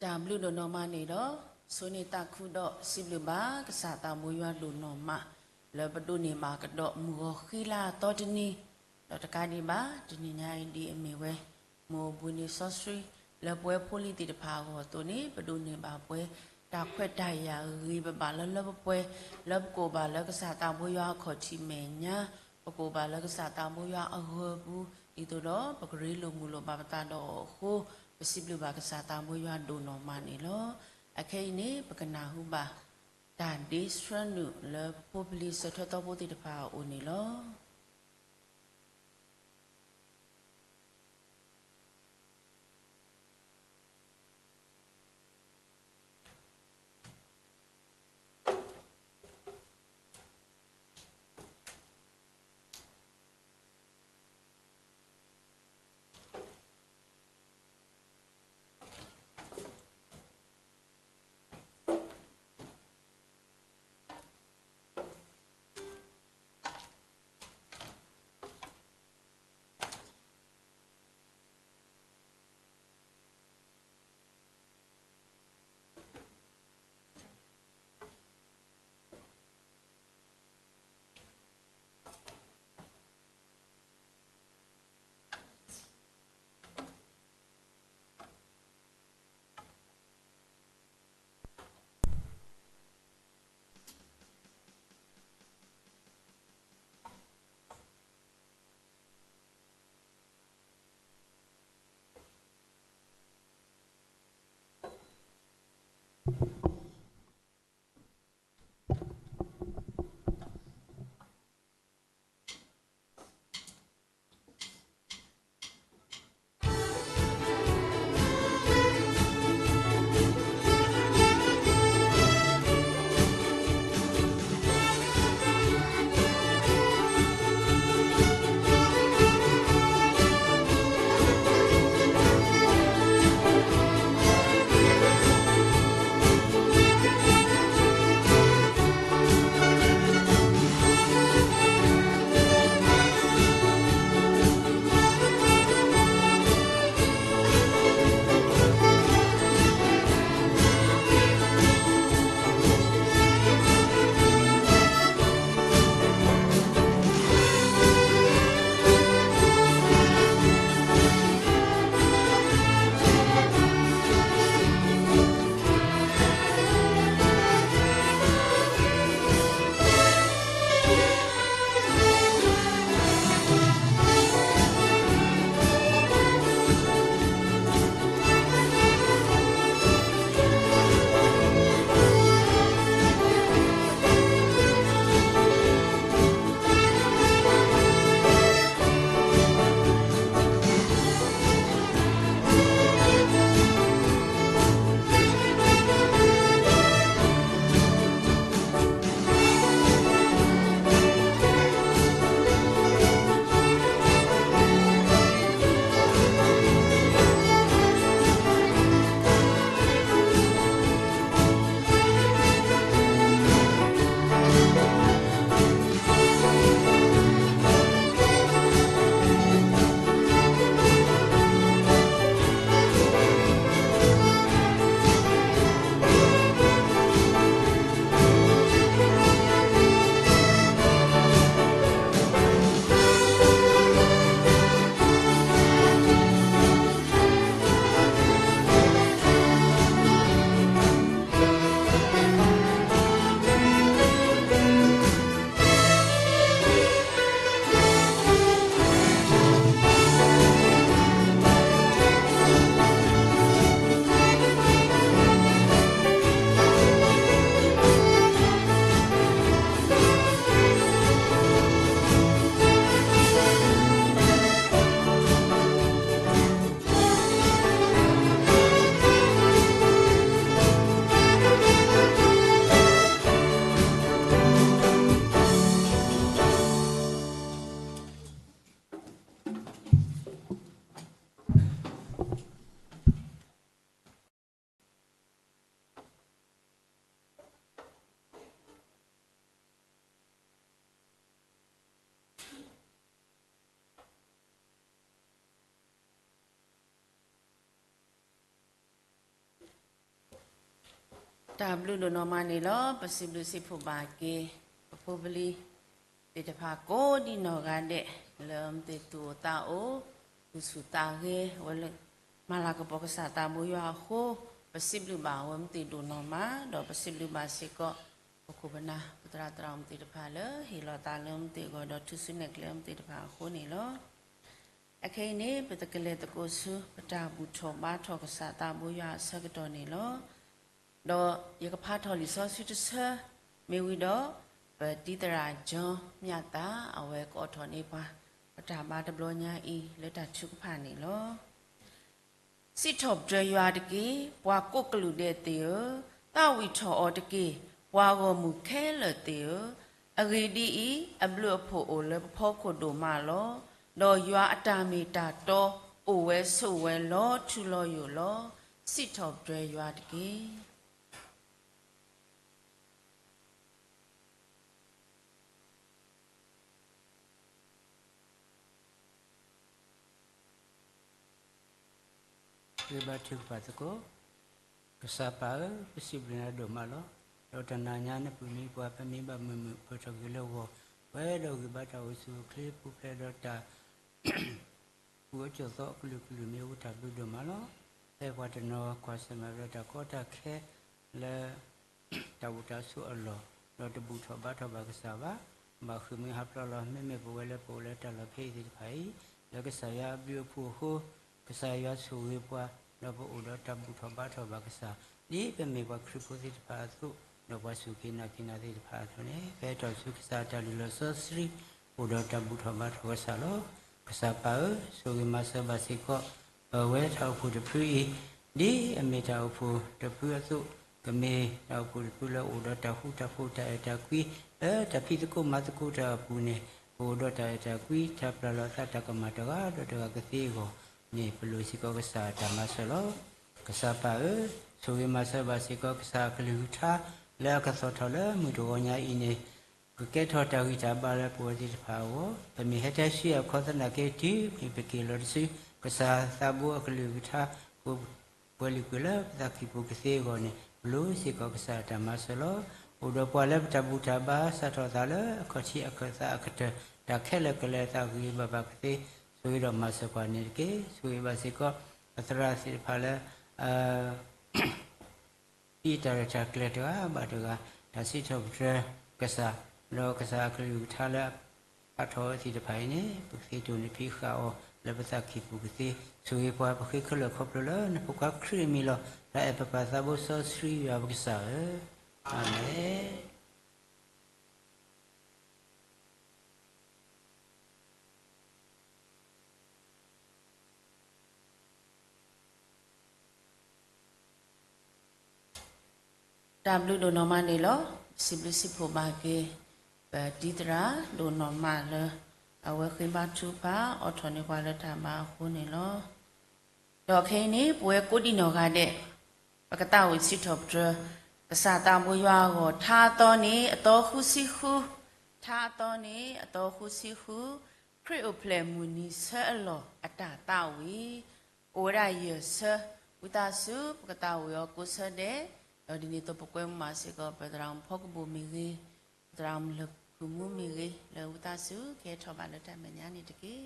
တၢ်ဘျုးဒိၣ်နီၢ်မးန့ၣ်ဒီး ဆိၣ်ဂ့ၤသးခုဒီးစံးဘျုးဘၣ်ကစၢ်သးဘိယွၤဒိၣ်နီၢ်မး လၢပဒိးန့ၢ်ဘၣ်ကဒီးမုၢ်ဂီၤဃံလၤအသီတနံၤ, ဒီးတကးဒံးဘၣ် တနံၤညါအံၤဒ်အမ့ၢ်ဝဲ မိၢ်ဘှံးနံၤစီဆှံ လၢပဝဲဖိလံၤသ့ၣ်တဖၣ်အဂီၢ်အသိးန့ၣ် ပဒိးန့ၢ်ဘၣ်ပှဲၤ တၢ်ခွဲးတၢ်ယာ်ဂ့ၤဂ့ၤဘၣ်ဘၣ်လၢလၢပှဲၤပှဲၤ လၢပကိးဘၣ်လၢကစၢ်သးဘိယွၤအခီၣ်ထံးမဲာ်ညါ, ပကိးဘၣ်လၢကစၢ်သးဘိယွၤအဂၢၤပူၤ ဒ်သိးဒီးပကရ့လိာ်မုာ်လိာ်ဘၣ်ပသးဒီးအီၤအဃိ, ပစံးဘျုးဘၣ်ကစၢ်သးဘိယွၤဒိၣ်နီၢ်မးန့ၣ်လီၤ. အခဲအံၤန့ၣ် ပကနၢ်ဟူဘၣ် တၢ်ဒ့ဆှၢနုာ်လၢပဖိပလံၤစၢၤထွဲသီဖိသ့ၣ်တဖၣ်အအိၣ်န့ၣ်လီၤ. တၢ်ဘျုးဒိၣ်နီၢ်မးန့ၣ်လီၤ. ပစံးဘျုးစံးဖှိၣ်ဘၣ်က့ၤ ပဖိပလံၤသ့ၣ်တဖၣ်ကိးဒံးနီၢ်ဂၤဒဲး လၢမ့ၢ်သ့ၣ်သူၣ်အိၣ်သးအိၣ် သူၣ်ဆူၣ်သးဂဲၤဝဲလၢ မၤလၤကပီၤကစၢ်သးဘိယွၤအဃိ, ပစံးဘျုးဘၣ်ဝဲမ့ၢ်သ့ၣ်ဒိၣ်နီၢ်မး, ဒီးပစံးဘျုးဘၣ်စ့ၢ်ကီး ပခိၣ်ပနၢ် ပသရၣ်သရၣ်မုၣ်သ့ၣ်တဖၣ်လၢ ဟ့ၣ်လီၤသးလၢမ့ၢ်သ့ၣ်အဂီၢ် ဒီးထုးစုနဲၣ်ကျဲမ့ၢ်သ့ၣ်တဖၣ်အဃိန့ၣ်လီၤ. အခဲအံၤန့ၣ် ပကလဲၤသကိးဆူ ပတၢ်ဘူၣ်ထီၣ်ဘါထီၣ်ကစၢ်သးဘိယွၤအဆၢကတီၢ်န့ၣ်လီၤ. ဒီးယကဖးထီၣ်လံာ်စီဆှံတဆၢ, မ့ၢ်ဝံၤဒီး ပတံၤသရၣ် John မၠၣ်သၣ် အဝဲကအိးထီၣ်န့ၢ်ပှၤ ပတၢ်ဘါတဘျီညါအံၤ လၢတၢ်ထုကဖၣ်န့ၣ်လီၤ. စံးထီၣ်ပတြၢၤယွၤတက့ၢ်, ပှၤကိးကလုာ်ဒဲးသ့ၣ်ဧၢ, သးဝံၣ်ထီၣ်အီၤတက့ၢ်, ပှၤဂီၢ်မုၢ်ခဲလၢာ်သ့ၣ်ဧၢ, အဂ့ၢ်ဒ်အံၤ, အဘျုးအဖှိၣ်အိၣ်လၢပဖီခိၣ်ဒိၣ်မးလီၤ. ဒီးယွၤအတၢ်မ့ၢ်တၢ်တီ အိၣ်ဝဲဆိးဝဲလီၤထူလီၤယိာ်လီၤ. စံးထီၣ်ပတြၢၤယွၤတက့ၢ်. ဂ့ၤဘါထုကဖၣ်သကိး. ကစၢ်ပၢ်ဧၢ, ပစံးဘျုးနၤဒိၣ်မးလီၤ. ဒီးတနၤညါနပုၢ်မံပှၤ ပမ့ၢ်ဘၣ်မုာ်မုာ် ပၢၢ်ထီၣ်က့ၤလၢဂီၤ, ပှဲၤဒီးဂံၢ်ဘါတၢ်အိၣ်ဆူၣ်အိၣ်ချ့ ပူၤဖျဲးဒီးတၢ် ပူၤအကၠိၣ်သီအကလုာ်ကလုာ် မ့ၢ်အိၣ်တၢ်ဘျုးဒိၣ်မးလီၤ. ဖဲပှၤတနီၤကွၢ်ဆၢၣ်မဲာ်ဒီးတၢ်ကီတၢ်ခဲ လၢ တၢ်အိၣ်တၢ်ဆိးအလီၢ်, ဒီးတဘူၣ်ထီၣ်ဘါထီၣ်ဘၣ်ကစၢ်ဘၣ်, ဘၣ်ဃ့ၢ်မှံဟးဖျိးလီၤ. မ့မ့ၢ်ပဝဲလၢပအိၣ်လၢတၢ်လီၢ်ဖဲအံၤသ့ၣ်တဖၣ်အံၤ, လၢကစၢ်ယွၤအဘျုးအဖှိၣ်အဃိ, ကစၢ်ယွၤဆိၣ်ဂ့ၤပှၤ, ဒီးပအိၣ်ဒီးတၢ်ဘူၣ်ထီၣ်ဘါထီၣ်ဘၣ်ကစၢ်, ဒ်ပမ့ၢ်ပှၤခရံာ်ဖိသ့ၣ်တဖၣ်အသိး, ဒီးပှၤစူၢ်က့ၤနာ်က့ၤနၤသ့ၣ်တဖၣ်အသိးန့ၣ်, ပဟဲထီၣ်ဆူကစၢ်အတၢ်လုၢ်လီၢ်စီဆှံ, အိၣ်ဒီးတၢ်ဘူၣ်ထီၣ်ဘါထီၣ်ကစၢ်လီၤ. ကစၢ်ပၢ်ဧၢ, ဆိၣ်ဂ့ၤမၤစၢၤဘၣ်စ့ၢ်ကီး ပဝဲတၢ်အိၣ်ဖှိၣ်တဖုအံၤ, ဒ်အမ့ၢ်တၢ်အိၣ်ဖှိၣ်တဖုအသိး, ကမ့ၢ်တၢ်အိၣ်ဖှိၣ်တဖုလၢအိၣ်ဒီးတၢ်ဃူတၢ်ဖိး တၢ်အဲၣ်တၢ်ကွံ, လၢတၢ်ဖံးသကိးမၤသကိးတၢ်အပူၤန့ၣ်, ပအိၣ်ဒီးတၢ်အဲၣ်တၢ်ကွံ, တၢ်ပျၢ်လီၤသးတၢ်ကမၣ်တဂၤဒီးတဂၤကသ့အဂီၢ်န့ၣ်, ပလိၣ်စ့ၢ်ကီးကစၢ်အတၢ်မၤစၢၤလီၤ. ကစၢ်ပၢ်ဧၢ, ဆိၣ်ဂ့ၤမၤစၢၤဘၣ်စ့ၢ်ကီး ကစၢ်အကလုၢ်ကထါ လၢအကသီၣ်ထီၣ်လၢမုၢ်တဂီၤညါအံၤန့ၣ်, ကကဲထီၣ်တၢ်ဂံၢ်တၢ်ဘါလၢပဝဲသ့ၣ်တဖၣ်အဂီၢ်, ပမ့ၢ်ဟဲတဲဆူယၤအခီသနာ်က့ တုၤမ့ၢ်ပက့ၤလီၤတစု ကစၢ်သးဘိအကလုၢ်ကထါ ပှဲၤလုာ်ကွံာ်လၢပသးကံၢ်ပူၤကသ့အဂီၢ်န့ၣ်, ပလိၣ်စ့ၢ်ကီးကစၢ်အတၢ်မၤစၢၤလီၤ. အိၣ်ဒီးပှၤလၢပတၢ်ဘူၣ်တၢ်ဘါ စးထီၣ်သးလၢအခီၣ်ထံးအခၢၣ်သးအကတၢၢ် တၢ်ခဲလၢာ်ကလဲၤသးဂံၢ်ဘါဘၣ်ကသ့, ဆိၣ်ဂ့ၤဒီးမၤစၢၤပှၤန့ၣ်တက့ၢ်. ဆိၣ်ဂ့ၤဘၣ်စ့ၢ်ကီး ပသရၣ်သ့ၣ်တဖၣ်လၢ အ ဒ်တၢ်ရဲၣ်တၢ်ကျဲၤတဂၤဘၣ်တဂၤ, တၢ်စံးထီၣ်ပတြၢၤကစၢ်, ဒီးကစၢ်အကလုၢ်ကထါလၢအဖးထီၣ်ဝဲသ့ၣ်တဖၣ်အံၤန့ၣ်, ပကသ့တိၢ်နီၣ်ဖံးဃာ်အီၤလၢပသးကံၢ်ပူၤကသ့, ဆိၣ်ဂ့ၤပှၤပဃ့ခဲလၢာ်ခီဖျိလၢနဖိခွါခရံာ်အမံၤလီၤ. တၢ်အဲၣ်ပပၢ်သးဘိစီဆှံယွၤပကစၢ်ဧၢ, အၤမ့ၣ်. တၢ်ဘျုးဒိၣ်နီၢ်မးန့ၣ်လီၤ. စံးဘျုးစံးဖှိၣ်ဘၣ်က့ၤ ပတံၤသရၣ်ဒိၣ်နီၢ်မးလၢ အဝဲဃ့ဘါထုကဖၣ် အိးထီၣ်န့ၢ်ပှၤလၢတၢ်ဘါအဃိန့ၣ်လီၤ. ဒီးခဲအံၤန့ၣ် ပဝဲကိးဒံးနီၢ်ဂၤဒဲး ပကသးဝံၣ်စံးထီၣ်ပတြၢၤ ကစၢ်သးဘိယွၤအဂီၢ်, ထါအသီန့ၣ် အသီဃုဆံဃု, ထါအသီန့ၣ် အသီဃုဆံဃု, ခရံာ်အိၣ်ဖျဲၣ်မုၢ်နံၤဆၢအလီၢ်အတၢ်သးဝံၣ်, အိၣ်ဝဲဒၣ်ယဲၢ်ဆၢ, ဝံသးစူၤ ပကသးဝံၣ်အီၤကိးဆၢဒဲး, ဒီးဒ်န့ၣ်အသိးပကွဲမုာ်ဘၣ်စ့ၢ်ကီး ပသရၣ်မုၣ်ဖီကဘိၣ်မ့ၢ်ဂ့ၤ, ပသရၣ်မုၣ်လၢၢ်ဖုမူမ့ၢ်ဂ့ၤ, လၢဝံသးစူၤ ကဟဲထီၣ်ဘၣ်လၢတၢ်မဲာ်ညါန့ၣ်တက့ၢ်.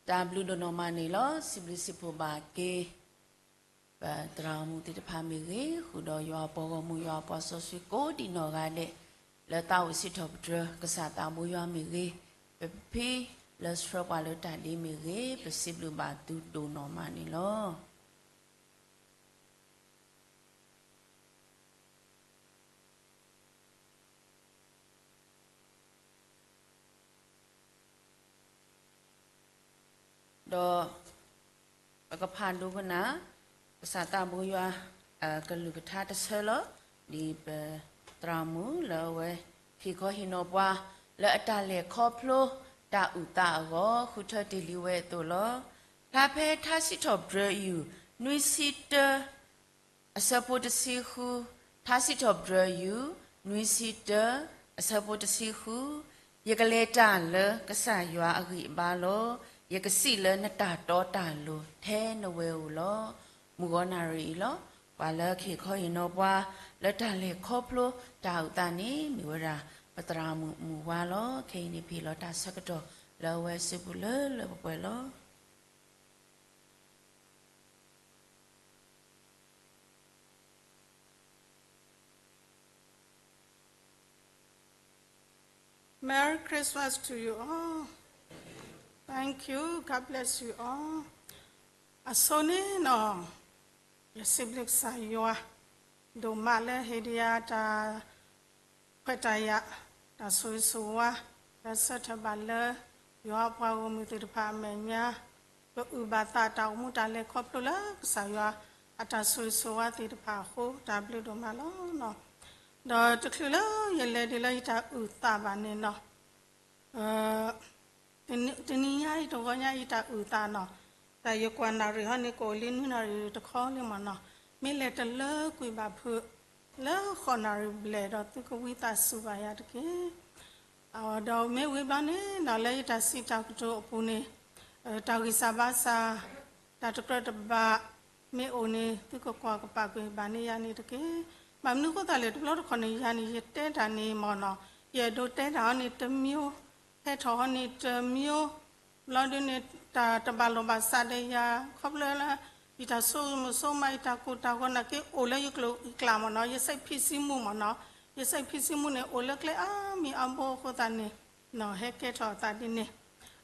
တၢ်ဘျုးဒိၣ်နီၢ်မးန့ၣ်လီၤ. စံးဘျုးစံးဖှိၣ်ဘၣ်က့ၤ ပသရၣ်မုၣ်သ့ၣ်တဖၣ်မ့ၢ်ဂ့ၤ, ဃုာ်ဒီးယွၤအပှၤဂီၢ်မုၢ် ယွၤအပှၤစီဆှံကိးဒံးနီၢ်ဂၤဒဲး, လၢသးအိၣ်စံးထီၣ်ပတြၢၤ ကစၢ်သးဘိယွၤမ့ၢ်ဂ့ၤ, ပဖံလၢဆှၢပှၤလၢတၢ်ဒ့မ့ၢ်ဂ့ၤ, ပစံးဘျုးဘၣ်သုဒိၣ်နီၢ်မးန့ၣ်လီၤ. ဒီးပကဖးဒိကနၣ် ကစၢ်သးဘိယွၤ ကလုၢ်ကထါတဆၢလီၤ. ဒ်ပသရၣ်မုၣ်လၢအဝဲ ဟ့ၣ်ခီဟ့ၣ်နီၤပှၤ လၢအတၢ်လဲၤခီဖျိ တၢ်အုၣ်သးအဂီၢ် ဃုထၢတ့ၢ်လံဝဲအသိးလီၤ. ဖျါဖဲထါစံးထီၣ်ပတြၢၤယုၢ် နွံဆံတၢ အဆၢဖိတဆံဃု, ထါစံးထီၣ်ပတြၢၤယုၢ် နွံဆံတၢ အဆၢဖိတဆံဃု, ယကလဲၤတၢ်လၢကစၢ်ယွၤအဂံၢ်အဘါလီၤ. ယကစံးလၢနတၢ်တီတၢ်လိၤထဲနဝဲဧိၤလီၤ. မုၢ်ဂီၤနၣ်ရံၣ်အံၤလီၤ. ပှၤလၢကဟ့ၣ်ခီဟ့ၣ်နီၤပှၤ လၢတၢ်လဲၤခီဖျိတၢ်အုၣ်သးန့ၣ် မ့ၢ်ဝဲဒၣ် ပသရၣ်မုၣ်မုၢ်ဝါလီၤ. ခဲအံၤန့ၣ် ပဟ့ၣ်လီၤတၢ်ဆၢကတီၢ်လၢအဝဲစုပူၤလၢလၢပှဲၤပှဲၤလီၤ. Merry Christmas to you all. Thank you. God bless you all. အဆိန့ၣ်နီၤ, ယစံးဘျုးကစၢ်ယွၤ ဒိၣ်မးလၢဟ့ၣ်ဒံးယၤတၢ် ခွဲးတၢ်ယာ် တၢ်ဆိၣ်ဂ့ၤဆိၣ်ဝါ လၢဆၢထၢၣ်ဘၣ်လၢ ယွၤအပှၤဂီၢ်မုၢ်သ့ၣ်တဖၣ်အမဲာ်ညါ ပအုၣ်ဘၣ်သးတၢ်အိၣ်မူတၢ်လဲၤခီဖျိလၢကစၢ်ယွၤအတၢ်ဆိၣ်ဂ့ၤဆိၣ်ဝါသ့ၣ်တဖၣ်အဃိ တၢ်ဘျုးဒိၣ်မးလီၤ. ဒီးတချုးလၢယလဲၤဒံးလၢယတၢ်အုၣ်သးဘၣ်န့ၣ်နီၤ တနံၤညါအံၤတဂီၤညါအံၤတၢ်အုၣ်သးနီၤ, တၢ်ယကွၢ်နၣ်ရံၣ်ဟီန့ၣ် ကအိၣ်လံနွံနၣ်ရံၣ်တခီလံမ့ၢ်နီၤ, မ့ၢ်လဲၤတလၢကွံာ်ဘၣ်ဖုး လၢဃိးနၣ်ရံၣ်ဘျဲၣ်ဒီးသုကဝံသးစူၤဘၣ်ယၤတက့ၢ်. ဒီးမ့ၢ်ဝံၤဘျီန့ၣ်နီၤ လၢယတၢ်စံးတၢ်ကတိၤအပူၤန့ၣ် တၢ်ဂံၢ်စၢ်ဘါစၢ် တၢ်တကြၢးတဘၣ်မ့ၢ်အိၣ်န့ၣ် သုကကွၢ်ကပာ်ကွံာ်ဘၣ်န့ၢ်ယၤန့ၣ်တက့ၢ်. ဘၣ်မနုၤအဃိသတးလဲၣ် တဘျီတခီၣ်န့ၣ် ယၤန့ၣ် ယတဲတၢ်န့ၣ်မ့ၢ်နီၤ, ယအဲၣ်ဒိးတဲတၢ်ဟီန့ၣ်တမျိုး, ဟဲထီၣ်ဟီန့ၣ်တမျိုး, ဘျီဒုန့ၣ် တၢ်တဘၣ်လိာ်ဘၣ်စးဒီးယၤ ခီဖျိလၢ ယတၢ်ဆိကမိၣ်ဆိကမး ယတၢ်ကိၢ်တၢ်ဂီၤနာ်က့အိၣ်လၢယကျိၤယကျဲမ့ၢ်နီၤ, ယစိတ်ဖိစီးမှုမ့ၢ်နီၤ, ယစိတ်ဖိစီးမှုန့ၣ် အိၣ်လၢကျဲအါမံၤအါဘိအဃိသတးန့ၣ် ဟဲကဲထီၣ်အသးဒ်န့ၣ်,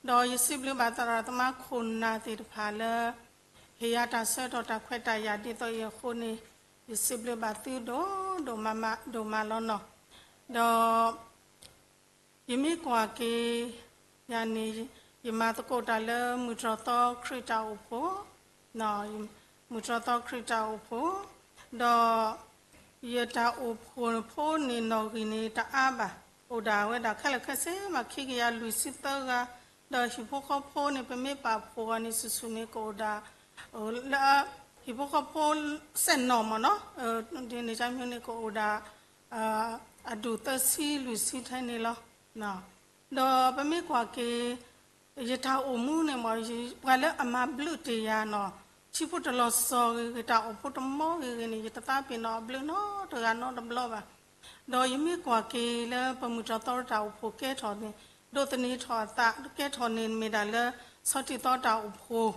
ဒီးယစံးဘျုးဘၣ်သရၣ်သမါခိၣ်နၢ်သ့ၣ်တဖၣ်လၢ ဟ့ၣ်ယၤတၢ်ဆၢကတီၢ်တၢ်ခွဲးတၢ်ယာ်ဒ်သိးအံၤအဃိန့ၣ် ယစံးဘျုးဘၣ်သုဒိၣ်ဒိၣ်မးမးဒိၣ်မးလီၤနီၤ. ဒီး ယမ့ၢ်ကွၢ်က့ၤ ယၤန့ၣ် ယမၤသကိးတၢ်လၢမုၢ်တြီၢ်သီခရံာ်တၢ်အိၣ်ဖှိၣ် မုၢ်တြီၢ်သီခရံာ်တၢ်အိၣ်ဖှိၣ်, ဒီး ယတၢ်အိၣ်ဖှိၣ်ဖိန့ၣ်နီၣ်ဂံၢ်န့ၣ် တအါဘၣ်, အိၣ်ဒၣ်ဝဲဒၣ်ခဲလၢာ်ခဲဆ့မး ခံကယၤလွံၢ်ဆံသၢဂၤ, ဒီးဟံၣ်ဖိဃီဖိန့ၣ် ပမ့ၢ်ပာ်ဖှိၣ်အီၤန့ၣ် ဆူၣ်ဆူၣ်န့ၣ် ကအိၣ်ဒၣ် လၢ ဟံၣ်ဖိဃီဖိစဲၣ်နီၣ်မ့ၢ်နီၤ, ဒ်န့ၣ်ကမျိုးန့ၣ် ကအိၣ်ဒၣ် အဒူၣ်သၢဆံလွံၢ်ဆံထဲန့ၣ်လီၤ. ဒီးပမ့ၢ်ကွၢ်က့ၤ ယတၢ်အိၣ်မူန့ၣ်မ့ၢ် ပှၤလၢအမၤဘျုးတ့ၢ်ယၤနီၤ, ထံဖိတလီၤစီၤဂ့ၤဂ့ၤ တၢ်အိၣ်ဖှိၣ်တမီဂ့ၤဂ့ၤန့ၣ် ယတသးပ့ၤနီၣ်အဘျုးနီတဂၤနီတဘျီဘၣ်. ဒီးယမ့ၢ်ကွၢ်က့ၤလၢပမုၢ်တြီၢ်သီတၢ်အိၣ်ဖှိၣ်ကဲထီၣ်န့ၣ် ဒိးသန့ၤထီၣ်အသး ကဲထီၣ်န့ၣ်မ့ၢ်ဒၣ်လၢ ဆီၣ်တံၢ်သီတၢ်အိၣ်ဖှိၣ်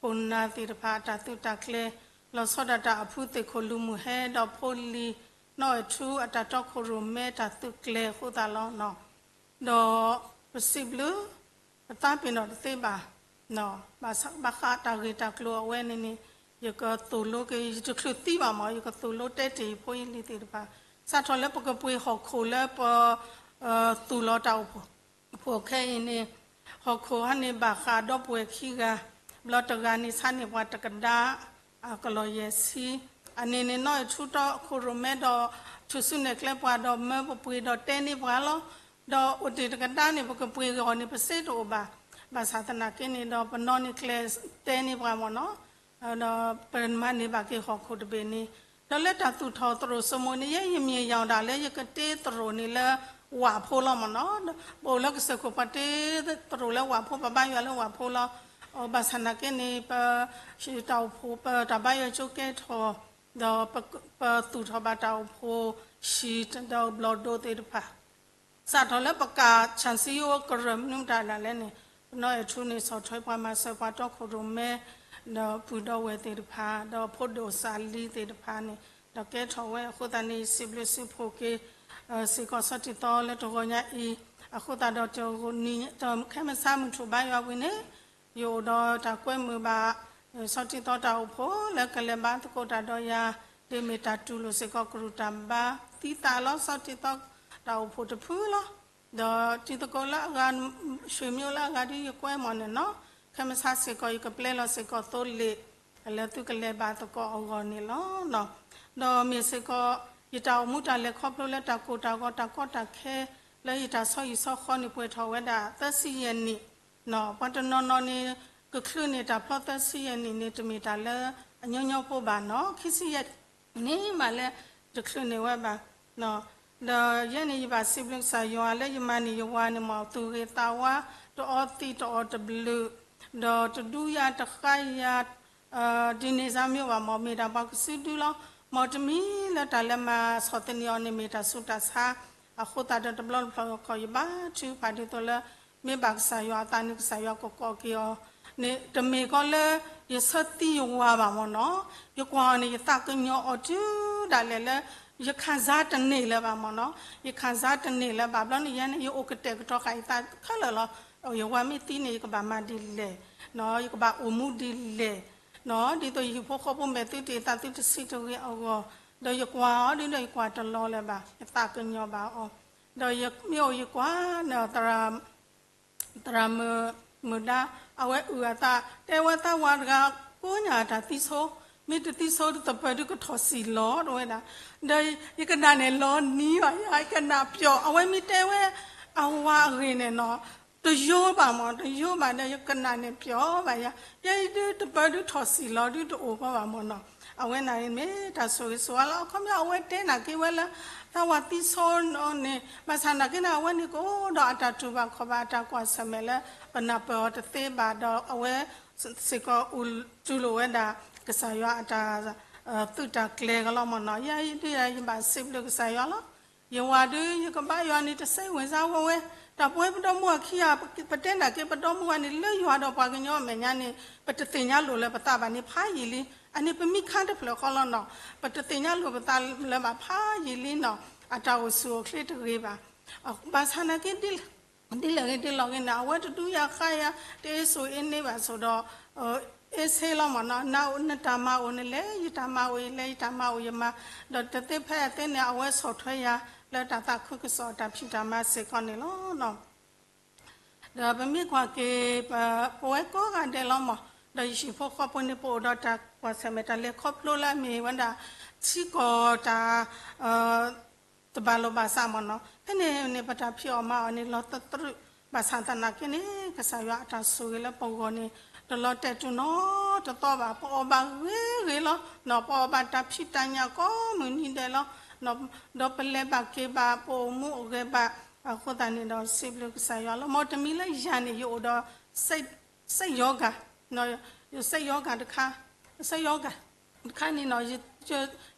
ခိၣ်နၢ်သ့ၣ်တဖၣ်အတၢ်သုးတၢ်ကျဲၤ လီၤဆီဒၣ်တၢ်အဖုသ့ၣ်ခိၣ်လူၤမုၢ်ဟဲဒီးဖိလံၤ နီၢ်အဲၣ်ထူအတၢ်တီခိၣ်ရိၣ်မဲတၢ်သုးကျဲၤအဃိသတးလီၤ. ဒီးပစံးဘျုး ပသးပ့ၤနီၣ်တသ့ဘၣ်. ဘၣ်ဃးတၢ်ဂ့ၢ်တၢ်ကျိၤအဝဲန့ၣ်န့ၣ် ယကသိၣ်လိက့ၤ ယတချုးသံဘၣ်မ့ၢ် ယကသိၣ်လိတဲတ့ၢ်ယဖိယလံၤသ့ၣ်တဖၣ် စးထီၣ်လၢပကပှ့ၤဟီၣ်ခိၣ်လၢပ သူၣ်လီၤတၢ်အိၣ်ဖှိၣ်ခဲအံၤန့ၣ် ဟီၣ်ခိၣ်ဟဲန့ၣ်ဘၣ်ဃးဒီပုၢ်ဝဲၢ်ခံဂၤ ဘျီတဂၤန့ၣ်ဆါန့ၢ်ပှၤတကဒါ အကလီၢ်ယဲၢ်ဆံ အန့ၣ်န့ၣ် နီၢ်အထူတီခိၣ်ရိၣ်မဲဒီး ထူၣ်စုနဲၣ်ကျဲပှၤဒီးမၢပပှ့ၤဒီးတဲန့ၢ်ပှၤလီၤ. ဒီးအိၣ်တ့ၢ်တကဒါန့ၣ် ပကပှ့ၤဂီၢ်န့ၣ် ပစ့တအိၣ်ဘၣ်. ဘၣ်ဆၣ်သနာ်က့န့ၣ်ဒီး ပနီၢ်န့ၣ်ကျဲတဲန့ၢ်ပှၤမ့ၢ်နီၤ ဒီးပမၤန့ၢ်ဘၣ်က့ၤဟီၣ်ခိၣ်တဘ့ၣ်န့ၣ် ဒီးလၢတၢ်သူၣ်ထီၣ်သရိာ်စိမိၤန့ၣ် ယဲယမံၤယၤဒၣ်လၢယကတ့သရိာ်န့ၣ်လၢ ဝၣ်ဖိလီၤမ့ၢ်နီၤ. ပအိၣ်လၢကစၢၢ်ခိၣ်ပှၤတ့သရိာ်လၢဝၣ်ဖိ ပဘါယွၤလၢဝၣ်ဖိလီၤ. ဘၣ်ဆၣ်သနာ်က့န့ၣ် ပတၢ်အိၣ်ဖှိၣ် ပတၢ်ဘါယွၤကၠိကဲထီၣ် ဒီးပသူၣ်ထီၣ်ဘၣ်တၢ်အိၣ်ဖှိၣ် ဟံၣ်ဒီးဘျီၣ်ဒိသ့ၣ်တဖၣ် စးထီၣ်လၢပကးဆၣ်စံယိကရၢၢ်မနုၤမတၤဒၣ်လဲာ်န့ၣ် ပနီၢ်အဲၣ်ထူန့ၣ် ဆီၣ်ထွဲပှၤမၤစၢၤပှၤတီခိၣ်ရိၣ်မဲ ဒီးပုၢ်ဒီးဝဲၢ်သ့ၣ်တဖၣ် ဒီးဖိဒိၣ်စၢ်လံၤသ့ၣ်တဖၣ်န့ၣ် ဒီးကဲထီၣ်ဝဲအဃိသတးန့ၣ် ယစံးဘျုးစံးဖှိၣ်က့ၤ စ့ၢ်ကီးဆီၣ်တံၢ်သီလၢတဂီၤညါအံၤ အဃိသတးဒီးတဂီၤနံၤ ခဲမုၢ်ဆါမုၢ်ထူၣ်ဘါယွၤဝံၤန့ၣ် ယအိၣ်ဒီးတၢ်ကွဲမုာ်ဘၣ် ဆီၣ်တံၢ်သီတၢ်အိၣ်ဖှိၣ်လၢကလဲၤဘါသကိးတၢ်ဒီးယၤ ဒ်မ့ၢ်တၢ်တူၢ်လိာ်စ့ၢ်ကီးကရူၢ်တၢ်ဘါ သံသးလီၤဆီၣ်တံၢ်သီတၢ်အိၣ်ဖှိၣ်တဖုလီၤ. ဒီးတံၤသကိးလၢအဂၤ ဆွေမျိုးလၢအဂၤဒ်ယကွဲမီၢ်န့ၣ်နီၤ ခဲမုၢ်ဆါစ့ၢ်ကီး ယကပျဲလီၤစ့ၢ်ကီးသိလ့ၣ် လၢသုကလဲၤဘါသကိးအဂီၢ်န့ၣ်လီၤ. ဒီးမ့ၢ်စ့ၢ်ကီး ယတၢ်အိၣ်မူတၢ်လဲၤခီဖျိလၢတၢ်ကိၢ်တၢ်ဂီၤတၢ်ကီတၢ်ခဲ လၢယတၢ်ဆီဟံၣ်ဆီဃီန့ၣ် ပှဲၤထီၣ်ဝဲဒၣ်သၢဆံယဲၢ်နံၣ် ပှၤတနီၤနီၤန့ၣ် ကချုးန့ၢ်တၢ်ဖျီသၢဆံယဲၢ်နံၣ်န့ၣ် တမ့ၢ်တၢ်လၢအညီညီဖိဘၣ်နီၤ ခံဆံယဲၢ်နံၣ်မးလၢ တချုးန့ၢ်ဝဲဘၣ် ဒီးယဲန့ၣ် ယဘၣ်စံးဘျုးကစၢ်ယွၤလၢယမၤန့ၢ်ယဝၤန့ၣ် မ့ၢ်သူၣ်ဂ့ၤသးဝါ တအီသံးတအီတဘျုး ဒီးတဒူယၤတဃါယၤ ဒ်န့ၣ်စါမ့ၢ်ဘၣ် မ့ၢ်မ့ၢ်ဒၣ်ပှၤကစုဒုလီၤ. မ့ၢ်တမံၤလၢတၢ်လဲၤမၤဆီၣ်သနံးအီၤန့ၣ် မ့ၢ်တၢ်ဆူးတၢ်ဆါ အဃိသတးဒီးတဘျီတဖျၢၣ်ခီ ယဘါထုကဖၣ်ဒ်သိးလၢ မ့ၢ်ဘၣ်ကစၢ်ယွၤအသးန့ၣ် ကစၢ်ယွၤကကိးက့ၤအီၤန့ၣ် တမ့ၢ်ကီလၢယဆၢသံယဝၤဘၣ်မ့ၢ်နီၤ ယကွၢ်အီၤန့ၣ် ယသးကညီၤအီၤတုၤဒၣ်လဲာ်လၢ ယခံစားတန့ၢ်လၢၤဘၣ်မ့ၢ်နီၤ ယခံစားတန့ၢ်လၢၤဘၣ် ဘျီန့ၣ်ယဲန့ၣ် ယအိၣ်ကတဲာ်ကတီၤဃာ်ယသးခဲလၢာ်လီၤ. ယဝၤမ့ၢ်သံန့ၣ် ယကဘၣ်မၤဒ်လဲၣ် ယကဘၣ်အိၣ်မူဒ်လဲၣ် ဒ်သိးယဟံၣ်ဖိဃီဖိမဲာ်သုတအ့ၣ်သးသုတဆံးတဂ့ၤအဂီၢ် ဒီးယကွၢ်အီၤဒ်ဒီးယကွၢ်တလီၤလၢၤဘၣ် ယသးကညီၤဘၣ်အီၤ ဒီးယမ့ၢ်အိၣ်ယကွၢ်န့ၣ် သရၣ်မုၣ်ဒါ အဝဲအုၣ်အသး တဲဝဲသးဝၤတဂၤ ကိးညါတၢ်သံဆိ မ့ၢ်တသံဆိတသပၢၤဒုးကထီၣ်စံၣ်လီၤ တဝဲဒၣ် ဒီးယကနၣ်န့ၣ်လီၤနံၤဘၣ်ယၤ ယကနၣ်ပျီၣ် အဝဲမ့ၢ်တဲဝဲ အဝၤအဂ့ၢ်န့ၣ်နီၤ တယိဘၣ်မ့ၢ် တယိဘၣ်ဒီး ယကနၣ်န့ၣ်ပျီၣ်ဘၣ်ယၤ ယဲအံၤဒုးတပၢၤဒုးထီၣ်စံၣ်လီၤဒုးတအိၣ်ဘၣ်မ့ၢ်နီၤ အဝဲန့ၣ်မ့ၢ်တၢ်ဆိၣ်ဂ့ၤဆိၣ်ဝါလီၤ အခီပညီအဝဲတဲနာ်က့ဝဲလၢ သးဝၤသံဆိန့ၣ် ဘၣ်ဆၣ်နာ်က့န့ၣ် အဝဲန့ၣ်ကအိၣ်ဒီးအတၢ်တူၢ်ဘၣ်ခီၣ်ဘၣ်အတၢ်ကွၢ်ဆၢၣ်မဲာ်လၢ ပနၢ်ပၢၢ်အီၤတသ့ဘၣ်ဒီး အဝဲစ့ၢ်ကီးတူၢ်လိာ်ဝဲဒၣ် ကစၢ်ယွၤအတၢ် သုးတၢ်ကျဲၤကလီၤမ့ၢ်နီၤ ယဲအံၤဒုးယဘၣ်စံးဘျုးကစၢ်ယွၤလီၤ ယဝၤဒုး ယကဘါယွၤန့ၣ် တစဲးဝဲစါဝဲဝဲ, တၢ်ပဝဲပဒီမုၢ်အခံဂၤ ပတဲနာ်က့ ပဒီမုၢ်ဂၤန့ၣ် လၢယွၤဒီးပှၤကညီအမဲာ်ညါန့ၣ် ပတသ့ၣ်ညါလိာ်လၢပသးဘၣ်န့ၣ် ဖးယံာ်လံ. အန့ၣ်ပမံခါတဖျၢၣ်ဃီလီၤနီၤ, ပတသ့ၣ်ညါလိာ်ပသးလၢၤဘၣ်ဖးယံာ်လံနီၤ, အတၢ်အိၣ်ဆူၣ်အိၣ်ချ့တဂ့ၤဘၣ်. ဘၣ်ဆၣ်နာ်က့ ဒ်လဲၣ်ဂ့ၤဒ်လဲၣ်ဂ့ၤန့ၣ် အဝဲတဒုးယၤဃါယၤ တအ့စိၣ်အ့န့ဘၣ်ဆိးဒီး အ့ဆ့လီၤမ့ၢ်နီၤ, နတၢ်မၤအိၣ်န့ၣ်လဲၣ်, ယတၢ်မၤအိၣ်အံၤလဲၣ်, ယတၢ်မၤအိၣ်ယမၤ, ဒီးတသ့ဖဲအသ့န့ၣ် အဝဲဆီၣ်ထွဲယၤ လၢတၢ်သးခုကစီၣ်အတၢ်ဖံးတၢ်မၤစ့ၢ်ကီးန့ၣ်လီၤ. ဒီးပမ့ၢ်ကွၢ်က့ၤ ပဝဲကိးဂၤဒဲးလီၤမး, ဒီးယဟံၣ်ဖိဃီဖိန့ၣ် ပအိၣ်ဒီးတၢ်ကွၢ်ဆၢၣ်မဲာ်တၢ်လဲၤခီဖျိလၢအမ့ၢ်ဝဲဒၣ် ထံကီၢ်တၢ် တဘၣ်လိာ်ဘၣ်စးမ့ၢ်နီၤ, ဖဲန့ၣ်န့ၣ် ပတၢ်ဖံးအီၣ်မၤအီၣ်န့ၣ် လီၤသတြုး, ဘၣ်ဆၣ်သနာ်က့န့ၣ် ကစၢ်ယွၤအတၢ်ဆိၣ်ဂ့ၤလၢပဂီၢ်န့ၣ် တလီၤတဲာ်တူာ်နီတသီဘၣ်, ပအီၣ်ဘၣ်ဂ့ၤဂ့ၤလီၤ, ပအီၣ်ဘၣ်တၢ်ဖံးတၢ်ညၣ်ကိးမုၢ်နံၤဒဲးလီၤ, ဒီးပလဲၤဘၣ်က့ၤဘၣ် ပအိၣ်မူအိၣ်ဂဲၤဘၣ်, အဃိသတးန့ၣ်ဒီး စံးဘျုးကစၢ်ယွၤလီၤ. မ်တမံၤလၢယၤန့ၣ် ယအိၣ်ဒီး စက်ရောဂါ, စက်ရောဂါတခါ, စက်ရောဂါတခါန့ၣ်နီၤ,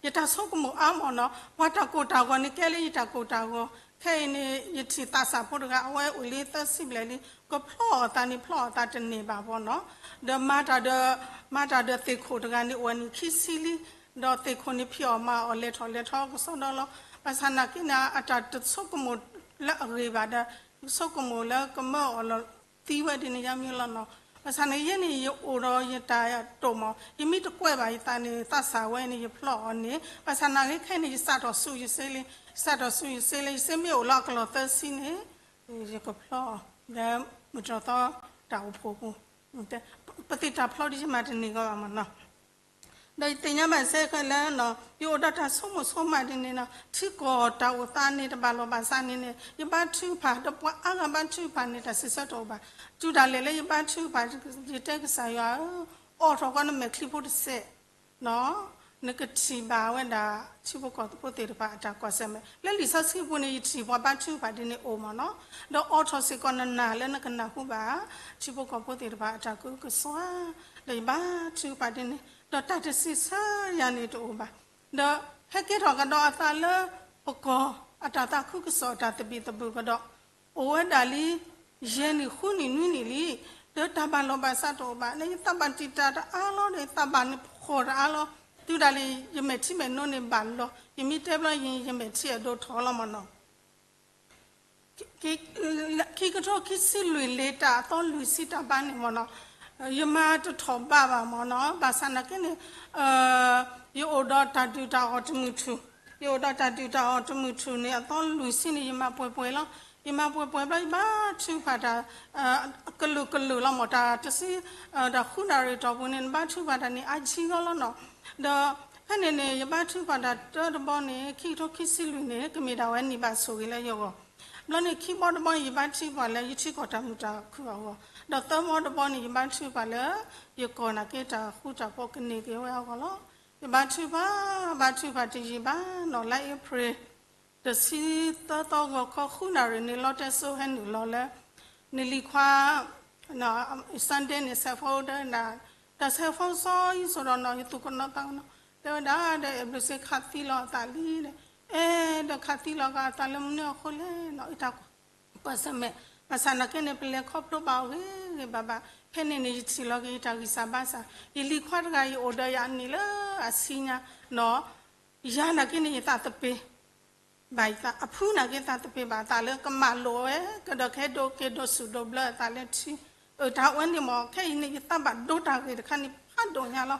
ယတၢ်ဆိကမိၣ်အါမးနီၤ, ပှၤတၢ်ကိၢ်တၢ်ဂီၤန့ၣ် ကဲလၢယတၢ်ကိၢ်တၢ်ဂီၤ, ခဲအံၤန့ၣ် ယထံၣ်သးစၢ်ဖိတဂၤ အဝဲအိၣ်လံသၢဆံဘျဲၣ်လံ, ကဖျီအီၣ်သးန့ၣ် ဖျီအီၣ်သးတန့ၢ်ဘၣ်ဘီနီၤ, ဒီးမၤတၢ်ဒီး, မၤတၢ်ဒီးသ့ၣ်ခိၣ်တဂၤန့ၣ် အိၣ်န့ၣ်ခံဆံလံ, ဒီးသ့ၣ်ခိၣ်န့ၣ် ဖံးအီၣ်မၤအီၣ်လဲၤထီၣ်လဲၤထီကစီဒီလီၤ. ဘၣ်ဆၣ်နာ်က့န့ၣ် အတၢ်တဆိကမိၣ်လၢအဂ့ၤဘၣ်ဒီး ဆိကမိၣ်လၢကမၢအီၤလီၤသံဝဲဒ်န့ၣ် ယါမ့ၢ်လီၤနီၤ. ဘၣ်ဆၣ်န့ၣ် ယဲန့ၣ် ယအိၣ်ဒီးယတၢ်တိာ်မး, ယမ့ၢ်တကွဲးဘၣ်ယသးန့ၣ် သးစၢ်ဝဲန့ၣ် ယဖျီအီၤန့ၣ်, ဘၣ်ဆၣ်နာ်က့ခဲအံၤန့ၣ် ယစးထီၣ်ဆူယစ့လံ, ယစးထီၣ်ဆူယစ့လံ, ယစ့မ့ၢ်အိၣ်လၢအကလီၢ်သၢဆံန့ၣ် ယကဖျီအီၤ လၢမုၢ်တြီၢ်သီတၢ်အိၣ်ဖှိၣ်ပူၤ, ပသ့ၣ်တၢ်ဖျီဒ်ယမၤတန့ၢ်ဂီၤဘၣ်မးနီၤ. ဒီးယသ့ၣ်ညါဘၣ်စ့ၢ်ကီးလၢ ယအိၣ်ဒီးတၢ်ဆိကမိၣ်ဆိကမးဒ်န့ၣ်နီၤ, ထံကီၢ်တၢ်အိၣ်သးန့ၣ် တဘၣ်လိာ်ဘၣ်စးန့ၣ်န့ၣ် ယဘါထုကဖၣ်, ဒီးပှၤအါဂၤဘါထုကဖၣ်န့ၣ် တၢ်စံးဆၢတအိၣ်ဘၣ်. တုၤဒၣ်လဲာ်လၢယဘါထုကဖၣ် ယတဲကစၢ်ယွၤဧၢ, အိးထီၣ်ဃီနမဲာ်ချံဖိတစဲး နကထံၣ်ဘၣ်ဝဲဒၣ် ထံဖိကီၢ်ဖိသ့ၣ်တဖၣ်အတၢ်ကွၢ်ဆၢၣ်မဲာ်, လၢလံာ်စီဆှံပူၤန့ၣ် ယထံၣ်ပှၤဘါထုကဖၣ်ဒ်န့ၣ်အိၣ်မးနီၤ, ဒီးအိးထီၣ်စ့ၢ်ကီးနနၢ်လၢနကနၢ်ဟူဘၣ် ထံဖိကီၢ်ဖိသ့ၣ်တဖၣ်အတၢ်ကအုကစွါ, ဒီးယဘါထုကဖၣ်ဒ်န့ၣ်, ဒီးတၢ်တစံးဆၢယၤန့ၣ်တအိၣ်ဘၣ်. ဒီးဟဲကဲထီၣ်ကဒီးအသးလၢပကီၢ်အတၢ်သးခုကစီၣ်အတၢ်သဘံၣ်သဘုၣ်ကဒီး, အိၣ်ဝဲဒၣ်လံ ယဲၢ်နံၣ်ဃုနံၣ်နွံနံၣ်လံ, ဒီးတၢ်ဘၣ်လီၤဘၣ်စးတအိၣ်ဘၣ်, ဒီးယသးဘၣ်တံာ်တာ်တအါလီၤ, ဒီးယသးဘၣ်န့ၣ်ဖှီၣ်တအါလီၤ, တုၤဒၣ်လဲာ် ယမဲာ်ထံမဲာ်နိန့ၣ်ဘၣ်လီၤ, ယမ့ၢ်တဲဘျီယံၤ ယမဲာ်ထံအဒိထီၣ်လီၤမ့ၢ်နီၤ. ခံကထိခံဆံလွံၢ်လံ တၢ်အသီလွံၢ်ဆံတၢ်ဘါန့ၣ်မ့ၢ်နီၤ, ယမၤတထီၣ်ဘးဘၣ်မ့ၢ်နီၤ, ဘၣ်ဆၣ်နာ်က့န့ၣ် ယအိၣ်ဒီးတၢ်ဒုၣ်တၢ်အီၣ်တမုာ်ထူၣ်, ယအိၣ်ဒီးတၢ်ဒုၣ်တၢ်အီၣ်တမုာ်ထူၣ်န့ၣ် အသီလွံၢ်ဆံန့ၣ် ယမၤပှဲၤပှဲၤလီၤ. ယမၤပှဲၤပှဲၤဘျီ ယဘါထုကဖၣ်တၢ် ကလုာ်ကလုာ်လီၤမ့ၢ် တၢ်တဆံ တၢ်ဃုနၣ်ရံၣ်တီၢ်ပူၤန့ၣ် နဘါထုကဖၣ်တၢ်န့ၣ် အါဆံဂီၢ်လီၤနီၤ. ဒီးဖဲန့ၣ်န့ၣ် ယဘါထုကဖၣ်တၢ်တၢတဘီန့ၣ် ခံကထိခံဆံလွံၢ်န့ၣ် ကမ့ၢ်ဒၣ်ဝဲနံၣ်ဘၣ်ဆိၣ်ဂ့ၤလၢယဂီၢ်. ဘျီန့ၣ် ခံဘီတဘီန့ၣ် ယဘါထုကဖၣ်လၢယထံကီၢ်တၢ်မုာ်တၢ်ခုၣ်အဂီၢ်, ဒီးသၢဘီတဘီန့ၣ် ယဘါထုကဖၣ်လၢ ယကီၢ်နာ်က့တၢ်ဃူတၢ်ဖိးကန့ၢ်က့ၤဝဲအဂီၢ်လီၤ. ယဘါထုကဖၣ် ဘါထုကဖၣ်တယံာ်ဘၣ်နီၤ လါအ့ဖြ့ၣ် တဆံသၢသီဂီၤခီ ဃုနၣ်ရံၣ်န့ၣ် လီတဲစိဟဲနုာ်လီၤလၢ နလံၤခွါ Sunday န့ၣ် ဆဲးဖိဒီး တၢ်ဆဲးဖိစီယစိဒီးနီၤ ယသူၣ်ကနီၤသးကနီၤ တဲဝဲဒၣ်ဒီး အဲၣ်ဘျုးစ့ခးသံလီၤအသးလံဒီး အဲၣ်ဒီးခးသံလီၤက့ၤအသးလၢမနုၤအဃိလဲၣ်နီၤ အတၢ်ကွၢ်ဆၢၣ်မဲာ် ဘၣ်ဆၣ်နာ်က့န့ၣ် ပလဲၤခီဖျိဘၣ်အီၤဂ့ၤဂ့ၤဘၣ်ဘၣ် ဖဲန့ၣ်န့ၣ် ယထံၣ်လီၤက့ၤယတၢ်ဂံၢ်စၢ်ဘါစၢ် ယလံၤခွါတဂၤ ယအိၣ်ဒီးယၤအနံၣ်လၢအဆံညါနီၤ ယၤနာ်က့န့ၣ် ယသးသပ့ၤ ဘၣ်ယသး အဖုနာ်က့သးသပ့ၤဘၣ်အသးလၢကမၣ်လိာ်ဝဲ ကဒီးကဟဲဒိးက့ၤဒိးဆူၣ်ဒိးဘျၢအသးလၢထံ အတၢ်ဝဲန့ၣ်မ့ၢ် ခဲအံၤန့ၣ် ယသးဘၣ်ဒိတၢ်ဂ့ၢ်တခါန့ၣ် ဖးဒိၣ်ညါလီၤ.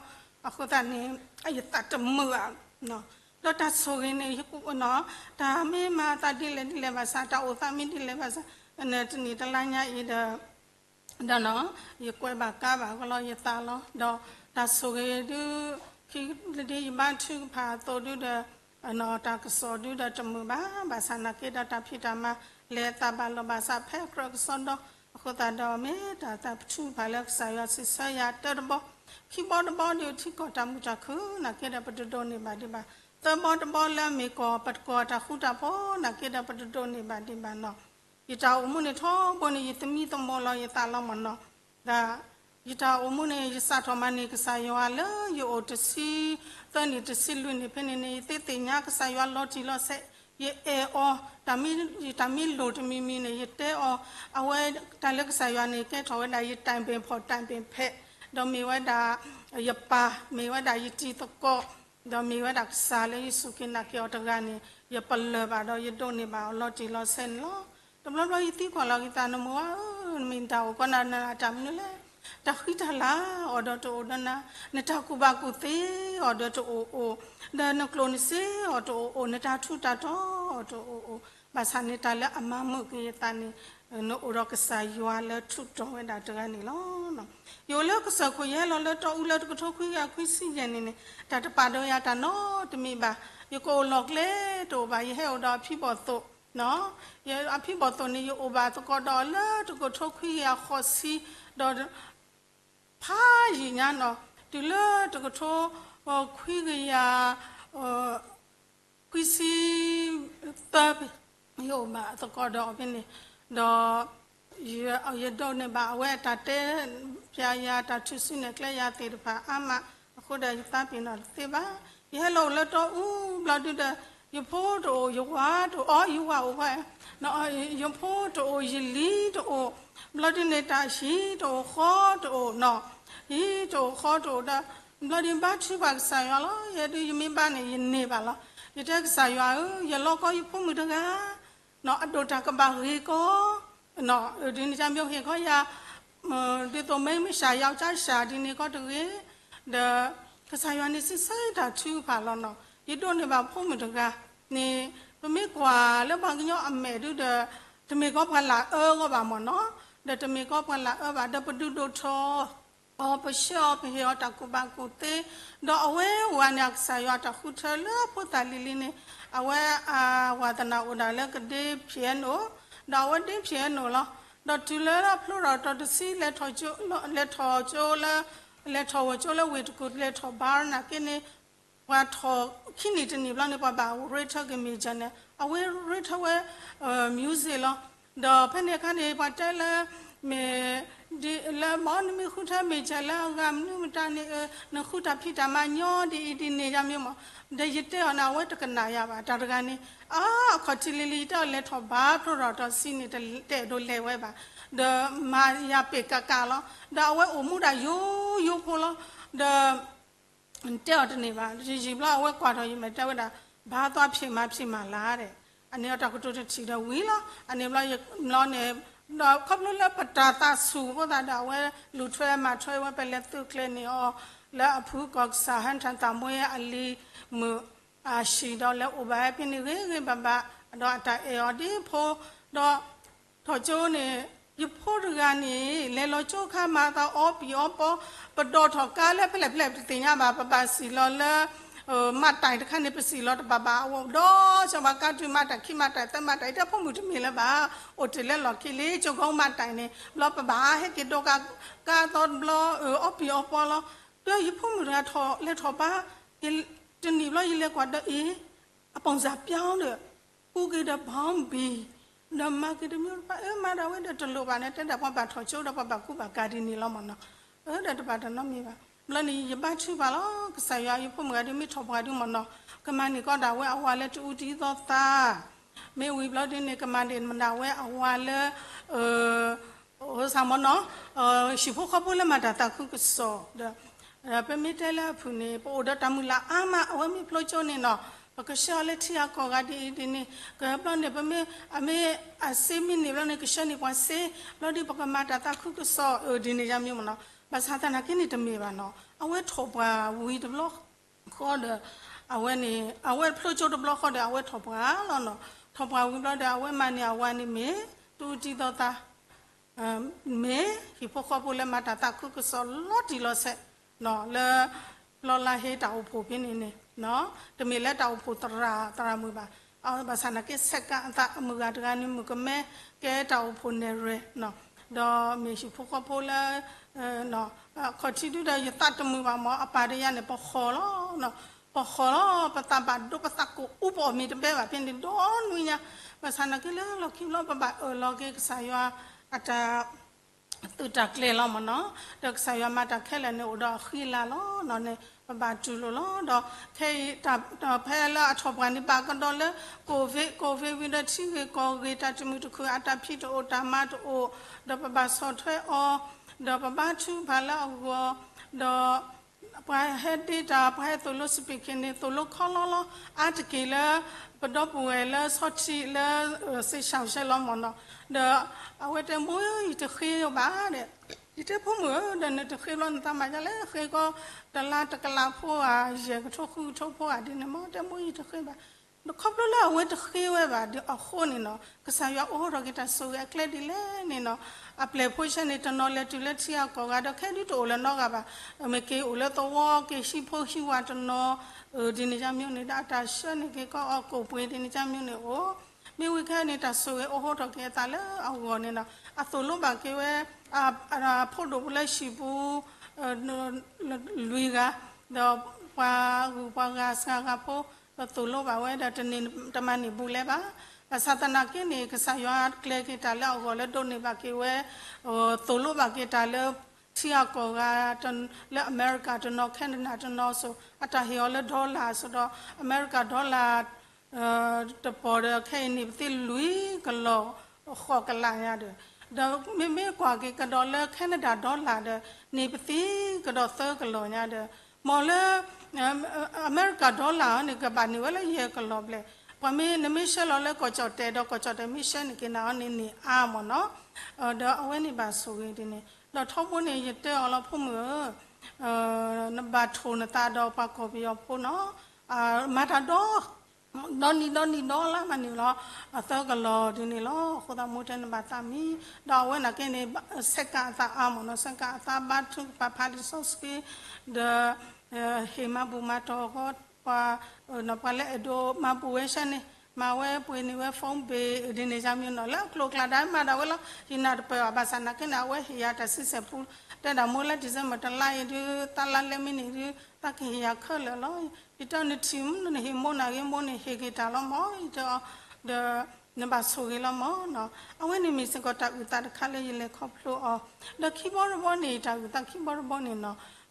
အဃိသတးန့ၣ် ယသးတမုာ်ဘၣ် ဒီးတၢ်ဆိၣ်ဂ့ၤန့ၣ် ယကူၣ်နီၤ တၢ်မ့ၢ်မၤအသးဒ်လဲၣ်ဒ်လဲၣ်ဘၣ်ဆၣ် တၢ်အိၣ်သးမ့ၢ်ဒ်လဲၣ်ဘၣ်ဆၣ် တနံၣ်တလါညါအံၤဒီး ဒီးနီၤ ယကွဲးဘၣ်ကါဘၣ်ကလီယသးလီၤ. ဒီးတၢ်ဆိၣ်ဂ့ၤဒုး ခံလၢဒ်ယဘါထုကဖၣ်အသိးဒုဒီး တၢ်ကစီၣ်ဒုဒီးတမုာ်ဘၣ် ဘၣ်ဆၣ်နာ်က့ဒီးတၢ်ဖံးတၢ်မၤ လဲၤအသးဘၣ်လီၢ်ဘၣ်စးဖဲကြၢးကစီဒီ အဃိသတးဒီးမ့ၢ်တၢ်သးပထုကဖၣ်လၢကစၢ်ယွၤစံးဆၢယၤတၢတဘီ ခံဘီတဘီဒုးထံကီၢ်တၢ်မုာ်တၢ်ခုၣ်နာ်က့ဒီးပတဒိးန့ၢ်ဘၣ်ဒံးဘၣ် သၢဘီတဘီလၢအမ့ၢ်ကီၢ်ပတကီၢ်တၢ်ဃူတၢ်ဖိးနာ်က့ဒီးပတဒိးန့ၢ်ဘၣ်ဒံးဘၣ်နီၤ ယတၢ်အိၣ်မူန့ၣ်ထီဘိန့ၣ် ယသမံသမိးလီၤယသးလီၤမ့ၢ်နီၤ. ဒီးယတၢ်အိၣ်မူန့ၣ် ယစးထီၣ်မၤန့ၢ်ကစၢ်ယွၤလၢယအိၣ်တဆံသၢနံၣ်တဆံလွံၢ်နံၣ်ဖဲန့ၣ်န့ၣ် ယသ့သ့ၣ်ညါကစၢ်ယွၤလီၤတံၢ်လီၤဆဲး, ယအဲၣ်အီၤ, တၢ်မ့ၢ်လိၣ်တမံၤမံၤန့ၣ် ယတဲအီၤ, အဝဲတၢ်လၢကစၢ်ယွၤန့ၣ် ကဲထီၣ်ဝဲဒၣ်ယတၢ်ဘ့ၣ်ဖီၣ်တၢ်ဘ့ၣ်ဖဲး, ဒီးမ့ၢ်ဝဲဒၣ်ယပၢ်, မ့ၢ်ဝဲဒၣ်ယတံၤသကိး ဒီးမ့ၢ်ဝဲဒၣ်ကစၢ်လၢယစူၢ်က့ၤနာ်က့ၤအီၤတဂၤန့ၣ် ယပလၢၢ်ဘၣ်ဒီးယဒိးန့ၢ်ဘၣ်အီၤလီၤတံၢ်လီၤဆဲးန့ၣ်လီၤ. တဘျီဘျီယသံကွၢ်လီၤက့ၤသး နမိၢ်ဧၢ, နမ့ၢ်တၢ်အိၣ်ကီနၤနတၢ်မနုၤလဲၣ်. တၢ်ဃံတၢ်လၤအီၤဒီးတအိၣ်ဒီးနၤ, နတၢ်ကူၣ်ဘၣ်ကူၣ်သ့အီၤဒီးတအိၣ်အိၣ်, ဒီးနကျိၣ်နစ့အီၤတအိၣ်အိၣ်, နတၢ်ထူးတၢ်တီၤအီၤတအိၣ်အိၣ်, ဘၣ်ဆၣ်န့ၣ်တၢ်လၢအမၤမုာ်က့ၤယသးန့ၣ် နအိၣ်ဒီးကစၢ်ယွၤလၢထူးတီၤဝဲဒၣ်တဂၤန့ၣ်လီၤ. ယအိၣ်လၢကစၢၢ်ခိၣ်ယဲလီၤလၢတီအူလၢတကထိခွံကယၤခွံဆံယဲၢ်န့ၣ်န့ၣ် တၢ်တပာ်ဒီးယၤတၢ်နီတမံၤဘၣ်. ယကအိၣ်လီၢ်ကျဲတအိၣ်ဘၣ်, ယဟဲအိၣ်ဒီးအဖံဘီၣ်သိၣ်, အဖံဘီၣ်သိၣ်န့ၣ် ယအိၣ်ဘၣ်သကိးဒီးအီၤလၢတကထိခွံကယၤဃိးဆံ, ဒီး ဖးယံာ်ညါနီၤ, တုၤလၢတကထိခွံကယၤ ခွံဆံသၢ ယအိၣ်ဘၣ်သကိးဒီးအီၤဖဲန့ၣ်, ဒီး ယဒိးန့ၢ်ဘၣ်အဝဲအတၢ်တဲဖျါယၤ တၢ်ထုးစုနဲၣ်ကျဲယၤသ့ၣ်တဖၣ်အါမး, အဃိဒီးယသးပ့ၤနီၣ်တသ့ဘၣ်. ယဟဲလီၤအိၣ်လၢတီအူဘျီဒုဒီး ယဖိတအိၣ် ယဝၤတအိၣ်, အီ ယဝၤအိၣ်ဝဲ, ယဖိတအိၣ် ယလံၤတအိၣ်, ဘျီဒုန့ၣ် တၢ်ဟံၣ်တအိၣ် ဃီတအိၣ်နီၤ, ဟံၣ်တအိၣ်ဃီတအိၣ်ဒီး ဘျီဒုဘါထုကဖၣ်ကစၢ်ယွၤလီၤ. ယဲဒုးယမ့ၢ်ဘါန့ၣ် ယန့ၢ်ဘၣ်လီၤ. ယတဲကစၢ်ယွၤဧၢ, ယလီၤကီယဖိမုၣ်တဂၤ အဒိၣ်တၢ်ကဘၣ်ဂ့ၤကီ, ဒ်န့ၣ်တၢ်မ့ၢ်ဟ့ၣ်ခီယၤ ဒ်သိးမ့ၢ်မုၢ်ဆၣ်ယွၤကစၢ်ဒ်န့ၣ်ကီတဂ့ၤ, ဒီးကစၢ်ယွၤန့ၣ်စံးဆၢယတၢ်ထုကဖၣ်လီၤနီၤ. ယဒိးန့ၢ်ဘၣ်ဖိမုၣ်တဂၤန့ၣ် ပမ့ၢ်ကွၢ်လၢပှၤကညီအမဲာ်ဒုဒီး တမ့ၢ်ကီပှၤလၢအၢဂီၢ်ဘၣ်မ့ၢ်နီၤ, ဒီးတမ့ၢ်ကီပှၤလၢအၢဘၣ် ဒီးပဒုးဒိၣ်ထီၣ် အီၤ ပဆှၢအီၤ ပဟ့ၣ်အီၤတၢ်ကူၣ်ဘၣ်ကူၣ်သ့, ဒီးအဝဲဝၤန့ၣ် အကစၢ်ယွၤတၢ်ဃုထၢလၢအဖိသၣ်လံၤလံၤန့ၣ် အဝဲအဝၤသနာ်အိၣ်ဒၣ်လၢကဒ့ဖျဲးနိၣ်, ဒီးအဝဲဒ့ဖျဲးနိၣ်လီၤ. ဒီးတုၤလၢဖျိထီၣ်တီၤတဆံ လဲၤထီၣ်ကၠိလၢ လဲၤထီၣ်ဝဲကၠိလၢဝ့ၢ်တကူၣ် လဲၤထီၣ်ဘါနာ်က့န့ၣ် ပှၤထီၣ်ခံနံၣ်တနံၣ်ဘျီန့ၣ် ပှၤဘၣ်ရ့ထၢက့ၤ major န့ၣ် အဝဲရ့ထၢဝဲ music လီၤ. ဒီးဖဲန့ၣ်အခါန့ၣ် ပှၤတဲလၢ မ့ၢ် ဒ်လၢမ့ၢ်နမ့ၢ်ဃုထၢမ့ၢ်ကဲလၢအဂၤမနုၤမတၤန့ၣ် နဃုတၢ်ဖံးတၢ်မၤညီဒ်အံၤဒ်န့ၣ်ယါမ့ၢ်မး, ဒီးယတဲအီၤန့ၣ် အဝဲတကနၣ်ယၤဘၣ်. တၢ်တဂၤန့ၣ် အါ အခီၣ်ထံးလံၤလံၤ ယတဲအီၤလဲၤထီၣ်ဘါဖျိထီၣ်တီၤတဆံန့ၣ် တအဲၣ်ဒိးလဲၤဝဲဘၣ်. ဒီးမၤယၤပ့ၤကးကးလီၤ. ဒီးအဝဲအိၣ်မူဒၣ်ယိယိဖိလီၤ. ဒီး တဲအီၤတန့ၢ်ဘၣ်. ယံာ်ယံာ်ဘျီအဝဲကွၢ်ထီၣ်ယမဲာ်တဲဝဲဒၣ်, ဘၣ်သွားဖြေမှာဖြေမှာလား ဒဲး. အန့ၣ်အတၢ်ကတိၤတထံၣ်ဒီးဝံၤလီၤ. အန့ၣ်ဘျီယဘျီန့ၣ်, ဒီးခီဖျိလၢပတၢ်သးဆူၣ်အဃိသတးဒီး အဝဲလူၤထွဲမၤထွဲဝဲ ပလဲၤသုးကျဲၤန့ၢ်အီၤ လၢအဖုကီၢ်ကစၢ် ဟၢထၢၣ်သးမွ့အလံၤမုၣ် အဟံၣ်ဒီးလဲၤအိၣ်ဘၣ်ဖဲန့ၣ်ဂ့ၤဂ့ၤဘၣ်ဘၣ်, ဒီးအတၢ်အဲၣ်အီၤဒ်ဖိ, ဒီး ထီၣ်ကၠိန့ၣ် ယဖိတဂၤန့ၣ် လဲၤလီၤကၠိခါမၤသးအီပံၤအီပီ, ပဒိးထီၣ်ကါလၢဖဲလဲၣ်ဖဲလဲၣ်တသ့ၣ်ညါဘၣ်, ပဘၣ်စံၣ်လီၤလၢ မးတၢ်တခါန့ၣ် ပစံၣ်လီၤတဘၣ်ဘၣ်, အဝဲဒီးစီၤပၤကါတုၤမးတၢ်ခံမးတၢ်သၢမးတၢ် ယတဲဖိမုၣ်တမ့ၢ်လၢၤဘၣ်, အိၣ်တ့ၢ်လၢလီၢ်ခံလံ ကၠိခိမးတၢ်န့ၣ် ဘျီပဘၣ်ဟဲက့ၤဒိကါ ကါသီတဘျီ အီပံၤအီပီလီၤ. ဒီးယဖိမုၣ်တဂၤထီၣ်လဲၤထီၣ်ပာ် တနံၣ်ဘျီယလဲၤကွၢ်ဒီးအံၤ အပုံစံပြောင်းဒီး ကူးက့ၤဒီး ဘောင်းဘီ ဒီးမၤက့ၤတမျိုးတဖၣ် အၢ မၤဒၣ်ဝဲဒီးတလိၣ်ဘၣ်န့ၣ် တဲဒၣ်ပှၤဘၣ်ထီၣ်ကၠိဒီးပှၤဘၣ်ကူဘၣ်ကၤဒ်န့ၣ်လီၤမ့ၢ်နီၤ. အၢ ဒီးတဘၣ်တနီတမံၤဘၣ်. ဘျီန့ၣ် ယဘါထုကဖၣ်လီၤ ကစၢ်ယွၤ ယဖိမုၣ်ဂၤဒုးမ့ၢ်ထီၣ်ပှၤဒုးမ့ၢ်နီၤ ကမၤန့ၢ်ကီးဒၣ်ဝဲအဝၤလၢတအူတံသီသး မ့ၢ်ဝံၤဘျီဒုးန့ၣ် ကမၤန့ၢ်မတၤဝဲအဝၤလၢ စၢ်မ့ၢ်နီၤ ဟံၣ်ဖိဃီဖိလၢမၤတၢ်သးခုကစီၣ်ဒီး ပမ့ၢ်တဲလၢအဖုၣ်န့ၣ် ပအိၣ်ဒီးတၢ်မုၢ်လၢ်အါမး အဝဲမ့ၢ်ဖျိကၠိန့ၣ်နီၤ ပကဆှၢအီၤလၢထံအကီၢ်ဂၤဒ်အံၤဒ်န့ၣ် ကဘျီန့ၣ် ပမ့ၢ် အမ့ၢ်အစ့မ့ၢ်န့ၢ်ဘျီန့ၣ် ကဆှၢန့ၢ်ပှၤစ့ ဘျီဒ်ပကမၤတၢ်သးခုကစီၣ် ဒ်န့ၣ်ယါမ့ၢ်မ့ၢ်နီၤ ဘၣ်ဆၣ်သနာ်က့န့ၣ်တမ့ၢ်ဘၣ်နီၤ အဝဲထီၣ်ပှၤဝံၤတဘျီ ဃီဒီး အဝဲန့ၣ် အဝဲဖျိကၠိတဘျီဃီဒီး အဝဲထီၣ်ပှၤလီၤနီၤ ထီၣ်ပှၤဝံၤဘျီဒီး အဝဲမၤန့ၢ်အဝၤန့ၣ်မ့ၢ် တအူတံသီသး မ့ၢ်ဟံၣ်ဖိဃီဖိလၢမၤတၢ်သးခုကစီၣ်လီၤတံၢ်လီၤဆဲး လၢ လီၤလးဟ့တၢ်အိၣ်ဖှိၣ်ဖဲန့ၣ်န့ၣ် တမ့ၢ်လၢတၢ်အိၣ်ဖှိၣ်သရၣ်သရၣ်မုၣ်ဘၣ် ဘၣ်ဆၣ်သနာ်က့ ဆဲးကးအသးအမုၢ်ဂၤတဂၤန့ၣ် မုၣ်ကမဲ ကဲတၢ်အိၣ်ဖှိၣ်နဲၣ်ရွဲၣ် ဒီးမ့ၢ်ဟံၣ်ဖိဃီဖိလၢ ခီၣ်ထံးဒုဒီးယသးတမုာ်ဘၣ်မ့ၢ် အပၢ်ဒီးယၤန့ၣ် ပဃီၤလီၤ ပဃီၤလီၤ ပသးဘၣ်ဒိပသးကိးအူ ပအီၣ်မ့ၤတဘဲဘၣ်ဖဲန့ၣ် ဒီနွံညါ ဘၣ်ဆၣ်သနာ်က့လၢလီၢ်ခံဘျီ ပဘၣ်အၢၣ်လီၤက့ၤကစၢ်ယွၤအတၢ် သုးတၢ်ကျဲၤလီၤမ့ၢ်နီၤ ဒီးကစၢ်ယွၤမၤတၢ်ခဲလၢာ်န့ၣ် အိၣ်ဒီးအဃံအလၤလီၤနီၤန့ၣ် ပဘၣ်တူၢ်လိာ်လီၤ ဒီးခဲအံၤ ဖဲလၢအထီၣ်ပှၤန့ၣ် ဘၣ်ကဒီးလၢ ကိၣ်ဝ့း ကိၣ်ဝ့းဝံၤဒီးထံဂ့ၢ်ကီၢ်ဂ့ၢ် တၢ်တမုာ်တခုၣ် အတၢ်ဖံးတအိၣ်တၢ်မၤတအိၣ် ဒီးပဘၣ်ဆီၣ်ထွဲအီၤ ဒီးပဘါထုကဖၣ်လၢအဂီၢ် ဒီး ပှၤဟဲဒ့တၢ် ပှၤဟဲသိၣ်လိ speaking န့ၣ် သိၣ်လိခီလီလီၤ အါတက့ၢ်လၢ ပဒီပုၢ်ဝဲၢ်လၢဆီထံးလၢ စ့ၢ်ဆၣ်ဆဲလီၤမ့ၢ်နီၤ ဒီးအဝဲတဲ မိၢ်ယတဃ့ဘၣ်ဒီး ယတဲဖိမုၣ်ဧၢ ဒီးနတဃ့ဘျီနသးမၤဒ်လဲၣ် ဃ့ကီး တလါတကလးဖိဧါ ယဲၢ်ကထိဃုကထိဖိဧါဒ်န့ၣ် မ့ၢ်တဲမိၢ်ယတဃ့ဘၣ် ဒီးခီဖျိလၢအဝဲတဃ့ဝဲဘၣ်ဒီးအဃိန့ၣ်နီၤ ကစၢ်ယွၤအိးထီၣ်က့ၤတၢ်ဆိၣ်ဂ့ၤအကျဲဒ်လဲၣ်န့ၣ်နီၤ အပျဲၢ်ဖိဆဲန့ၣ် တနီၤလဲၤတုၤလၢထံဂၤကီၢ်ဂၤဒီး ခဲဒုတအိၣ်လၢၤနီတဂၤဘၣ် မ့ၢ်က့ၤအိၣ်လၢသဝီ က့ၤဟံးဖိဟံးဝၤတနီၤ ဒ်န့ၣ်ယါမ့ၢ်န့ၣ် ဒီးအတၢ်ဆှၢန့ၢ်က့ၤကီးအီၤကိၣ်ပှ့ၤဒ်န့ၣ်ယါမ့ၢ်န့ၣ်အိၣ် မ့ၢ်ဝံၤခဲန့ၣ် တၢ်ဆိၣ်ဂ့ၤအိးထီၣ်က့ၤအသးလၢအဂီၢ်န့ၣ်နီၤ အသိၣ်လိဘၣ်က့ၤဝဲ အဖိဒိၣ်လၢဟံၣ်ပူၤ လွံၢ်ဂၤ ဒီးပှၤဂုၤပှၤဂၤစှၤဂၤဖိ ဒီးသိၣ်လိဘၣ်ဝဲဒီးတန့ၢ်တမၤန့ၢ်ဘူးလဲဘၣ်. ဘၣ်ဆၣ်သနာ်က့န့ၣ် ကစၢ်ယွၤကျဲၤက့ၤတၢ်လၢအဂီၢ်လၢဒိးန့ၢ်ဘၣ်က့ၤဝဲ သိၣ်လိဘၣ်က့ၤတၢ်လၢ ထံဂၤကီၢ်ဂၤ လၢအမဲရကၤတနီၤ Canada တနီၤစိၤ အတၢ်ဟ့ၣ်အီၤလၢ dollar စိၤဒီး အမဲရကၤ dollar တပီၢ်ဒီး ခဲအံၤန့ၣ်ပသ့လွံၢ်ကလီၢ်ဃိးကလးညါဒီး ဒီးမ့မ့ၢ်ကွၢ်က့ၤကဒီးလၢ Canada dollar ဒီး န့ၣ်ပသ့ကဒီးသၢကလီၢ်ညါဒီး မ်လၢ အမဲရကၤ dollar န့ၣ် ကဘၣ်န့ၢ်ဝဲလၢယဲၢ်ကလီၢ်ဘျဲၣ်. ပှၤမ့ၢ်နမ့ၢ်ဆှၢလီၤလၢကီၢ်ကၠီၣ်တဲာ်ဒီး ကီၢ်ကၠီၣ်တဲာ်မ့ၢ်ဆှၢန့ၢ်က့ၤနၤအီၤန့ၣ်န့ၢ်အါမ့ၢ်နီၤ. ဒီးအဝဲန့ၣ်ဘၣ်ဆိၣ်ဂ့ၤဒ်န့ၣ် ဒီးထီဘိန့ၣ် ယတဲအီၤလီၤ ဖိမုၣ်ဧၢ နဘၣ်ထိၣ်နသးဒီးပှၤကီၢ်ပယီၤဖိနီၤ မၤတၢ်ဒီ ဒီနံၤဒီနံၤဒီလါမးန့ၣ်လီၤ အသၢကလီၢ်ဒ်န့ၣ်လီၤ. အဃိသတးမိၢ်တဲနဘၣ်သးမံ ဒီးအဝဲနာ်က့န့ၣ် ဆဲးကးအသးအါမ့ၢ်နီၤ ဆဲးကးအသးဘါထုကဖၣ်ဖးလံာ်စီဆှံ ဒီး ဟ့ၣ်မၤဘူၣ်မၤတီၢ်ဃီ ပှၤ ပှၤလၢအဲၣ်ဒိးမၤဘူၣ်ဝဲဆၢန့ၣ် မၤဝဲပှ့ၤန့ၢ်ဝဲ phone bill ဒ်န့ၣ်ယါမ့ၢ်နီၤ လၢအကျိၤအကျဲဒၣ်မၤဒၣ်ဝဲလီၤ. ယနၢ်တပၢၢ်ဘၣ် ဘၣ်ဆၣ်နာ်က့န့ၣ် အဝဲဟ့ၣ်ယၤတၢ်ဆံဆဲၣ်ပူ တဲဒၣ်မိၢ်လၢ December တလါအံၤဒုး တၢ်လါလဲမ့ၢ်န့ၣ်ဒုး တၢ်ကဟ့ၣ်ယၤခဲလၢာ်လီၤ. ယတဲနထံၣ်မ့ၢ်နဟ့ၣ်မိၢ်နၤဂ့ၤ မိၢ်န့ၣ်ဟ့ၣ်က့ၤတၢ်လီၤမ့ၢ် ယတဲအီၤ ဒီး နဘၣ်ဆိၣ်ဂ့ၤလီၤမ့ၢ်နီၤ. အဝဲန့ၣ်မ့ၢ်စ့ၢ်ကီးတၢ်အုၣ်သးတခါလၢယလဲၤခီဖျိအီၤ ဒီးခံဘီတဘီန့ၣ် တၢ်အုၣ်သးခံဘီတဘီန့ၣ်နီၤ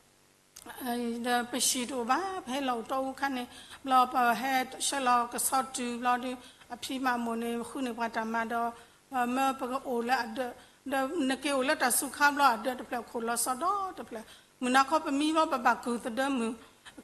ဒီးပဟံၣ်တအိၣ်ဘၣ် ပဟဲလီၤအိၣ်တီအူခါန့ၣ် ဘျီပဟဲဆှၢလီၤကဆီတုၤဘျီဒုး အဖံမၤမိၢ်န့ၣ် ဃုန့ၢ်ပှၤတၢ်မၤဒီး မၢပကအိၣ်လၢအဒၢး, ဒီးနက့ၤအိၣ်လၢတၢ်စူၤခါဘျီအဒၢးတဖျၢၣ်ခိၣ်လီၤစီဒီတဖျၢၣ်, မုၢ်နၤခီပမံဘျီပဘၣ်ကုၢ်သဒၢမုၢ်,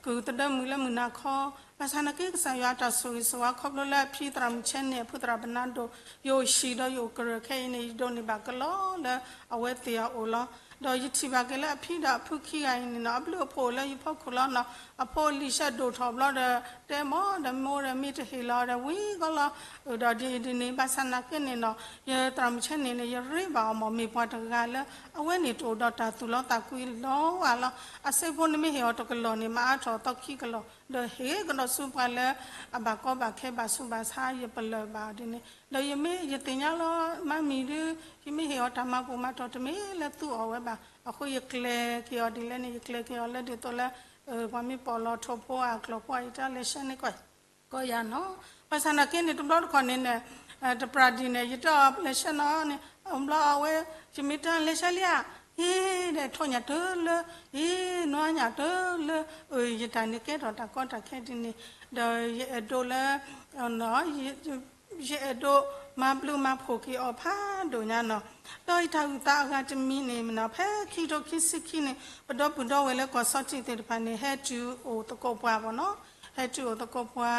ကုၢ်သဒၢမုၢ်လၢမုၢ်နၤခီ, ဘၣ်ဆၣ်နာ်က့ကစၢ်ယွၤအတၢ်ဆိၣ်ဂ့ၤဆိၣ်ဝါခီဖျိလၢအဖံသရၣ်မုၣ်ဆဲန့ၣ် အဖုသရၣ်ဘနါဒိၣ်, ယအိၣ်ဟံၣ်ဒီးယအိၣ်ကရၢၢ်ခဲအံၤန့ၣ် ယဒိးန့ၢ်ဘၣ်ကလီလၢအဝဲသ့ၣ်အအိၣ်လီၤ. ဒီးယထံၣ်ဘၣ်က့ၤလၢအဖံဒီးအဖုခံဂၤအံၤန့ၣ်နီၤ အဘျုးအဖှိၣ်လၢယဖီခိၣ်လီၤနီၤ, အဖိအလံၤဆဲးဒိၣ်ထီၣ်ဘျီဒီး တဲမ့ၢ်ဒီးမိၢ်ဒီးမ့ၢ်တဟ့ၣ်လီၤဒီးဝံၤကီလီၤ, ဒီးဒ်အံၤဒ်န့ၣ် ဘၣ်ဆၣ်နာ်က့န့ၣ်နီၤ ယသရၣ်မုၣ်ဆဲန့ၣ်န့ၣ် ယရ့ဘၣ်အီၤမ့ၢ်မ့ၢ်ပှၤတဂၤလၢ အဝဲန့ၣ်တအိၣ်ဒီးတၢ်သူၣ်လီသးကွံလီၤဝဲလီၤ. အစ့ဖိန့ၣ်မ့ၢ်ဟ့ၣ်အီၤတကလီၢ်န့ၣ် မၤအါထီၣ်အသီခံကလီၢ် ဒီးဟ့ၣ်ကဒီးဆူပှၤလၢအဘၣ်ကီဘၣ်ခဲဘၣ်ဆူးဘၣ်ဆါ ယပလၢၢ်ဘၣ်ဒ်န့ၣ်, ဒီးယမ့ၢ်ယသ့ၣ်ညါလီၤ မါမံၤဒုး ယမ့ၢ်ဟ့ၣ်အီၤတၢ်မၤပူၤမၤတီၢ်တမ့ၢ်လၢသူအီၣ်ဝဲဘၣ်. အဃိယကျဲၤက့ၤအီၤဒ်လဲၣ်န့ၣ် ယကျဲၤက့ၤအီၤလၢဒ်သိးလၢ ပှၤမ့ၢ်ပိာ်လီၤထိၣ်ဖိအကျီၢ်ဖိအံၤ တၢ်လဲၤဆှၢန့ၢ်ကီး ကီးယၤနီၤ. ဘၣ်ဆၣ်နာ်က့န့ၣ် တဘျီတခီၣ်န့ၣ်န့ၣ် တပြၢ်ဒ်န့ၣ် ယတဲအီၤလဲၤဆှၢနီၤန့ၣ် ဘျီအဝဲ ယမ့ၢ်တၢ်လဲၤဆှၢလံဧါ, ဟ့ၣ်ဒီးထီၣ်ညၣ်တၢလၢ ဟ့ၣ်နွါညၣ်တၢလၢ ယတၢ်န့ၣ်ကဲထီၣ်တၢ်ကီတၢ်ခဲဒ်န့ၣ်, ဒီးယအဲၣ်ဒိးလၢ ယအဲၣ်ဒိးမၤဘျုးမၤဖှိၣ်က့ၤအီၤဖးဒိၣ်ညါနီၤ. ဒီးယတၢ်အုၣ်သးအဂၤတမံၤန့ၣ်မ့ၢ်နီၤ ဖဲခံကထိခံဆံခံန့ၣ် ပဒီပုၢ်ဒီဝဲၢ်လၢကီၢ်စီထံးသ့ၣ်တဖၣ်န့ၣ် ဟဲတုၤအိၣ်သကိးပှၤဘၣ်နီၤ, ဟဲတုၤအိၣ်သကိးပှၤ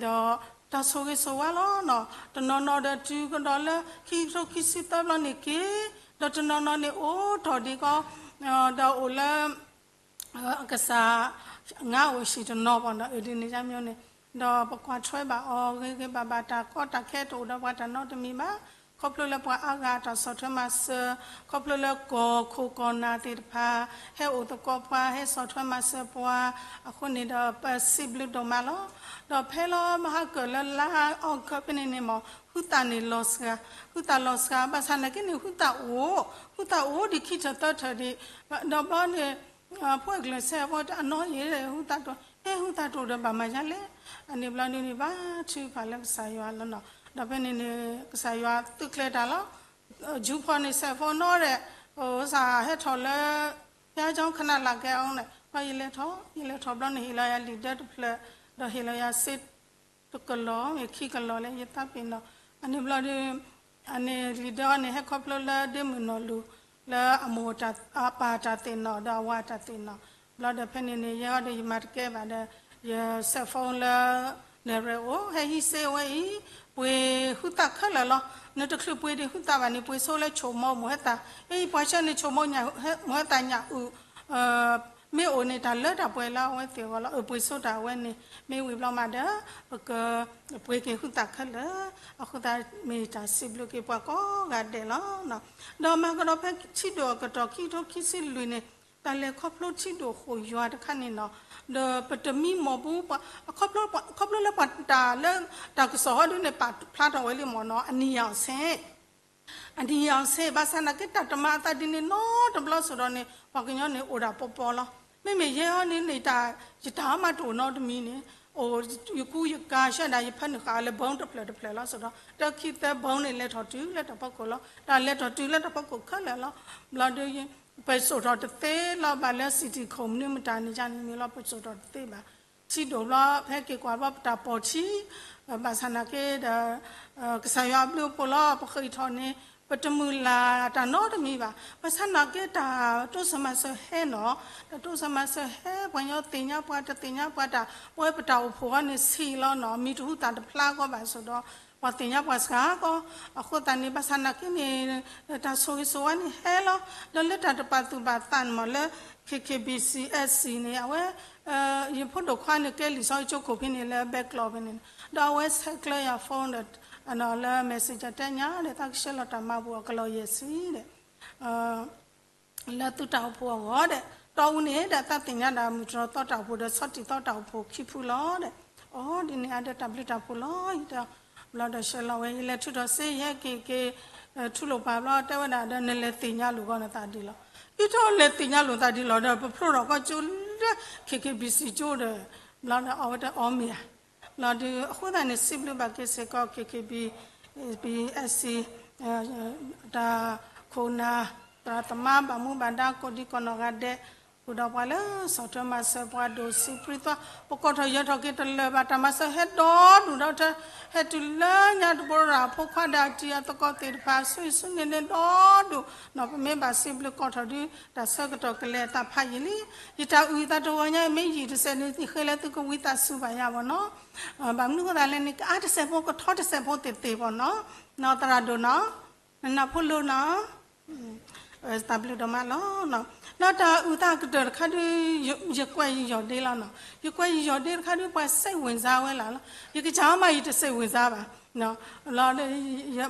ဒီးတၢ်ဆိၣ်ဂ့ၤဆိၣ်ဝါလီၤနီၤ. တနီၤနီၤဒီးတုၤကဒီးလၢခံကထိခံဆံသၢဘျီန့ၣ်က့ၤ, ဒီးတနီၤနီၤန့ၣ်အိၣ်ထီၣ်ဒံးကီ ဒီးအိၣ်လၢ ကစၢ် ငါးအိၣ်ဟံၣ်တနီၤဘၣ်နီၤ အၢဒ်န့ၣ်ယါမ့ၢ်န့ၣ်, ဒီးပကွၢ်ထွဲဘၣ်အီၤဂ့ၤဂ့ၤဘၣ်ဘၣ် တၢ်ကီတၢ်ခဲတအိၣ်ဒီးပှၤတၢ်နီတမံၤဘၣ်. ခီဖျိလၢပှၤအါဂၤအတၢ်ဆီၣ်ထွဲမၤစၢၤ, ခီဖျိလၢကီၢ်ခိၣ်ကီၢ်နၢ်သ့ၣ်တဖၣ် ဟဲအိၣ်သကိးပှၤ ဟဲဆီၣ်ထွဲမၤစၢၤပှၤ, အဃိန့ၣ်ဒီးပစံးဘျုးဒိၣ်မးလီၤ. ဒီးဖဲလီၤမဟါကၢၣ်လၢလါအီကူးဖဲန့ၣ်န့ၣ်မ့ၢ် ဟုသးန့ၣ်လီၤစှၤ, ဟုသးလီၤစှၤ ဘၣ်ဆၣ်နာ်က့န့ၣ် ဟုသးအိၣ်, ဟုသးအိၣ်ဒံးခံထၢၣ်သၢထၢၣ်ဒံး, ဒီးဘျီန့ၣ် ဖိၣ်အဲၣ်ကျၢၢ်စဲအဖိတနီၤအံၤ ဟုသးတအိၣ်, ဟဲဟုသးတအိၣ်ဒီးဘၣ်မၤယါလဲၣ်. အန့ၣ်ဘျီဒ်န့ၣ် ဘါထုကဖၣ်လၢကစၢ်ယွၤလီၤနီၤ. ဒီးဖဲန့ၣ်န့ၣ် ကစၢ်ယွၤသုးကျဲၤတၢ်လီၤ. ယူဖီန့ၣ် စဲးဖိနီၣ်ဒီး စးဟဲထီၣ်လၢ ဘုရားကျောင်း ခဏလာခဲ့အောင်န့ၣ် ဘျီယလဲၤထီၣ်, ယလဲၤထီၣ်ဘျီန့ၣ် ဟ့ၣ်လီၤယၤလံာ်ဒၢတဖျၢၣ်, ဒီးဟ့ၣ်လီၤယၤစ့ တကလီၢ်မ့ၢ်ခံကလီၢ်လၢယသးပ့ၤနီၣ်, အန့ၣ်ဘျီဒီး အန့ၣ်လံာ်ဒၢအီၤန့ၣ် ဟဲခီဖျိလၢဒ့မုၣ်နီၢ်လူၤ လၢအမိၢ်တၢ် အပၢ်တၢ်သ့ၣ်နီၣ် ဒီးအဝၤတၢ်သ့ၣ်နီၣ်, ဘျီဒီးဖဲန့ၣ်န့ၣ် ယဲအီၤဒီးယမၤတကဲဘၣ်ဒီး ယ cell phone လၢ နရဲၣ်အိၣ် ဟဲဟံးစ့ဝဲအံၤ, ပှ့ၤဟုသးခဲလၢာ်လီၤ. နတချုးပှ့ၤဒံးဟုသးဘၣ်န့ၣ် ပှ့ၤဆိလၢဆိမိၣ်မိၢ်ဟဲသၣ်, အံၤပှၤဆှၢန့ၣ် ဆိမိၣ်မိၢ်ဟဲသၣ်ညၣ်အုၣ် မ့ၢ်အိၣ်န့ၣ် တၢ်လၢတၢ်ပှဲၤလၢအဝဲသ့ၣ်အဂီၢ်လီၤ. အပှ့ၤဆိတၢ်အဝဲန့ၣ် မ့ၢ်ဝံၤဘျီမးဒီး ပကပှ့ၤက့ၤဟုသးခဲလၢာ်, အဃိသတးမ့ၢ်တၢ်စံးဘျုးက့ၤပှၤကိးဂၤဒဲးလီၤ. ဒီးမၤကဒီးဖဲထံဒိၣ်အကတီၢ် ခံကထိခံဆံလွံၢ်န့ၣ် တၢ်လဲၤခီဖျိထံဒိၣ်ဃိၣ်ယွၤတခါန့ၣ်နီၤ, ဒီးပတမံမီၢ်ဘူး ခီဖျိလၢပှၤတၢ်လၢ တၢ်ကစီၣ်ဟီဒုန့ၣ် ပာ်ဖျါထီၣ်ဝဲလံမ့ၢ်နီၤ အနံၤယၤအီၤဆ့ အနံၤယၤအီၤဆ့ ဘၣ်ဆၣ်နာ်က့တၢ်တမၤအသးဒ်န့ၣ်နီတဘျီစ့ၢ်ဒီးန့ၣ် ပှၤကညီန့ၣ်အိၣ်ဒၣ်ပီပီလီၤ. မ့မ့ၢ်ယဲအီၤန့ၣ်န့ၣ် ယတၢ်မၤတအိၣ်နီတမံၤန့ၣ် အိၣ်ယကူယကၤဆှၢဒၣ်ယဖၢနုာ်ဃာ်လၢ ဘီတဖျၢၣ်တဖျၢၣ်လီၤစ့ၢ်ဒီး တၢခံသၢဘီန့ၣ် လဲၤထီၣ်တုၤလၢတၢ်ဖီခိၣ်လီၤ. တၢ်လဲၤထီၣ်တုၤလၢတၢ်ဖီခိၣ်ခဲလၢာ်လီၤ. ဘျီဒီး ပစိာ်ထီၣ်တသ့လီၤဘၣ်လၢ city ခိၣ်မနုၤမတၤန့ၣ်ယါန့ၣ်န့ၣ်လီၤ ပစိာ်ထီၣ်တသ့ဘၣ်. ထံဒိၣ်ဘျီ ဖဲက့ၤကွၢ်ဘျီပတၢ်ပိာ်ထံ ဘၣ်ဆၣ်နာ်က့ဒီး ကစၢ်ယွၤအဘျုးအဖှိၣ်လီၤ ပဃ့ၢ်ထီၣ်န့ၣ် ပတမုၢ်လၢ်တၢ်နီတမံၤဘၣ်. ဘၣ်ဆၣ်နာ်က့တၢ်တိစၢၤမၤစၢၤဟဲနီၤ, တၢ်တိစၢၤမၤစၢၤဟဲ ပှၤကညီသ့ၣ်ညါပှၤတသ့ၣ်ညါပှၤတၢ် ပဝဲပတၢ်အိၣ်ဖှိၣ်အီၤန့ၣ်ဆံးလီၤနီၤ မံၤတဟူသၣ်တဖျါကီးဘၣ်စ့ၢ်ဒီး ပှၤသ့ၣ်ညါပှၤစှၤကီး အဃိသတးန့ၣ် ဘၣ်ဆၣ်နာ်က့န့ၣ် တၢ်ဆိၣ်ဂ့ၤဆိၣ်ဝါန့ၣ်ဟဲလီၤ. ဒီးလၢတၢ်တပာ်သူၣ်ပာ်သးန့ၣ်မ့ၢ်လၢ KKBC SC န့ၣ် အဝဲ ယဖိဒိၣ်ခွါန့ၣ် ကဲလံာ်စီဆှံကၠိခိၣ်ဖဲန့ၣ်လၢ ဘဲကျိးဖဲန့ၣ် ဒီးအဝဲဆဲးကျၢယၤ phone ဒီး လၢ messenger တဲညါဒီး သးကဆှၢလီၤတၢ်မၤဘူၣ်အကလီၢ်ယဲၢ်ဆံဒီး လၢသုတၢ်အိၣ်ဖှိၣ်အဂီၢ်ဒီး တီအူန့ၣ်ဒီး သးသ့ၣ်ညါဒၣ်မုၢ်တြီၢ်သီတၢ်အိၣ်ဖှိၣ်ဒီး ဆီတံၢ်သီတၢ်အိၣ်ဖှိၣ်ခံဖုလီၤဒီး အိ ဒ်န့ၣ်အါဒီးတၢ်ဘျုးတၢ်ဖှိၣ်လီၤ ယတဲ ဘျီဒီးဆှၢလီၤဝဲ ယလဲၤထုးထီၣ်စ့ ယဟဲက့ၤက့ၤ ထူလိာ်ပာ်ဘျီ တဲဝဲဒၣ်ဒီး နလဲၤသ့ၣ်ညါလိာ်ကီးနသးဒ်လီၤ. ဒ်သိးလဲၤသ့ၣ်ညါလိာ်သးဒ်လီၤဒီး ပဖျိထီၣ်ကီၢ်ကၠိလၢ KKBC ကၠိဒီး ဘျီဒီး အဝဲတအီမ့ၢ်ဧါ. ဘျီဒီး အဃိသတးန့ၣ် စံးဘျုးဘၣ်က့ၤစ့ၢ်ကီး KKBC SC တၢ်ခိၣ်နၢ် သရၣ်သမါ ဘၣ်မူဘၣ်ဒါ ကိးဒံကိးနီၢ်ဂၤဒဲး ဃုာ်ဒီးပှၤလၢဆီၣ်ထွဲမၤစၢၤပှၤဒိၣ်ဆံးပြံသွါ, ပကိးထီၣ်ယၢၤထီၣ်က့ၤတလၢာ်ဘၣ် တၢ်မၤစၢၤဟဲဒီဒူၣ်ဒီထၢ, ဟဲတုၤလၢညါတဘိရၣ်အဖိခွါဒီးအတံၤအသကိးသ့ၣ်တဖၣ် ဆူဆူန့ၣ်န့ၣ်ဒီဒူၣ်, ပမ့ၢ်ဘၣ်စံးဘျုးကိးထီၣ်ဒုး တၢ်ဆၢကတီၢ်ကလဲၤအသးဖးယံာ်လံ. ယတၢ်အုၣ်ယသးတဂီၤညါ မ့ၢ်ယံာ်တစဲးန့ၣ် ယဃ့လၢသုကဝံသးစူၤဘၣ်ယၤဘၣ်နီၤ. ဘၣ်မနုၤဃိသးလဲၣ်န့ၣ် ကအါတစဲးဖိ ကထီတစဲးဖိသ့ၣ်သ့ၣ်ဘၣ်နီၤ, နီၢ်သရၣ်ဒိၣ်နီၤ နနၢ်ဖိလိၤနီၤ, တၢ်ဘျုးဒိၣ်မးလီၤ. လၢတၢ်အုၣ်သးကတၢၢ်တခါဒုး ယကွဲးယယီၢ်ဒ့လီၤနီၤ, ယကွဲးယယီၢ်ဒ့တခါဒုး ပှၤစဲးဝ့ၤစါဝဲလၢ်လီၤ, ယကစၢ်အီၤမး ယတစဲးဝ့ၤစါဘၣ် လီၤ,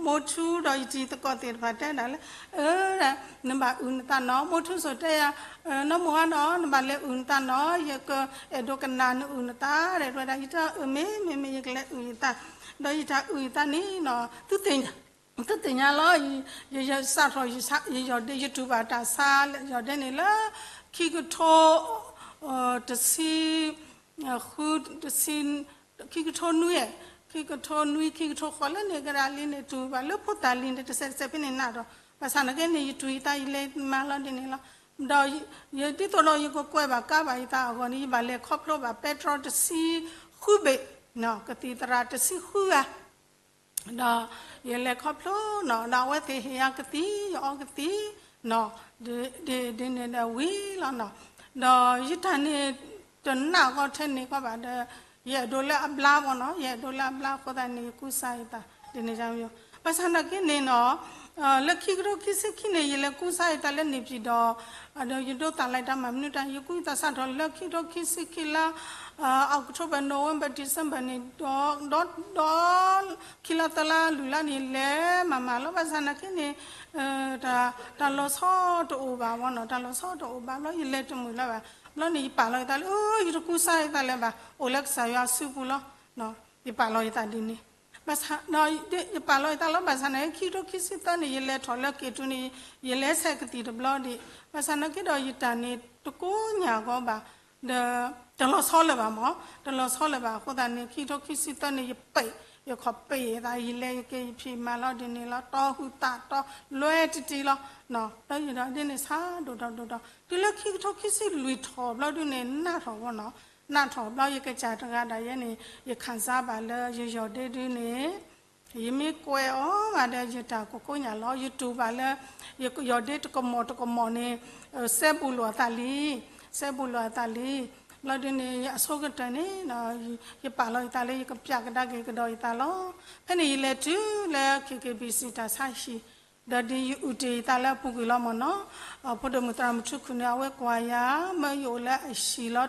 မိၢ်ထူဒီးယတံၤသကိးသ့ၣ်တဖၣ်တဲဒၣ်လၢ အၢ နဘၣ်အုၣ်နသးနီၤ, မိၢ်ထူစိၤတဲယၤ နီၢ်မိၢ်ဧါနီၤ နဘၣ်လဲၤအုၣ်နသးနီၤ, ယကအဲၣ်ဒိးကနၣ်နအုၣ်နသး တဲဝဲဒၣ် ယတၢ်အၢ မ့ၢ်မ့ၢ်မ့ၢ် ယကလဲၤအုၣ်ယသး, ဒီးယတၢ်အုၣ်ယသးန့ၣ်နီၤ သုသ့ၣ်ညါလီၤ, ယစးထီၣ်ယယီၢ်ဒ့ ယတူၢ်ဘၣ်တၢ်ဆါယီၢ်ဒ့န့ၣ်လၢ ခံကထိ တဆံ ဃု တဆံ ခံကထိနွံ, ခံကထိနွံ ခံကထိဃိးလၢန့ၣ်ကဒါလံန့ၣ် တူၢ်ဘၣ်လၢဖိသၣ်လံၤန့ၣ် တစဲးတစဲးဖဲန့ၣ်နးဒီး ဘၣ်ဆၣ်နာ်က့န့ၣ် ယတူၢ်ယသး ယလဲၤမၤလီၤဒ်န့ၣ်လီၤ. ဒီးယဒ်သိးဒီးယကကွဲးဘၣ်ကါဘၣ်ယသးအဂီၢ်န့ၣ် ယဘၣ်လဲၤခီဖျိဘၣ် ပဲတြီ တဆံဃုဘ့ၣ်, ကသံၣ်သရၣ်တဆံဃုဂၤ ဒီးယလဲၤခီဖျိနီၤ ဒီးအဝဲသ့ၣ်ဟ့ၣ်ယၤကသံၣ် ယအီကသံၣ်နီၤ, ဒ်န့ၣ်ဒီးဝံၤလီၤနီၤ, ဒီးယတၢ်န့ၣ် တနးဂီၤထဲန့ၣ်ကီးဘၣ်ဒီး ယအဲၣ်ဒိးလၢအဘျါဘၣ်နီၤ, ယအဲၣ်ဒိးလၢအဘျါအဃိသတးန့ၣ် ယကူစါယသး ဒ်န့ၣ် ဘၣ်ဆၣ်နာ်က့န့ၣ်နီၤ လၢခံကထိခံဆံခံန့ၣ် ယလဲၤကူစါယသးလၢန့ၣ်ပၠံၣ်ဒီး ဒီးယဒိသးလဲတၢ်မၤမနုၤတၢ် ယကူယသးစးထီၣ်လၢခံကထိခံဆံခံလါ October November December န့ၣ် ဒီး ဒီး ဒီး ခံလါသၢလါလွံၢ်လါန့ၣ် လဲၤမၤမၤလီၤ ဘၣ်ဆၣ်နာ်က့န့ၣ် တၢ်လီၤဆီတအိၣ်ဘၣ်ဝဲနီၤ, တၢ်လီၤဆီတအိၣ်ဘၣ်ဘျီ ယလဲၤတမုာ်လၢၤဘၣ်, ဘျီန့ၣ် ယပာ်လီၤယသးလၢ ယတကူစါယသးလၢၤဘၣ် အိၣ်လၢကစၢ်ယွၤစုပူၤလီၤ, ယပာ်လီၤယသးဒ်န့ၣ် ဘၣ်ဆၣ် ယပာ်လီၤယသးလီၤ ဘၣ်ဆၣ်န့ၣ် ခံကထိခံဆံသၢန့ၣ် ယလဲၤထီၣ်လၢက့ၤတုၤန့ၣ် ယလဲၤဆဲးကသံၣ်တဘျီဒံး, ဘၣ်ဆၣ်နာ်က့ဒီးယတၢ်န့ၣ် တကိညၢ်ဂီဘၣ်, ဒီး တလီၤဆီလၢၤဘၣ်မး, တလီၤဆီလၢၤဘၣ်အဃိသတးန့ၣ် ခံကထိခံဆံသၢန့ၣ် ယပ့ၢ် ယခီၣ်ပ့ၢ်ယသး ယလဲၤယက့ၤယဖံးမၤလီၤဒ်န့ၣ်လီၤ, တီဃုာ်သးတီ လွဲတတံၤလီၤ, ဒီးယဒီးဒ်န့ၣ်ဆါဒိၣ်ထီၣ်ဒိၣ်ထီၣ် တုၤလၢခံကထိခံဆံလွံၢ်ထီၣ်ဘျီဒုန့ၣ် နးထီၣ်ဝဲနီၤ, နးထီၣ်ဘျီ ယကစၢ်တဂၤဒၣ်ယဲန့ၣ် ယခၣ်စါဘၣ်လၢယယီၢ်ဒ့ဒုန့ၣ် ယမ့ၢ်ကွဲးအီၤဘၣ်ဒီး ယတၢ်ကိကိညၢ်လီၤ, ယတူၢ်ဘၣ်လၢ ယယီၢ်ဒ့တကမီၤတကမီၤန့ၣ် စဲဘူးလိာ်အသးလံ, စဲဘူးလိာ်အသးလံ, ဘျီဒုန့ၣ် အဆိကတၢၢ်န့ၣ် ယပာ်လီၤယသးလၢယကပျးကဒါက့ၤကဒီးယသးလီၤ. ဖဲန့ၣ်ယလဲၤတုၤလၢ K K B C တၢ်ဆါဟံၣ် ဒီးဒ်ယအုၣ်တ့ၢ်ယသးလၢအပူၤကွံာ်လီၤမ့ၢ်နီၤ, ဖိဒိၣ်မုၣ်သရၣ်မုၣ်ထူခူၣ်န့ၣ် အဝဲကွၢ်ယၤ မၢယအိၣ်လၢအဟံၣ်လီၤ,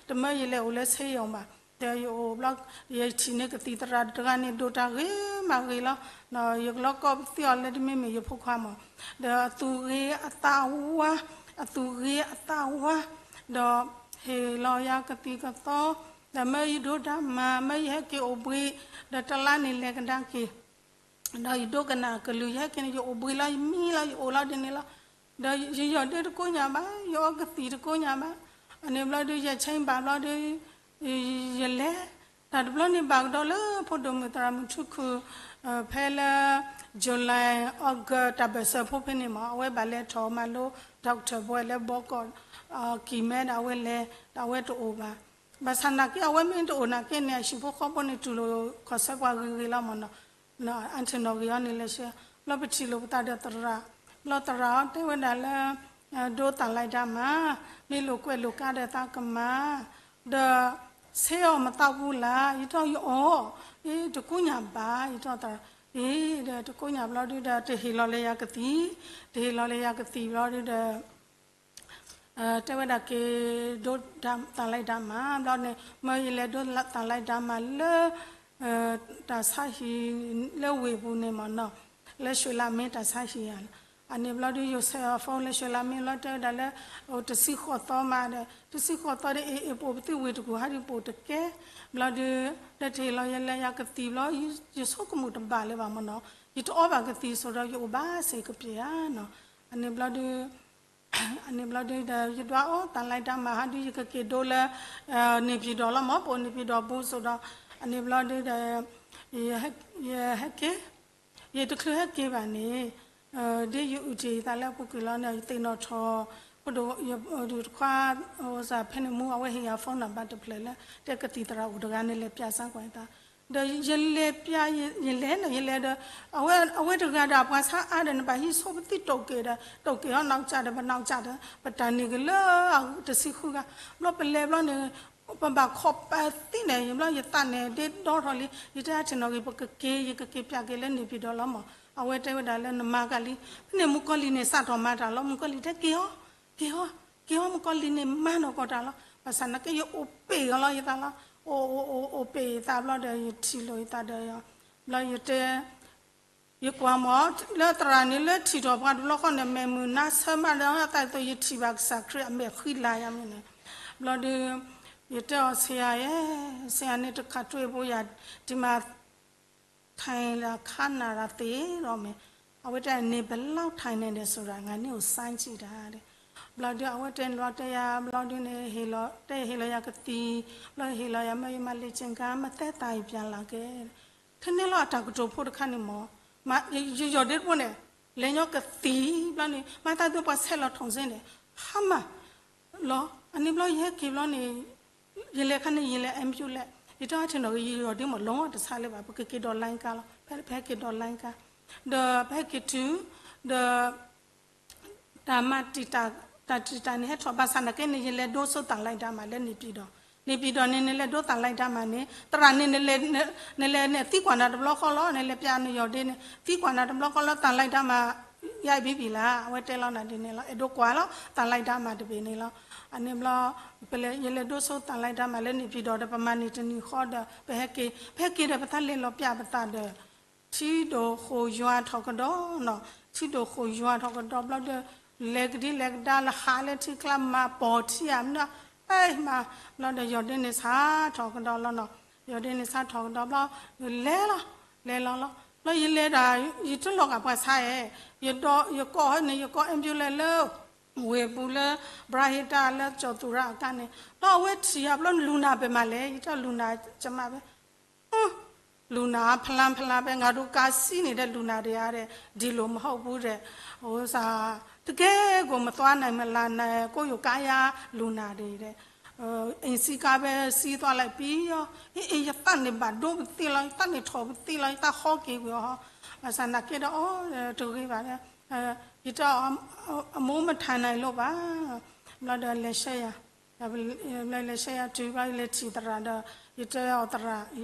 တမၢယလဲၤအိၣ်လၢဆ့ယီၤဘၣ်, ဒီးယအိၣ်ဘျီ ယထံၣ်န့ၢ်ကသံၣ်သရၣ်တဂၤန့ၣ် ဒိၣ်တၢ်ဂ့ၤမးဂ့ၤလီၤ, ယကလီကီပသံအီၤလၢတမ့ၢ်မ့ၢ်ယဖိခွါမး, ဒီးအသူၣ်ဂ့ၤအသးဝါ, အသူၣ်ဂ့ၤအသးဝါ, ဒီးဟ့ၣ်လီၤယၤကသံၣ်ကသီ, ဒီးမၢယဒိတၢ်မၤ မၢယဟဲက့ၤအိၣ်ဘှံး, ဒီးတလါန့ၣ်လဲၤကဒါက့ၤ ဒီးယဒိကနၣ်ကလုၢ် ယဟဲက့ၤန့ၣ် ယအိၣ်ဘှံးလီၤ ယမံလီၤ ယအိၣ်လီၤဒ်န့ၣ်လီၤ. ဒီးယယီၢ်ဒ့တကိညၢ်ဘၣ် ယအီကသံၣ်တကိညၢ်ဘၣ်. အန့ၣ်ဘျီဒုး ယဆဲဘၣ်ဘျီဒုး ယလဲၤ တၢ်တဘျီန့ၣ်ဘၣ်ကဒီးလၢဖိဒိၣ်မုၣ်သရၣ်မုၣ်ထူခူၣ် ဖဲလၢ July August တၢ်ဘၢၣ်စၢၤဖိဖဲန့ၣ်မး အဝဲဘၣ်လဲၤထီၣ်မၤလိ doctor ဘွဲ့လၢဘီကီၢ် ကံၢ်မဲဒီးအဝဲလဲၤ ဒီးအဝဲတအိၣ်ဘၣ်. ဘၣ်ဆၣ်နာ်က့အဝဲမ့ၢ်တအိၣ်နာ်က့န့ၣ် အဟံၣ်ဖိဃီဖိန့ၣ် တူၢ်လိာ်ခီၣ်ဆၢပှၤဂ့ၤဂ့ၤလီၤမ့ၢ်နီၤ. အၣ်ထၢၣ်နီၣ်ဂံၢ်အီၤန့ၣ်လဲၤဆှၢ ဘျီပထံၣ်လိာ်ပသးဒီးသရၣ်, ဘျီသရၣ်အီၤတဲဝဲဒၣ်လၢ ဒိသးလဲတၢ်မၤ, မ့ၢ်လိာ်ကွဲလိာ်ကါဒီးသးကမၤ, ဒီး ဆဲအီၤမသးပူၤလၢ် ယတီယအီၤ, အ့ တကိညၢ်ဘၣ် ယတီသရၣ်, အ့ ဒီးတကိညၢ်ဘျီဒုဒီး တဟ့ၣ်လီၤလၢယၤကသံၣ်, တဟ့ၣ်လီၤလၢယၤကသံၣ်ဘျီဒုဒီး တဲဝဲဒၣ်က့ၤ ဒိသးလဲတၢ်မၤ ဘျီန့ၣ် မၢယလဲၤဒိသးလဲတၢ်မၤလၢ တၢ်ဆါဟံၣ်လၢဝ့ၢ်ပူၤန့ၣ်မ့ၢ်နီၤ, လၢရွှေလမ်းမင်းတၢ်ဆါဟံၣ်ဧါ, အန့ၣ်ဘျီဒုး ယိၤဆဲးအီၤ phone လၢရွှေလမ်းမင်း ဘျီတဲဝဲဒၣ်လၢ တဆံဃိးသီမးဒီး တဆံဃိးသီဒီး အ့ၣ် အ့ၣ် ပအိၣ်ပသံဝ့ၢ်တကူၣ်ဟးဒုးပအိၣ်တကဲ, ဘျီဒုး ဒီးတဟ့ၣ်လီၤယၤလၢယၤကသံၣ်ဘျီ ယဆိကမိၣ်တဘၣ်လၢၤဘၣ်မ့ၢ်နီၤ, ယတအီဘၣ်ကသံၣ်ဆိဒီး ယအိၣ်ဘၣ်စ့ၢ်ကပျဲၢ်ဧါနီၤ, အန့ၣ်ဘျီဒုး အန့ၣ်ဘျီဒုဒီး ယဒွးအီသးလဲတၢ်မၤဟးဒုး ယကက့ၤဒိလၢ န့ၣ်ပၠံၣ်ဒီးလီၤမ့ၢ် ပအိၣ်န့ၣ်ပၠံၣ်ဒီးဘူးဆိဒီး အန့ၣ်ဘျီဒုဒီး ယဟဲက့ၤ ယတချုးဟဲက့ၤဘၣ်န့ၣ် ဒ်ယအုၣ်တ့ၢ်ယသးလၢအပူၤကွံာ်လီၤန့ၣ် ယသ့ၣ်နီၣ်ထီၣ် ယဒုးခွါ ဖဲန့ၣ်မူ အဝဲဟ့ၣ်ယၤ phone number တဖျၢၣ်လၢ တဲကသံၣ်သရၣ်အိၣ်တဂၤန့ၣ် လဲၤပျးစၢ်ကွၢ်ယသး, ဒီးယလဲၤပျး ယလဲၤန့ၣ် ယလဲၤဒီး အဝဲ အဝဲတဂၤဒီးအပှၤဆါအါဒီး နဘၣ်ဟံးဆိပသံတိာ်က့ၤဒီး တိာ်က့ၤဟီ နောက်ကျတယ် ပနောက်ကျတယ် ပတၢ်န့ၢ်က့ၤလၢတဆံဃုဂၤ, ဘျီပလဲၤဘျီန့ၣ် ပဘၣ်ခိးပသံန့ၣ် ယဘျီယသးန့ၣ် ဒ့ဒီထီၣ်လံ, ယတဲအါထံၣ်နီၣ်ဂံၢ် ပကက့ၤ ယကက့ၤပျးက့ၤလၢန့ၣ်ပၠံၤဒီးလီၤမး, အဝဲတဲဝဲဒၣ်လၢနမၤကလံ, ဖဲန့ၣ်မုၣ်ကီၤလံၢ်န့ၣ် စးထီၣ်မၤတၢ်လီၤ, မုၣ်ကီၤလံၢ်တဲက့ၤအီၤ, က့ၤအီၤ, က့ၤအီၤ မုၣ်ကီၤလံၢ်န့ၣ် မၤနီၢ်ကီၢ်တၢ်လီၤ, ဘၣ်ဆၣ်နာ်က့ ယအိၣ်ပ့ၢ်အီၤလီၤ ယသးလီၤ, အိၣ် အိၣ် အိၣ် အိၣ်ပ့ၢ်ယသးဘျီဒီး ယထံၣ်လိာ်ယသးဒီး ဘျီယတဲ ယကွၢ်မး လၢသရၣ်န့ၣ် လၢထံၣ်ထီၣ်ပှၤတဘျီဃီန့ၣ် မဲာ်မုာ်နါဆၢမးဒီး အသးသိးယထံၣ်ဘၣ်ကစၢ်ခရံာ်အမဲာ်ဃံလၤယၤမ့ၢ်န့ၣ်, ဘျီဒီး ယတဲအီၤဆ့ယၤဧၢ, ဆ့ယၤန့ၣ် တခါတွ့ဖိယၤ ဒ်မး ထိုင်တာ ခါနာတာ သေတော့မယ်, အဝဲတဲ နေဘယ်လောက်ထိုင်နေတယ်ဆိုတာ ငါ့ကို စမ်းကြည့်တာတဲ့, ဘျီဒီး အဝဲတဲန့ၣ်လီၤ တဲယၤ ဘျီဒီးန့ၣ် ဟ့ၣ်လီၤ တဲဟ့ၣ်လီၤယၤကသံၣ်, ဘျီဟ့ၣ်လီၤယၤ မ့ၢ်ယမၤလ့ၣ်ကၠ့ၣ်ကါ မ့ၢ်သဲသးအံၤ ပြန်လာခဲ့ ထဲန့ၣ်လီၤ အတၢ်ကတိၤဖိတခါန့ၣ်မး, ယယီၢ်ဒ့တဘိန့ၣ် လဲၤညီကသံၣ်ဘျီန့ၣ် မၤသးဒ်ပှၤဆဲးလီၤထိၣ်စ့န့ၣ်, ဟါမၢ်လီၤ, အန့ၣ်ဘျီယဟဲက့ၤဘျီန့ၣ် ယလဲၤခါန့ၣ် ယလဲၤ ambulance လဲၣ်, ယတဲအါထံၣ်နီၣ်ဂံၢ် ယယီၢ်ဒ့မး လီၤတဆါလၢၤဘၣ် ပကက့ၤဒီး line ကါလီၤ, ဖဲ ဖဲဟဲက့ၤဒီး line ကါ, ဒီးဖဲဟဲက့ၤတုၤ ဒီး တၢ်မၤတံာ်တာ် တၢ်တံာ်တာ်န့ၣ် ဟဲထီၣ်ဘၣ်ဆၣ်နာ်က့န့ၣ် ယလဲၤဒိဆိသးလံဒါမးလၢန့ၣ်ပံၤဒီး, န့ၣ်ပံၤဒီးန့ၣ် နလဲၤဒိသးလံဒါမးန့ၣ် သရၣ်န့ၣ် နလဲၤ နလဲၤန့ၣ် သံကွၢ်နၤတဘျီဃီလီၤ, နလဲၤပျးနယီၢ်ဒ့န့ၣ် သံကွၢ်နၤတဘျီဃီလီၤ သးလံဒါမး ယါအံၤဘံဘံၣ်လၢ အဝဲတဲလီၤနၤဒ်န့ၣ်လီၤ, အဲၣ်ဒိးကွၢ်လီၤ သးလံဒါမးတဘ့ၣ်န့ၣ်လီၤ, အန့ၣ်ဘျီ ပလဲၤ ယလဲၤဒိဆိသးလံဒါမးလၢန့ၣ်ပံၤဒီး ဒီးပမၤန့ၢ်တနံၤဃီဒီး ပဟဲက့ၤ ပဟဲက့ၤဒီး ပသးလဲၤလီၤပျးပသးဒီး ထံဒိၣ်ဃိၣ်ယွၤထီၣ်ကဒီးနီၤ, ထံဒိၣ်ဃိၣ်ယွၤထီၣ်ကဒီးဘျီဒီး လဲၤကဒံလဲၤကဒါလၢဟးလၢထံကျါမၤပိာ်ထံဧါမနီၤ, အဲၣ်မး, ဘျီဒီးယီၢ်ဒ့န့ၣ်ဆါထီၣ်ကဒီးလီၤနီၤ, ယီၢ်ဒ့န့ၣ်ဆါထီၣ်ကဒီးဘျီ လဲၤလီၤ, လဲၤလီၤလီၤ, ဘျီယလဲၤဒၣ် ယတလီၤဂာ်ပှၤဆါဧဲ, ယဒီး ယကိးန့ၣ် ယကိး ambulance လၢ ဝ့ၢ်ပူၤလၢ ဘြၤဟ့တၢ်လၢကၠီၤသူၣ်ရၣ်အကါန့ၣ် ဘျီအဝဲထံၣ်ယၤဘျီ လူနာ ဘယ်မှာလဲ ယတဲ လူနာ ကျမပဲ လူနာ ဖလံဖလံပဲ ငါတို့ကားစီးနေတဲ့ လူနာတွေအားတဲ့ ဒီလိုမဟုတ်ဘူးတဲ့ ဥစ္စာ တကယ့်ကို မသွားနိုင် မလာနိုင် ကိုယ့်ကိုယ်ကား လူနာတွေတဲ့ အိမ်စီးကားပဲ စီးသွားလိုက်ပြီးရော အေးအေး ယသးန့ၣ် ဘၣ်ဒိပသ့လီၤ ယသးန့ၣ် ထီၣ်ပသ့လီၤ ယသးဟီက့ၤကွံာ်အီၤ ဘၣ်ဆၣ်နာ်က့ဒီး အိ တဂ့ၤဘၣ် ယတဲ အမိုးမထန်နိုင်လို့ပါ ဘျီဒီးလဲၤဆှၢယၤ လဲၤဆှၢယၤတုၤဘျီ ယလဲၤထံၣ်သရၣ်ဒီး ယတဲအီၤသရၣ် ယတဲ ယထံၣ်တဘျီဃီ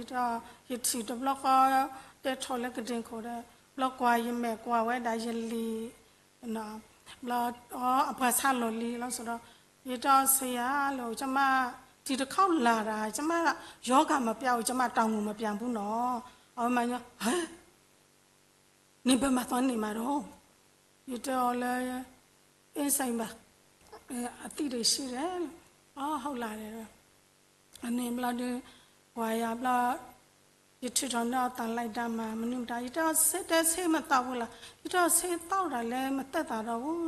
တဲထီၣ်လၢကဒ့ခိၣ်ဒီး ဘျီကွၢ်ယမဲာ်ကွၢ်ဝဲဒၣ်ယလံာ် ဘျီ အပှၤဆါလီၢ်လံၤလီၤဆိုတော့ ယတဲအီၤဆ့ယၤလီၤ ကျမ ဒီတစ်ခေါက်လာတာ ကျမ ရောဂါမပြဘူး ကျမ တောင်ငူ မပြန်ဘူးနော် အဝဲမၤညီ နဘယ်မှာသွားနေမှာတော့ ယတဲအီၤလၢ အင်းစိန်မှာ အသိတွေရှိတယ် အဟုတ်လား အန့ၣ်ဘျီဒီး ကွၢ်ယၤဘျီ ယထုးထီၣ်န့ၢ်အီၤသးလံဒါမး မနုၤမတၤ ယတဲအီၤ ဆေးတဲ ဆေးမသောက်ဘူးလား ယတဲအီၤ ဆေးသောက်တာလည်း မသက်သာတော့ဘူး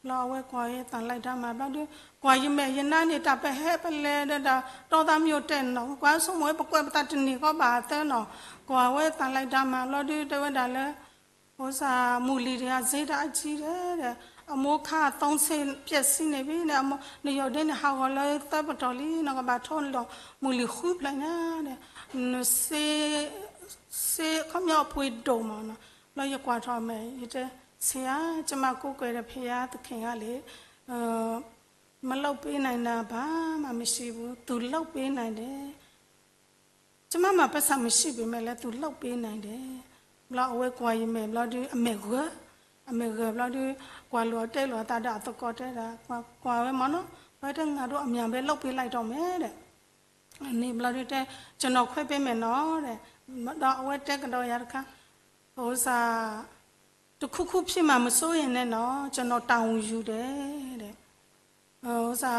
ဘျီအဝဲကွၢ်ယသးလံဒါမး ဘျီဒီး ကွၢ်ယမဲာ်ယနါန့ၣ် တၢ်ပဟဲပလဲၤဒီး ဒီး တောသားမျိုး တဲနီၤ ကွၢ်ဆိကမိၣ်ဝဲ ပကွဲးပသးတနံၤဃီဘၣ်သၢနီၤ ကွၢ်ဝဲသးလံဒါမး ဘျီဒီး တဲဝဲဒၣ်လၢ ဥစ္စာ မုၢ်လံၤတဂၤ ဈေးတအားကြီးတယ်တဲ့ အမိုးခါ သုံးဆင့် ပျက်စီးနေပြီတဲ့ အမိုး နယီၢ်ဒ့န့ၣ် ဟးဂီၤလၢသၢပတီၢ်လံ နကဘၣ်ထိလီၤ မုၢ်လံၤဃုဖျၢၣ်ညါတဲ့ န ဆေး ဆေး ခီပညီ အပှ့ၤဒိၣ်မးနီၤ ဘျီယကွၢ်ထီၣ်မဲာ် ယတဲ ဆရာ ကျမကိုးကွယ်တဲ့ဘုရားသခင်ကလေ မလုပ်ပေးနိုင်တာ ဘာမှမရှိဘူး သူလုပ်ပေးနိုင်တယ် ကျမမှာ ပိုက်ဆံမရှိပေမဲ့လည်း သူလုပ်ပေးနိုင်တယ် ဘျီအဝဲကွၢ်ယမဲာ်ဘျီဒီး အမဲာ်ဂၢၢ် အမဲာ်ဂၢၢ်ဘျီဒီး ကွၢ်လိာ်အတဲလိာ်အသးဒီးအသကိးတဲဒၣ် ကွၢ်ကွၢ်ဝဲမးနီၤ ဘျီတဲ ငါတို့အမြန်ပဲ လုပ်ပေးလိုက်တော့မယ်တဲ့ န့ၣ်ဘျီဒီး ကျွန်တော်ခွဲပေးမယ်နော်တဲ့ ဒီးအဝဲတဲကဒီးယၤတခါ ဥစ္စာ တစ်ခုခုဖြစ်မှာ မစိုးရိမ်နဲ့နော် ကျွန်တော်တာဝန်ယူတယ်တဲ့ ဥစ္စာ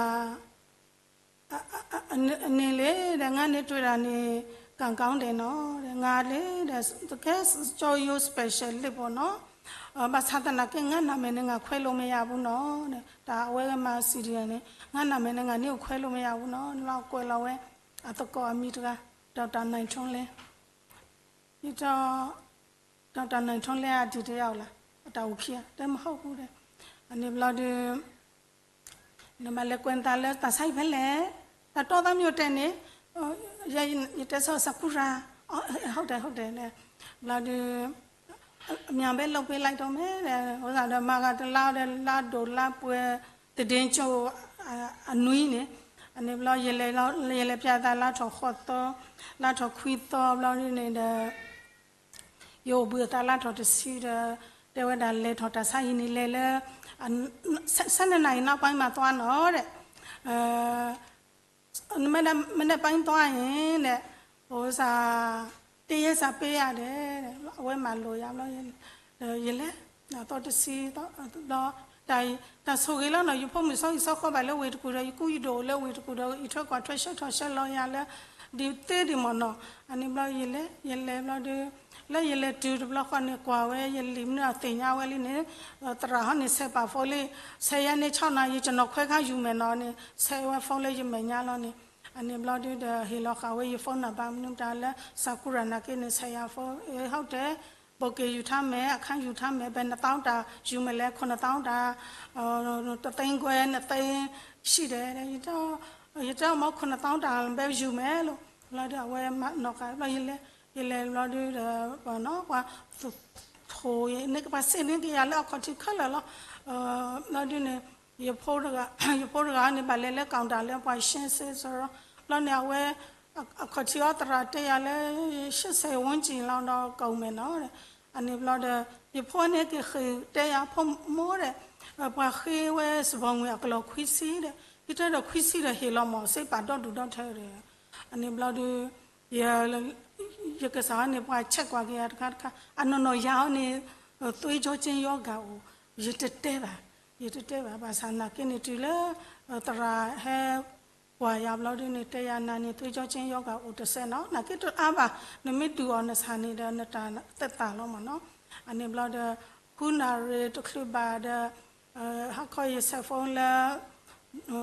အန့ၣ်လေတဲ့ ငါန့ၣ်တွေ့တာန့ၣ် ကံကောင်းတယ်နော်တဲ့ ငါလေတဲ့ တကယ် ကျော်ရိုး special လေးပေါ့နော် ဘၣ်ဆၣ်သနာ်က့ ငါ့နာမည်နဲ့ ငါခွဲလို့မရဘူးနော်တဲ့ တၢ်အဝဲမၤ serial န့ၣ် ငါ့နာမည်နဲ့ ငါန့ၣ်ကိုခွဲလို့မရဘူးနော် ဘျီကွဲးလီၤဝဲ အသကိးအမံၤတဂၤ ဒေါက်တာနိုင်ထွန်းလင်း ယတဲ ဒေါက်တာနိုင်ထွန်းလင်းက ဒုတိယ အတၢ်အိၣ်ခံဂၤ တဲ မဟုတ်ဘူးတဲ့ အန့ၣ်ဘျီဒီး နဘၣ်လဲၤကွဲးနသးလၢတၢ်ဆါဟံၣ်ဖဲလဲၣ်, တၢ်တီသးမ့ၢ်အိၣ်တဲန့ၣ်, ယတဲဆၢ Sakura, ဟုတ်တယ် ဟုတ်တယ်, ဘျီဒုး အမြန်ပဲလုပ်ပေးလိုက်တော့မယ်, ဒီးမၤဂၤတလါဒီး လါဒိၣ်လါပှဲၤ သီတင်းကျွတ် အနွံန့ၣ်, အန့ၣ်ဘျီ ယလဲၤပြသးလါထီၣ်ဃီသီ, လါထီၣ်ခွံသီဘျီဒုးန့ၣ်ဒီး ယအိၣ်ဘှံးအသးလါထီၣ်တဆံဒီး တဲဝဲဒၣ်လဲၤထီၣ်တၢ်ဆါဟံၣ်န့ၣ် လဲၤလၢ ဆယ့်နှစ်နာရီနောက်ပိုင်းမှာသွားနော်တဲ့, မနက်ပိုင်းသွားရင်တဲ့ ဟိုစား တရက်စာပေးရတယ်တဲ့, အဝဲမၤလိာ်ယၤဘျီ, ဒီးယလဲၤ အသီတဆံဘျီ, တၢ်ဆိၣ်ဂ့ၤလီၤနီၤ, ယဖိမုၣ်ဆီဟံၣ်ဆီဃီဘၣ်လၢဝ့ၢ်တကူၣ်ဒီး ယကူယဒိၣ်အိၣ်လၢဝ့ၢ်တကူၣ်ဒီး အံးထွဲကွၢ်ထွဲဆှၢထီၣ်ဆှၢလီၤယၤလၢ ဒ်သ့ဒ်မ့ၢ်နီၤ, အန့ၣ်ဘျီယလဲၤ ယလဲၤဘျီဒီး လၢယလဲၤတုၤတဘျီဃီန့ၣ် ကွၢ်ဝဲယလံာ်မနုၤအသ့ၣ်ညါဝဲလံန့ၣ်, သရၣ်ဟီန့ၣ် ဆဲးပာ်ဖိလံ, ဆဲးယၤန့ၣ် ခြောက်နာရီ ကျွန်တော်ခွဲခန်းယူမယ်နော်န့ၣ် ဆဲးဝဲဖိလၢယမဲာ်ညါလီၤန့ၣ်, အန့ၣ်ဘျီဒုးဒီး ဟ့ၣ်လီၤဃာ်ဝဲယဖိနံပါတ်မနုၤမတၤလၢ Sakura နာ်က့န့ၣ် ဆဲးယၤဖိ, ဟုတ်တယ်, ဘိးက့ၤယူၤထါမဲာ် အခန်းယူၤထါမဲာ် ဘယ်နှစ်သောင်းတၢ်ယူၤမယ်လဲၣ်, ခုနစ်သောင်းတၢ်, တစ်သိန်းခွဲ နှစ်သိန်းရှိတယ်, ယတဲမ့ၢ် ခုနစ်သောင်းတၢ် ဘဲယူၤမယ်လို့, ဘျီဒုးအဝဲနီၢ်ကၤဘျီ ယလဲၤ ယလဲၤဘျီဒုးဒီး ပှၤနီၤ ပှၤ ထိၣ်န့ၢ်က့ၤ ပှၤစံးန့ၢ်က့ၤယၤလၢအခီၣ်ထံးခဲလၢာ်လီၤ, ဘျီဒုးန့ၣ် ယဖိတဂၤန့ၣ် ဘၣ်လဲၤလၢ counter လၢပှၤရှင်းစ့စရီ, ဘျီန့ၣ်အဝဲ အခီၣ်ထံးအီၤသရၣ်တဲယၤလၢ ရှစ်ဆယ်ဝန်းကျင်လောက်တော့ကုန်မယ်နော်, အန့ၣ်ဘျီဒီး ယဖိန့ၣ်က့ၤဃ့ၢ်တဲယၤ ဖိမုၣ်ဒီး ပှၤဃ့ဝဲစဘီငွေအကလီၢ်ခွံဆံဒီး ယတဲဒီးခွံဆံဒီးဟ့ၣ်လီၤမ့ၢ် စ့ပာ်ဒီဒူၣ်ဒီထၢဒီး အန့ၣ်ဘျီဒီး ယကစၢ်ဟီန့ၣ် ပှၤ check ကွၢ်က့ၤယၤတခါတခါ အနီၢ်နီၢ်ယၤဟီန့ၣ် သွေးကြောချင်းရောဂါအိၣ် ယတတဲဘၣ်, ယတတဲဘၣ် ဘၣ်ဆၣ်နာ်က့န့ၣ် တုၤလၢ သရၣ်ဟဲ ကွၢ်ယၤဘျီဒုးန့ၣ် တဲယၤနၤန့ၣ် သွေးကြောချင်းရောဂါအိၣ်တစဲးနီၤ, နာ်က့တအါဘၣ်, နမ့ၢ်ဒုးအီၤနဆၢ်န့ၣ်ဒီး နတၢ်သက်သာလီၤမ့ၢ်နီၤ, အန့ၣ်ဘျီဒီး ဃုနၣ်ရံၣ်တချုးဘၣ်ဒီး ဟါခီယ cell phone လၢ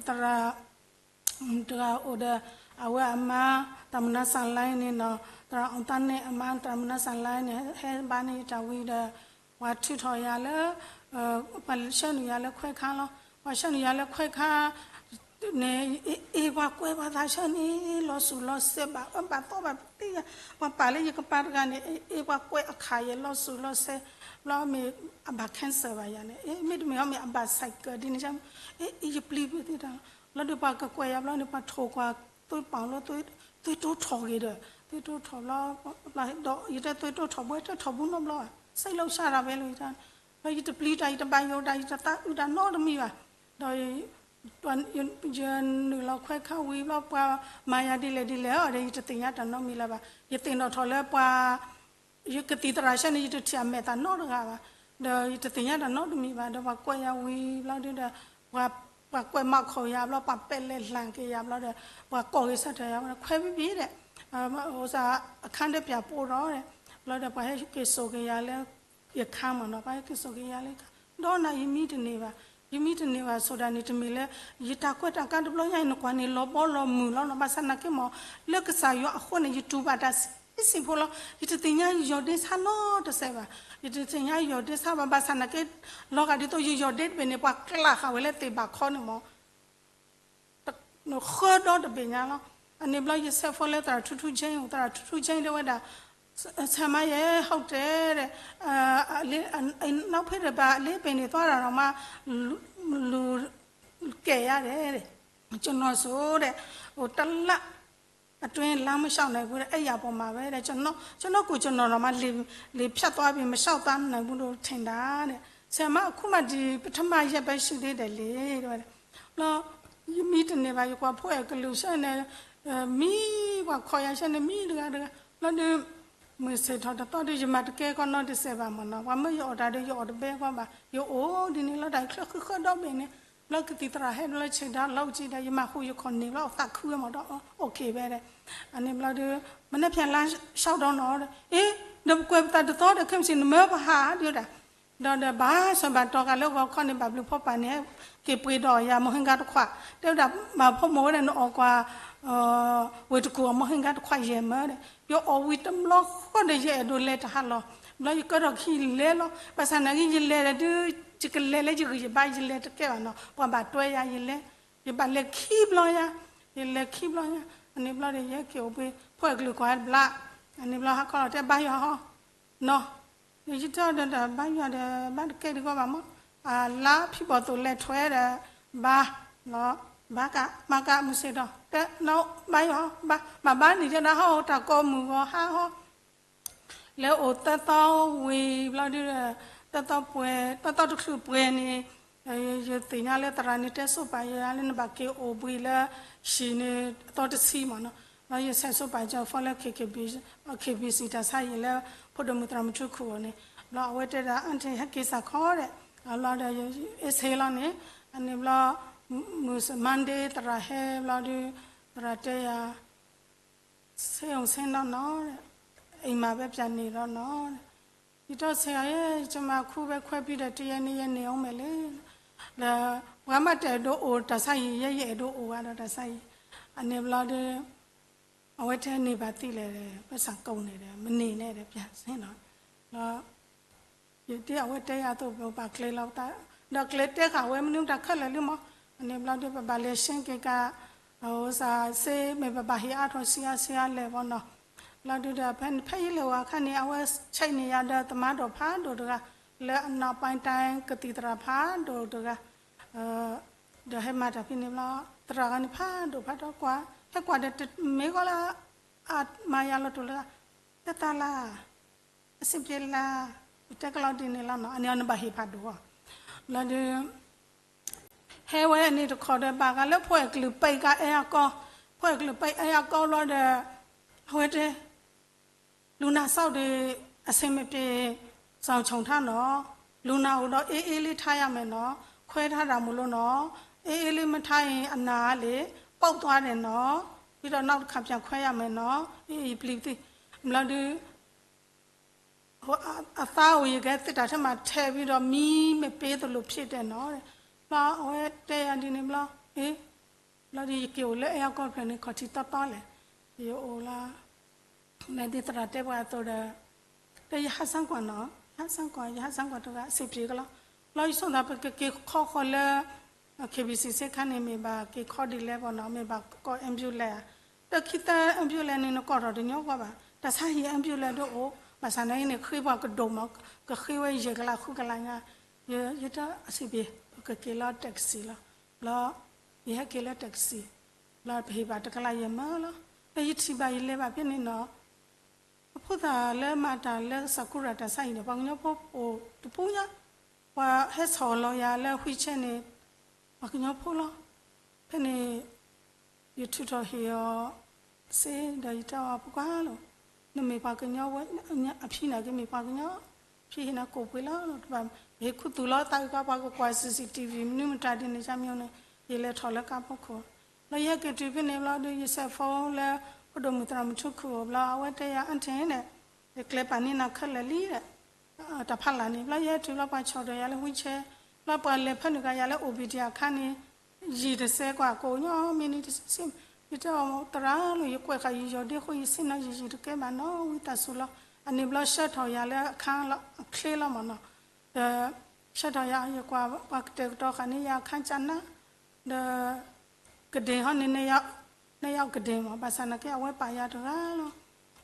သရၣ် တဂၤအိၣ်ဒီး အဝဲအမါ တၢ်မုၢ်နၤစၢ်လါန့ၣ်နီၤ, သရၣ် အောင်သန်း န့ၣ် အမါ တၢ်မုၢ်နၤစၢ်လါန့ၣ် ဟဲဘါန့ၢ်ယတၢ်ဝံၤဒီး ပှၤထုးထီၣ်ယၤလၢ ပှၤဆှၢနုာ်ယၤလၢခွဲခါလီၤ, ပှၤဆှၢနုာ်ယၤလၢခွဲခါန့ၣ် အ့ၣ် ပှၤကွဲးပှၤသးဆၢန့ၣ် လီၤစူၣ်လီၤစဲးဘၣ်အၢဘၣ်သီဘၣ်သ့ယၤ, ပှၤပာ်လၢယကပၤတဂၤန့ၣ် အ့ၣ် ပှၤကွဲးအခါယဲၢ်လီၤစူၣ်လီၤစဲး, ဘျီမ့ၢ်အဘၣ် cancer ဘၣ်ယၤန့ၣ် အ့ၣ် မ့တမ့ၢ်ဟီမ့ၢ်အဘၣ် cycle ဒ်န့ၣ် အ့ၣ် ယပျံၤပသ့တၢ်လီၤ, ဘျီဒီးပှၤကကွဲးယၤဘျီန့ၣ် ပှၤထိၣ်ကွၢ်သွေးပေါင်လီၤ, သွေးတိုးထီၣ်ဂ့ၤဒီး သွေးတိုးထီၣ်ဘျီ, ဒီးယတဲသွေးတိုးထီၣ်ဘှဲ တထီၣ်ဘူးနီတဘျီဘၣ်, စိတ်လှုပ်ရှားတာပဲလီၤ, ဘျီယတပျံၤတၢ် ယတဘၣ်ယိၣ်တၢ် ယတသးအုးတၢ်နီတမံၤဘၣ်, ဒီး ယနုာ်လီၤခွဲခါဝံၤဘျီ ပှၤမၤယၤဒ်လဲၣ်ဒ်လဲၣ်ဒီး ယတသ့ၣ်ညါတၢ်နီတမံၤလၢၤဘၣ်, ယသ့ၣ်နီၣ်ထီၣ်လၢပှၤ ယကသံၣ်သရၣ်ဆၢန့ၣ် ယတထံၣ်အမဲာ်သၣ်နီတဂၤဘၣ်, ဒီးယတသ့ၣ်ညါတၢ်နီတမံၤဘၣ်, ဒီးပှၤကွဲးယၤဝံၤဘျီဒုးဒီး ပှၤကွဲးမၤခိၣ်ယၤဘျီ ပှၤပဲာ်လဲၣ်လၢ်က့ၤယၤဘျီဒီး ပှၤကိးဂ့ၤဆၢထၢၣ်ယၤ ခွဲးဘံဘံဒီး အခန်းထဲပြန်ပို့တော့ ဘျီဒီးပှၤဟဲက့ၤစိာ်က့ၤယၤလၢ ယခါမ့ၢ်နီၤ, ပှၤဟဲက့ၤစိာ်က့ၤယၤလၢခါ, ဒီးနၤယမံတန့ၢ်ဘၣ်, ယမံတန့ၢ်ဘၣ် ဆိုတာန့ၣ် တမ့ၢ်လၢ ယတၢ်ကွဲးတၢ်ကါတဘျီညါအံၤ နကွၢ်န့ၣ် လီၤဘီလီၤမုၢ်လီၤနီၤ, ဘၣ်ဆၣ်နာ်က့မ့ၢ် လၢကစၢ်ယွၤအဃိန့ၣ် ယတူၢ်ဘၣ်တၢ်ဆံးဆံးဖိလီၤ, ယတသ့ၣ်ညါယယီၢ်ဒ့ဆါနီတစဲးဘၣ်, ယတသ့ၣ်ညါယယီၢ်ဒ့ဆါဘၣ်, ဘၣ်ဆၣ်နာ်က့ လီၤဂာ်ဒ်သိးယယီၢ်ဒ့တဘ့ၣ်န့ၣ် ပှၤကျးဃာ်ဝဲလၢသ့ၣ်ဘၣ်ခီန့ၣ်မ့ၢ် ဃၢဒီတဘ့ၣ်ညါလီၤ. အန့ၣ်ဘျီယဆဲးဖိလၢသရၣ်ထူထူကၠ့အိၣ်, သရၣ်ထူထူကၠ့တဲဝဲဒၣ်, ဆဲးမါယဲ ဟုတ်တယ်တဲ့, နောက်ဖက်တဘက် အလ့ပ့ၤန့ၣ် သွားတာတောင်မှ လူကဲရတယ်တဲ့, ကျွန်တော်ဆိုတဲ့ ဟိုတစ်လအတွင်း လမ်းမလျှောက်နိုင်ဘူးတဲ့, အဲ့ရပေါ်မှာပဲတဲ့, ကျွန်တော် ကျွန်တော့်ကိုယ်ကျွန်တော်တောင်မှ လေ လေဖြတ်သွားပြီး မလျှောက်သွားနိုင်ဘူးလို့ထင်တာတဲ့, ဆရာမ အခုမှဒီပထမရက်ပဲရှိသေးတယ်လေတဲ့, ဘျီ ယမံတန့ၢ်ဘၣ်, ယကွၢ်ဖိအဲၣ်ကလုာ်ဆၢန့ၣ် မံ ပှၤခိးယၤဆၢန့ၣ် မံတဂၤတဂၤ, ဘျီဒီး မုၢ်ဆ့ၣ်ထီၣ်တသီဒီး ယမၤတကဲကီနီတစဲးဘၣ်မ့ၢ်နီၤ, ပှၤမၢယအီၣ်တၢ်ဒီး ယအီၣ်တဘဲကီဘၣ်, ယအိၣ်ဒ်န့ၣ်လီၤ, တၢ်ချၢဃုဃၢဒီဘ့ၣ်န့ၣ်, ဘျီကသံၣ်သရၣ်ဟဲဘျီဆ့ၣ်ဒါလီၤကံဒီး ယမၤဃူယခီၣ်န့ၣ်ဘျီ သးခုဝဲမ့ၢ်ဒီး အိၣ်က့ၤဝဲဒီး, အန့ၣ်ဘျီဒီး မနက်ဖြန်လမ်းလျှောက်တော့နော်, အ့ ဒီးပကွဲးပသးတသီဒီး ခဲမုၢ်ဆ့ၣ်နမၢပဟးဒုးဒၣ် ဒီးဒီးဘၣ်ဆၢဘၣ်တီၤဂၤလၢဂီၤခီန့ၣ် ဘၣ်ဘျုးဖီပာ်န့ၣ် က့ၤပှ့ၤဒီးယၤ မိၢ်ဟ့ၣ်ဂါတခွး, တဲဝဲဒၣ် မၤဖိမုၣ်ဝဲဒၣ် နအီၣ်ကွၢ် ဝ့ၢ်တကူၣ်အမိၢ်ဟ့ၣ်ဂါတခွးယဲၢ်မၢဒီး ယအီၣ်ဝံၤတဘျီဃီဒီး ယအဲၣ်ဒိးလဲၤတဟးလီၤ, ဘျီယကၢထီၣ်ခံလဲၤလီၤ, ဘၣ်ဆၣ်နာ်က့ယလဲၤဒီးဒုး ယကလဲၤလၢယဂံၢ်ယဘါ ယလဲၤတကဲဘၣ်နီၤ, ပှၤဘၣ်တွဲယၤ ယလဲၤ, ယဘၣ်လဲၤခံဘျီညါ, ယလဲၤခံဘျီညါ, အန့ၣ်ဘျီဒီး ယဟဲက့ၤအိၣ်ဘှံး ဖိအဲၣ်ကလုာ်ကွၢ်တဘျီ, အန့ၣ်ဘျီဟါခီလီၤတဲဘါယွၤဟီ, နီၤ, ယတဲဒီးဘါယွၤဒီး ဘါတကဲဒံးကီးဘၣ်မး, အလါဖံဘီၣ်သိၣ်လဲၤထွဲဒီး ဘါ, လီၤ, ဘါကး မၤကးမုၢ်ဆ့ၣ်ဒီး တဲနီၤ ဘါယွၤဟီ, ဘၣ်မၤဘါန့ၣ် တဲဒၣ်ဟီ တၢ်ကိးမုၢ်ဂီၤဟါဟီ လဲၤအိၣ်သၢသီဝံၤဘျီဒုဒီး သၢသီပှဲၤ သၢသီတချုးပှဲၤန့ၣ်, ယသ့ၣ်ညါလၢသရၣ်န့ၣ်တဲဆိပာ်ယၤလၢနဘၣ်က့ၤအိၣ်ဘှံးလၢ ဟံၣ်န့ၣ်အသီတဆံမးနီၤ, ဒီးယဆဲးဆိပာ်ကၠီၤဖီလၢ K K B, K B C တၢ်ဆါဟံၣ်လၢ ဖိဒိၣ်မုၣ်သရၣ်မုၣ်ထူခူၣ်အအိၣ်န့ၣ်, ဘျီအဝဲတဲဒၣ် အၢၣ် ဟဲက့ၤစးခီဒီး, ဘျီဒီး ယအ့ၣ်ဆ့လီၤန့ၣ်, အန့ၣ်ဘျီ မုၢ် Monday သရၣ်ဟဲဘျီဒု, သရၣ်တဲယၤ ဆေးရုံဆင်းတော့နော်, အိမ်မှာပဲပြန်နေတော့နော်, ယတဲဆ့ယဲ ယမၤခူပဲခွဲပြီးတော့ တရက်နှစ်ရက်နေအောင်မယ်လေ, ဒီးပှၤမ့ၢ်တအဲၣ်ဒိးအိၣ်တၢ်ဆါဟံၣ် ယဲယအဲၣ်ဒိးအိၣ်ဝဲဒီးတၢ်ဆါဟံၣ်, အန့ၣ်ဘျီဒီး အဝဲတဲန့ၢ်ဘၣ်သံလဲၣ်, ပစံးကိးန့ၣ်ဒီး မန့ၢ်န့ၣ်ဒီး ပြန်ဆင်းတော့, ဒီး ယတဲအဝဲတဲယၤအသိး ပဘၣ်ကျဲၤလီၤပသး, ဒီးကျဲၤတဲဃာ်ဝဲမနုၤမတၤခဲလၢာ်လံမး, အန့ၣ်ဘျီဒီး ပဘၣ်လဲၤရှဲက့ၤကး, အဝဲစးစ့မ့ၢ်ပဘၣ်ဟ့ၣ်အါထီၣ်ဆံးအါဆံးအါလဲၣ်ဘီနီၤ, ဘျီဒုဒီး ဖဲဖဲယလဲၤဝဲအခါန့ၣ် အဝဲဆဲးန့ၢ်ယၤဒီးသမါဒိၣ်ဖးဒိၣ်တဂၤ, လၢအနောက်ပိုင်းတိုင်း ကသံၣ်သရၣ်ဖးဒိၣ်တဂၤ, ဒီးဟဲမၤတၢ်ဖဲန့ၣ်ဘျီ, သရၣ်ဂၤန့ၣ်ဖးဒိၣ်ဖးဒိၣ်ကွၢ်, ဟဲကွၢ်ဒီးတမ့ၢ်ဃီလၢ အမၤယၤလီၤတိၢ်လၢ, တသးလၢ် အဆင်ပြေလၢ်, ယတဲကလီဒ်န့ၣ်လီၤနီၤ, အန့ၣ်အီၤနဘၣ်ဟ့ၣ်ဖးဒိၣ်အီၤ, လီၤဒုး, ဟဲဝဲန့ၣ်တခီဒီး ဘၣ်ဂၤလၢဖိအဲၣ်ကလုာ်ပဲာ်ကးအဲအကီ, ဖိအဲၣ်ကလုာ်ပဲာ်အဲအကီဘျီဒီး, အဝဲတဲ, လူနာစောင့်တွေ အဆင်မပြေ စောင့်ရှောင်ထားနော်, လူနာကိုတော့အေးအေးလေးထားရမယ်နော်, ခွဲထားတာမို့လို့နော်, အေးအေးလေးမထားရင်အနာကလေ ပုပ်သွားတယ်နော်, ပြီးတော့နောက်တစ်ခါပြန်ခွဲရမယ်နော်, အေးအေး please ဘျီဒုး အသားကို ရေခဲသေတ္တာထဲမှာ ထည့်ပြီးတော့ မီးမပေးသလို ဖြစ်တယ်နော်တဲ့, ဘျီအဝဲတဲယၤဒ်န့ၣ်ဘျီ, အ့ ဘျီဒုးယက့ၤအိၣ်လၢအဲအကီၢ်ဖျၢၣ်န့ၣ် ခီၣ်ထံးတီတီလဲၣ်, ယအိၣ်လၢ လၢဒ်သရၣ်တဲပှၤအသိးဒီး, ဒီးယဟးစမ်းကွၢ်နီၤ, ယဟးစမ်းကွၢ် ယဟးစမ်းကွၢ်တဂၤ အဆင်ပြေကလီၤ, ဘျီယဆိကမိၣ်သး ပကက့ၤခီဃီၤလၢ KBC စ့ခါန့ၣ် မ့ၢ်ဘၣ်က့ၤခီဒ်လဲၣ်ဘီနီၤ, မ့ၢ်ဘၣ်ကိး ambulance ဧါ, ဒီးခံသၢ ambulance န့ၣ် နကိးထီၣ်တညီကွၢ်ဘၣ်, တၢ်ဆါဟံၣ် ambulance ဒုးအိၣ်, ဘၣ်ဆၣ်န့ၣ်န့ၣ် ဃ့ပှၤကဒိၣ်မး, ကဃ့ဝဲယဲၢ်ကလးဃုကလးညါ, ယ ယတၢ်အဆင်ပြေ ပကက့ၤလီၤ taxi လီၤ, ဘျီ ယဟဲက့ၤလၢ taxi လီၤ, ပဟ့ၣ်ဘၣ်တကလးယဲၢ်မၢလီၤ, ဒီးယထံၣ်ဘၣ်ယလဲၤဘၣ်ဖဲန့ၣ်နီၤ အဖိသၣ်လၢမၤတၢ်လၢ Sakura တၢ်ဆါဟံၣ်ဒီး ပှၤကညီဖိအိၣ်တပူၤညါ, ပှၤဟဲဆီၣ်လီၤယၤလၢ wheelchair န့ၣ် ပှၤကညီဖိလီၤ, ဖဲန့ၣ် ယထုးထီၣ်ဟ့ၣ်အီၤစ့ဒီး ယတဲအီၤ ဖိခွါလီၤ, နမ့ၢ်ပှၤကညီဝဲ အဖံန့ၣ်က့မ့ၢ်ပှၤကညီ, ဖံဟ့ၣ်နၤကိၣ်ပှ့ၤလီၤ, ပဟ့ၣ်ခူသူၣ်လီၤသးက့ၤ ပှၤကကွၢ် CCTV မနုၤမတၤဒ်န့ၣ် ကမီန့ၣ်, ယလဲၤထီၣ်လၢကါဖီခိၣ်, လီၤယဟဲက့ၤတုၤဖဲန့ၣ်ဘျီဒီး ယ cell phone လၢ ဖိဒိၣ်မုၣ်သရၣ်မုၣ်ထူခိၣ်အအိၣ်ဘျီ အဝဲတဲယၤ aunty န့ၣ် ယကျဲၤပာ်န့ၢ်နၤခဲလၢာ်လံဒီး တၢ်ဖးလၢ်န့ၣ် ဘျီယဟဲတုၤလီၤ ပှၤဆီၣ်ဒီးယၤလၢ wheelchair, ဘျီပှၤလဲၤဖဲန့ၣ်ကယၤလၢ အိၣ်ဘံၣ်တယၤအခါန့ၣ် ယံာ်တစဲးကွၢ် ကိးညီမ့ၢ်န့ၣ်တစဲး, ယတဲအီၤ သရၣ်လီၤ ယကွဲးဃာ်ယယီၤဒ့ဃိ ယဆ့ၣ်နီၤယံာ်ယံာ်တကဲဘၣ်နီၤ ဝံသးစူၤလီၤ, အန့ၣ်ဘျီဆှၢထီၣ်ယၤလၢအခါလီၤ အချ့လီၤမၢ်နီၤ, ဒီး ဆှၢထီၣ်ယၤ ယကွၢ်ပှၤကတဲာ်ကတီၤဃာ်န့ၢ်ယၤအခါကနၣ်, ဒီး ကဒ့ၢ်ဟီန့ၣ် နယီကဒ့ၢ်မၢ် ဘၣ်ဆၣ်နာ်က့ အဝဲပာ်ယၤတဂၤလီၤ,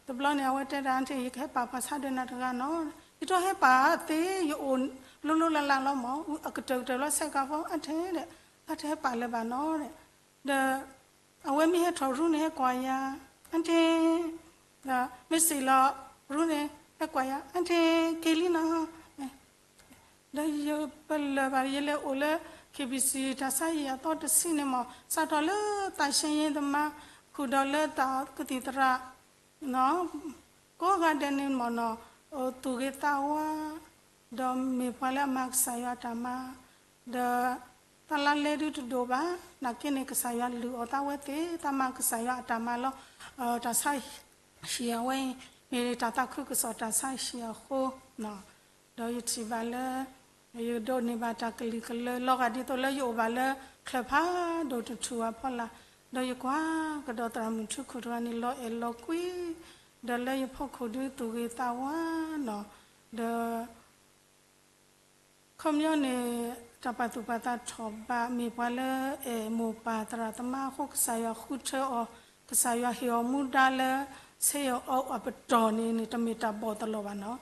တဘျီန့ၣ် အဝဲတဲဒၣ် aunty ယကဟဲပာ်ပှၤဆါဒီးနၤတဂၤနီၤ, ယတဟဲပာ်သ့ ယအိၣ်လိၤလိၤလၢ်လၢ်လီၤမၢ် အကတၢၢ်ကတၢၢ်လီၤ ဆဲးကါဖိ aunty ဒီး အတဟဲပာ်လၢၤဘၣ်နီၤဒီး ဒီး အဝဲမ့ၢ်ဟဲထီၣ်ရူန့ၣ် ဟဲကွၢ်ယၤ aunty ဒီး မ့ၢ်စံးလီၤ ရူန့ၣ် ဟဲကွၢ်ယၤ aunty က့ၤလံနီၤ, ဒီးယပလၢၢ်ဘၣ် ယလဲၤအိၣ်လၢ KBC တၢ်ဆါဟံၣ်အသီတဆံန့ၣ်မၢ် စးထီၣ်လၢသးရှင်းရေးသမား ဃုာ်ဒီးလၢသးကသံၣ်သရၣ် ကိးဂၤဒဲးန့ၣ်မၢ်နီၤ သူၣ်ဂ့ၤသးဝါ ဒီးမ့ၢ်ပှၤလၢအမၤကစၢ်ယွၤအတၢ်မၤ, ဒီး တၢ်လၢလဲဒုတဒိၣ်ဘၣ်, နာ်က့န့ၣ် ကစၢ်ယွၤလုၢ်အီၣ်သးဝဲသ့ၣ် တၢ်မၤကစၢ်ယွၤအတၢ်မၤလီၤ, တၢ်ဆါဟံၣ်အဝဲအံၤ မ့ၢ်တၢ်သးခုကစီၣ်တၢ်ဆါဟံၣ်အဃိ, ဒီးယထံၣ်ဘၣ်လၢ ယဒိးန့ၢ်ဘၣ်တၢ်ကလုာ်ကလၢၤ လီၤဂာ်ဒ်သိးလၢယအိၣ်ဘၣ်လၢ ချၢၣ်ဖးဒိၣ်တထူၣ်အဖီလာ်, ဒီးယကွၢ်ကဒီးသရၣ်မုၣ်ထူခိၣ်တဂၤန့ၣ် လီၤအဲၣ်လီၤကွံ, ဒီးလၢယဖီခိၣ်ဒုးသူၣ်ဂ့ၤသးဝါနီၤ, ဒီး ခီပညီန့ၣ် တၢ်ပာ်သူၣ်ပာ်သးထီၣ်ဘး မ့ၢ်ပှၤလၢအဲၣ်မိၢ်ပၢ်သရၣ်သမါအဃိ ကစၢ်ယွၤဃုထၢအီၤ, ကစၢ်ယွၤဟ့ၣ်အီၤမူဒါလၢ ဆ့ၣ်အီၤအီအပတီၢ်န့ၣ်န့ၣ် တမ့ၢ်တၢ်ဘီၣ်သလီၤဘၣ်နီၤ.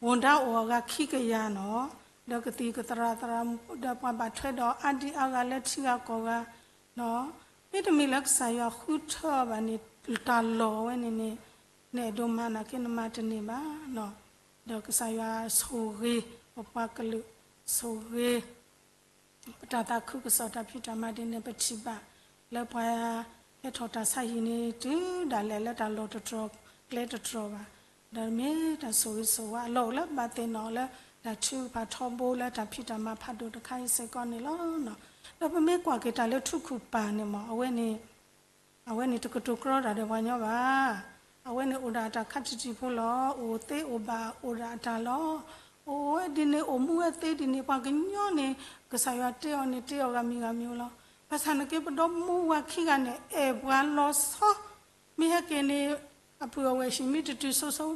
ဝံၤဒၣ်အိၣ်အဂၤခံကယၤနီၤ, ဒီးကသံၣ်ကသရၣ်သရၣ် ဒီးပှၤဘၣ်ထွဲဒီးအါဒံအါဂၤလၢထံဂၤကီၢ်ဂၤ နီၤ, မ့တမ့ၢ်လၢကစၢ်ယွၤဃုထၢအီၤဘၣ်န့ၣ် တၢ်လီၢ်ဝဲန့ၣ်န့ၣ် နအဲၣ်ဒိးမၤနာ်က့နမၤတန့ၢ်ဘၣ်နီၤ. ဒီးကစၢ်ယွၤဆိၣ်ဂ့ၤ ပပှၤကလုာ် ဆိၣ်ဂ့ၤ ပတၢ်သးခုကစီၣ်တၢ်ဖံးတၢ်မၤဒ်န့ၣ် ပထံၣ်ဘၣ်လၢပှၤဟဲထီၣ်တၢ်ဆါဟံၣ်န့ၣ် တုၤဒၣ်လဲာ်လၢတၢ်လီၢ်တတြီၤ ကျဲတတြီၤဘၣ်. ဒီးမ့ၢ်တၢ်ဆိၣ်ဂ့ၤဆိၣ်ဝါအလီၢ်အိၣ်လၢဘၣ်သ့ၣ်နီၣ်လၢ တၢ်ထုကဖၣ်ထီဘိလၢတၢ်ဖံးတၢ်မၤဖးဒိၣ်တခါအံၤစ့ၢ်ကီးန့ၣ်လီၤ. ဒီးပမ့ၢ်ကွၢ်က့ၤတၢ်လၢထူခုၣ်ပၢ်န့ၣ်မ့ၢ် အဝဲန့ၣ် အဝဲန့ၣ်တကတိၤကြီတၢ်ဒီးပှၤညီဘၣ်. အဝဲန့ၣ်အိၣ်ဒီးအတၢ်ခါထံၣ်ထံၣ်ဖိလီၤ. အိၣ်သ့အိၣ်ဘၣ်အိၣ်ဒီးအတၢ်လီၤ. အိၣ်ဝဲဒ်န့ၣ် အိၣ်မူဝဲသ့ဒ်န့ၣ် ပှၤကညီန့ၣ် ကစၢ်ယွၤတ့အီၤန့ၣ် တ့အီၤဂၤမံၤဂၤမံၤလီၤ. ဘၣ်ဆၣ်နာ်က့ ပဒီမါဝၤခံဂၤန့ၣ် အဲၣ်ပှၤလီၤဆီ မ့ၢ်ဟဲက့ၤန့ၣ် အပုၢ်အဝဲၢ်ဟံၣ် မ့ၢ်တတုၤဆိဆိ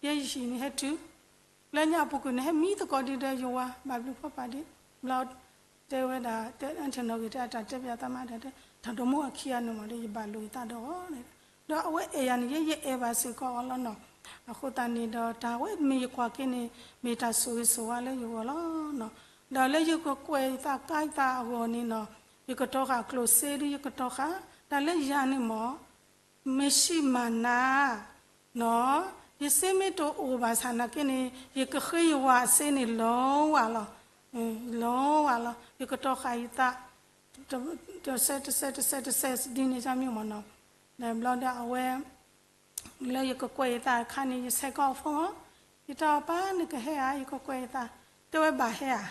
ယဲယဟံၣ်န့ၣ်ဟဲတုၤ လၢညါအပူၤကွံာ်န့ၣ် ဟဲမံသကိးဒံးဒီးယဝၤ ဘၣ်ဘျုးဖှိၣ်ပာ်ဒံး ဘျီတဲဝဲဒၣ် တဲအၣ်ထၢၣ်နီၣ်ဂံၢ် တဲအတၢ်တဲပၠးသးမးဒီး တၢ်ဒီမါဝၤခံဂၤန့ၣ်မ့ၢ်ဒီး ယဘၣ်လိာ်ယသးဒီးအီၤ ဒီးအဝဲအဲၣ်ယၤန့ၣ် ယဲယအဲၣ်ဘၣ်စ့ၢ်ကီးအီၤလီၤနီၤ. အဃိသတးန့ၣ်ဒီး တၢ်ဝဲမ့ၢ်ယကွၢ်က့ၤန့ၣ် မ့ၢ်တၢ်ဆိၣ်ဂ့ၤဆိၣ်ဝါလၢယဂီၢ်လီၤနီၤ. ဒီးလၢယကကွဲးယသးကါယသးအဂီၢ်န့ၣ်နီၤ ယကတီၤဃာ်အကျိၣ်စ့ဒီး ယကတီၤဃာ် တၢ်လၢယၤန့ၣ်မ့ၢ် မ့ၢ်ဆံးမၤနၤ နီၤ, ယစ့မ့ၢ်တအိၣ်ဘၣ်ဆၣ်နာ်က့န့ၣ် ယကဃ့ယဝၤအစ့န့ၣ်လီၤဝဲလီၤ, လီၤဝဲလီၤ. ယကတီၤဃာ်ယသး တစဲးတစဲးတစဲးတစဲးဒ်န့ၣ် ကမ့ၢ်မ့ၢ်နီၤ. ဒီးဘျီဒီးအဝဲ လၢယကကွဲးယသးအခါန့ၣ် ယဆဲးကီးအ phone မ့ၢ် ယတဲအီၤ ပၢ် နကဟဲဧါ ယကကွဲးယသး, တဲဝဲဘၣ်ဟဲဧါ.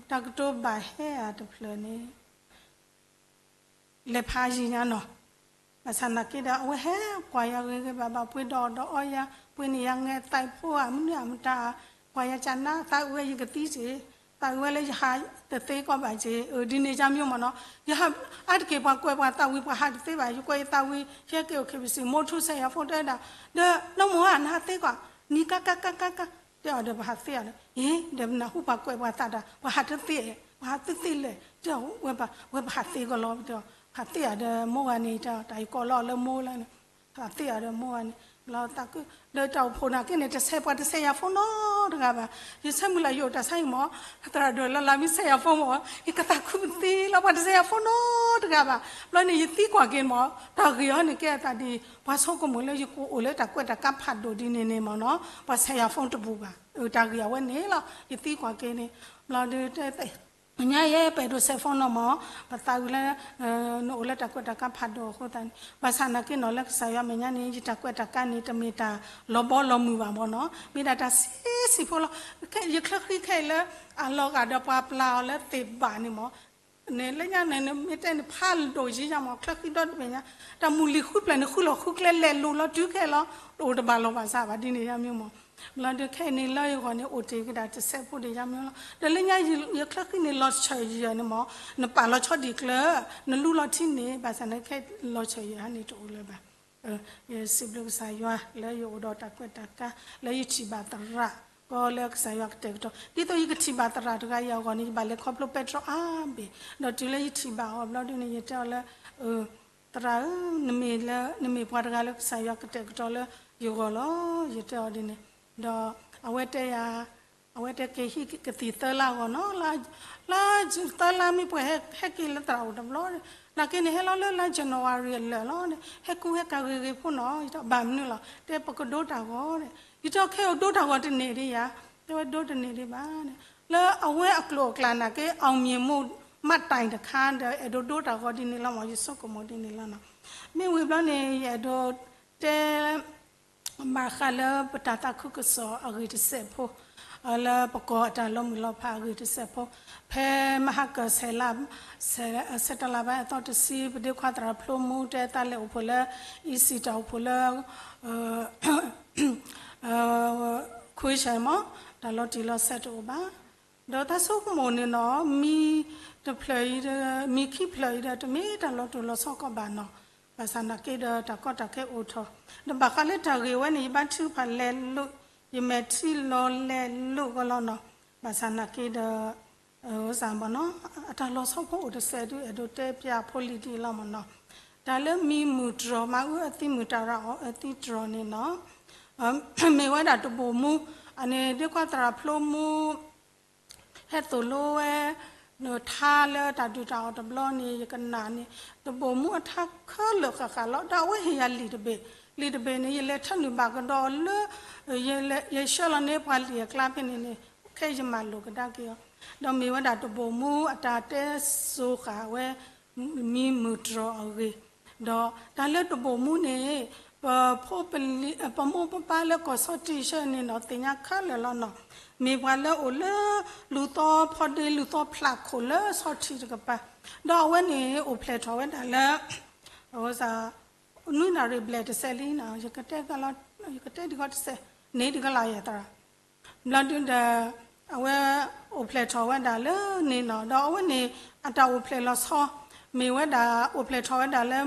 တၢ်ကတိၤဘၣ်ဟဲဧါတဖျၢၣ်န့ၣ် လဲၤဖးယံၤညါနီၤ. ဘၣ်ဆၣ်နာ်က့ဒီး အဝဲဟဲကွၢ်ယၤဂ့ၤဂ့ၤဘၣ်ဘၣ် ပှ့ၤဒီးအီၣ်ဒီးအီယၤ ပှ့ၤန့ၢ်ယၤငဲးသးဖိဧါ မနုၤဧါမတၤဧါ, ကွၢ်ယၤကနါ သးအုးဝဲယကသံစ့ၢ်, သးအုးဝဲလၢယဟးတသ့ကီးဘၣ်စ့ၢ်, ဒ်န့ၣ် ကမ့ၢ်မ့ၢ်နီၤ. ယဟး အါတက့ၢ်ပှၤကွဲးပှၤသးဝံၤ ပှၤဟးတသ့ဘၣ်, ယကွဲးယသးဝံၤ ယဟဲက့ၤအိၣ် KBC မိၢ်ထူစဲးယၤ phone တဲဝဲဒၣ်, ဒီးနီၢ်မိၢ်ဧၢ နဟးသ့ကီး, နံၤကါကါကါကါကါ, တဲအီၤဒီးပဟးသ့အီၤဒီး အ့ ဒီးပနၢ်ဟူပှၤကွဲးပှၤသးတၢ် ပှၤဟးတသ့, ပှၤဟးသ့သ့လဲၣ်, တဲအီၤ ဝဲပဟးသ့ကီးလီၤ, ပတဲအီၤ ဟးသ့အီၤဒီးမိၢ်ဂၤန့ၣ် တၢ်ယကိးလီၤအီၤလၢမိၢ်လၢန့ၣ်, ဟးသ့အီၤဒီးမိၢ်ဂၤန့ၣ်, ဘျီသးခု ဒီးတၢ်အိၣ်ဖှိၣ်နာ်က့န့ၣ် တဆဲးပှၤတဆဲးယၤ phone နီတဂၤဘၣ်. ယဆၢမုၢ်လၢ်ယအိၣ်တၢ်ဆါဟံၣ်မ့ၢ် သရၣ်ဒိၣ်လၢလၢမ့ၢ်ဆဲးယၤ phone မ့ၢ် ယကသးခုသ့လီၤ ပှၤတဆဲးယၤ phone နီတဂၤဘၣ်. ဘျီန့ၣ် ယသံကွၢ်က့ၤမ့ၢ် တၢ်ဂ့ၢ်အီၤန့ၣ် ကဲအသးဒ် ပှၤဆိကမိၣ်လၢယကအိၣ်လၢတၢ်ကွဲးတၢ်ကါဖးဒိၣ်ဒ်န့ၣ်န့ၣ်မ့ၢ်နီၤ ပှၤဆဲးယၤ phone တပူၤဘၣ်. တၢ်ဂ့ၢ်အဝဲန့ၣ်လီၤ ယသံကွၢ်က့ၤန့ၣ်, ဘျီဒီး ညါယဲပအဲၣ်ဒိးဆဲး phone နီၤမ့ၢ် ပသးဝံၤလၢ နအိၣ်လၢတၢ်ကွဲးတၢ်ကါဖးဒိၣ်အဃိသတးန့ၣ် ဘၣ်ဆၣ်နာ်က့နီၤ လၢကစၢ်ယွၤမဲာ်ညါန့ၣ် ယတၢ်ကွဲးတၢ်ကါန့ၣ် တမ့ၢ်တၢ်လီၤဘီလီၤမုၢ်ဘၣ်မ့ၢ်နီၤ မ့ၢ်ဒၣ်တၢ်ဆံးဆံးဖိလီၤ. ယချၢဃံခဲအံၤလၢ အလီၤဂာ်ဒီးပှၤပျၢ်အီၤလၢသ့ၣ်ဘၣ်န့ၣ်မ့ၢ် န့ၣ်လၢညါန့ၣ် မ့ၢ်တဲန့ၣ် ဖးဒိၣ်ယံၤယါမ့ၢ် ချၢဃံဒီတဘ့ၣ်ညါ တၢ်မုၢ်လံၤဃုဖျၢၣ်န့ၣ် ဃုလီၤဃုကျဲလဲၤလိၤလီၤတုၤခဲလီၤ တအိၣ်တဘၣ်လီၤဘၣ်စးဘၣ်ဒ်န့ၣ်ယါမ့ၢ်မ့ၢ် ဘျီဒီးခဲအံၤန့ၣ် လၢယဂီၢ်န့ၣ်အိၣ်တ့ၢ်ကဒၣ်တဆဲးဖိဒံးယါမ့ၢ်လီၤ. ဒီးလၢညါယချၢဃံန့ၣ် လီၤဆၢၣ်ယၢၢ်န့ၣ်မ့ၢ် နပာ်လီၤဆီဒံၣ်ကျၢၤ နလူလီၤထံန့ၣ် ဘၣ်ဆၣ်န့ၣ်ခဲလီၤဆၢၣ်ယၢၢ်ဟါန့ၣ်တအိၣ်လၢၤဘၣ်. ယစံးဘျုးကစၢ်ယွၤလၢယအိၣ်ဒီးတၢ်ကွဲးတၢ်ကါ လၢယထံၣ်ဘၣ်သရၣ်ကီးလၢကစၢ်ယွၤကတဲာ်ကတီၤ ဒ်သိးယကထံၣ်ဘၣ်သရၣ်တဂၤအံၤအဂီၢ်န့ၣ် ယဘၣ်လဲၤခီဖျိပဲတြီအါဘ့ၣ် ဒီးတုၤလၢယထံၣ်ဘၣ်အီၤဘျီဒ်န့ၣ် ယတဲအီၤလၢ သရၣ်ဧၢ, နမ့ၢ်လၢ နမ့ၢ်ပှၤတဂၤလၢကစၢ်ယွၤကတဲာ်ကတီၤလၢယဂီၢ်လီၤ. ယတဲအီၤဒ်န့ၣ်, ဒီးအဝဲတဲယၤ, အဝဲတဲက့ၤဟံၣ်ကသံၣ်သၢလါအဂီၢ်နီၤ, လါသၢလါမ့ၢ်ပှဲၤဟဲက့ၤလၢသရၣ်အိၣ်တဘျီ, နာ်က့န့ၣ် ဟဲလီၤလၢလါ January အလၢာ်လီၤန့ၣ် ဟဲကူဟဲကၤဂ့ၤဂ့ၤဖိနီၤ, ယတဲဘၣ်မနုၤလီၤ, တဲပကဒိတၢ်ဂီၤ, ယတဲခဲအံၤဒိတၢ်ဂီၤတန့ၢ်ဒံးယၤ, တဲဝဲဒိတန့ၢ်ဒံးဘၣ်န့ၣ်, လၢအဝဲအကျိာ်အကျဲနာ်က့ အောင်မြင်မှုမှတ်တိုင် တခါဒီး အဲၣ်ဒိးဒိတၢ်ဂီၤဒ်န့ၣ်လီၤမး ယဆိကမိၣ်ဒ်န့ၣ်လီၤနီၤ. မ့ၢ်ဝံၤဘျီန့ၣ် ယအဲၣ်ဒိးတဲ ဘၣ်ဃးလၢပတၢ်သးခုကစီၣ်အဂ့ၢ်တစဲးဖိ, လၢပကီၢ်အတၢ်လီၤမုၢ်လီၤဖးအဂ့ၢ်တစဲးဖိ, ဖဲမဟါကၢၤ ဆယ်လပိုင်းအသီတဆံ ပဒ့ခွါသရၣ်ဖျိမူတဲသးလဲၤအိၣ်ဖှိၣ်လၢ အံစံၣ်တၢ်အိၣ်ဖှိၣ်လၢ ခွ့ဆဲးမး တၢ်လီၤတံၢ်လီၤဆဲးတအိၣ်ဘၣ်. ဒီးတၢ်ဆိကမိၣ်န့ၣ်နီၤ မံၤတဖျၢၣ်အံၤဒီး မံၤခံဖျၢၣ်အံၤဒီး တမ့ၢ်တၢ်လီၤတိၢ်လီၤဆီကီးဘၣ်နီၤ. ဘၣ်ဆၣ်နာ်က့ဒီး တၢ်ကီတၢ်ခဲအိၣ်ထီၣ်, ဒီးဘၣ်ဃးလၢတၢ်ဂ့ၢ်ဝဲန့ၣ် ယဘါထုကဖၣ်လဲၤလိာ်, ယမဲာ်ထံလီၤလဲၤလိာ်ကီးလီၤနီၤ. ဘၣ်ဆၣ်နာ်က့ဒီး စၢ်ဘၣ်နီၤ အတၢ်လီၤဆီဖိအိၣ်တစဲးဒု အဲၣ်ဒိးတဲပၠးဖိလံၤဒ်အံၤလီၤမ့ၢ်နီၤ. တၢ်လၢမံမုၢ်တြီၤ မၤအုအသံမုၢ် တၢ်ရၤအီၤအသံတြီၤန့ၣ်နီၤ မ့ၢ်ဝဲဒၣ်တဘိၣ်မူ အန့ၣ်ဒ်ကွၢ်သရၣ်ဖျိမူ ဟဲသိၣ်လိဝဲ ထါလၢတၢ်ဒုၣ်တၢ်အီၣ်တဘျီန့ၣ် ယကနၣ်န့ၣ် တဘိၣ်မူအထါခဲလၢာ်ဃၣ်ဃၣ်လီၤ. ဒီးအဝဲဟ့ၣ်ယၤလံာ်တဘ့ၣ်, လံာ်တဘ့ၣ်န့ၣ် ယလဲၤထၢနုာ်ဘၣ်ကဒီးလၢ ယဆှၢလီၤန့ၢ်ပှၤလံာ်အကျါဖဲန့ၣ်န့ၣ် ခဲအံၤယမၤလိာ်ကဒါက့ၤအီၤ, ဒီးမ့ၢ်ဝဲဒၣ်တဘိၣ်မူအတၢ်တဲစိၤဃာ်ဝဲ မံမုၢ်တြီၤအဂ့ၢ်, ဒီးတၢ်လၢတဘိၣ်မူန့ၣ် ပဖိပလံၤ ပမိၢ်ပပၢ်လၢကီၢ်ဆီထံးဆၢန့ၣ်ဒီးသ့ၣ်ညါခဲလၢာ်လီၤနီၤ, မ့ၢ်ပှၤလၢအိၣ်လၢ လူၢ်သီဖီဒ့ လူၢ်သီဖျးခိၣ်လၢဆီထံးတကပၤ, ဒီးအဝဲန့ၣ်အိၣ်ဖျဲၣ်ထီၣ်ဝဲဒၣ်လၢ နွံနၣ်ရံၣ်ဘျဲၣ်တစဲးလံနီၤ, ယကတဲဒ်ဂီတစဲး န့ၣ်ဒ်ကလီၤယဲၢ်သရၣ် ဘျီဒုဒီး အဝဲအိၣ်ဖျဲၣ်ထီၣ်ဝဲဒၣ်လၢန့ၣ်နီၤ, ဒီးအဝဲန့ၣ် အတၢ်အိၣ်ဖျဲၣ်လီၤဆီ မ့ၢ်ဝဲဒၣ်အိၣ်ဖျဲၣ်ထီၣ်ဝဲဒၣ်လၢ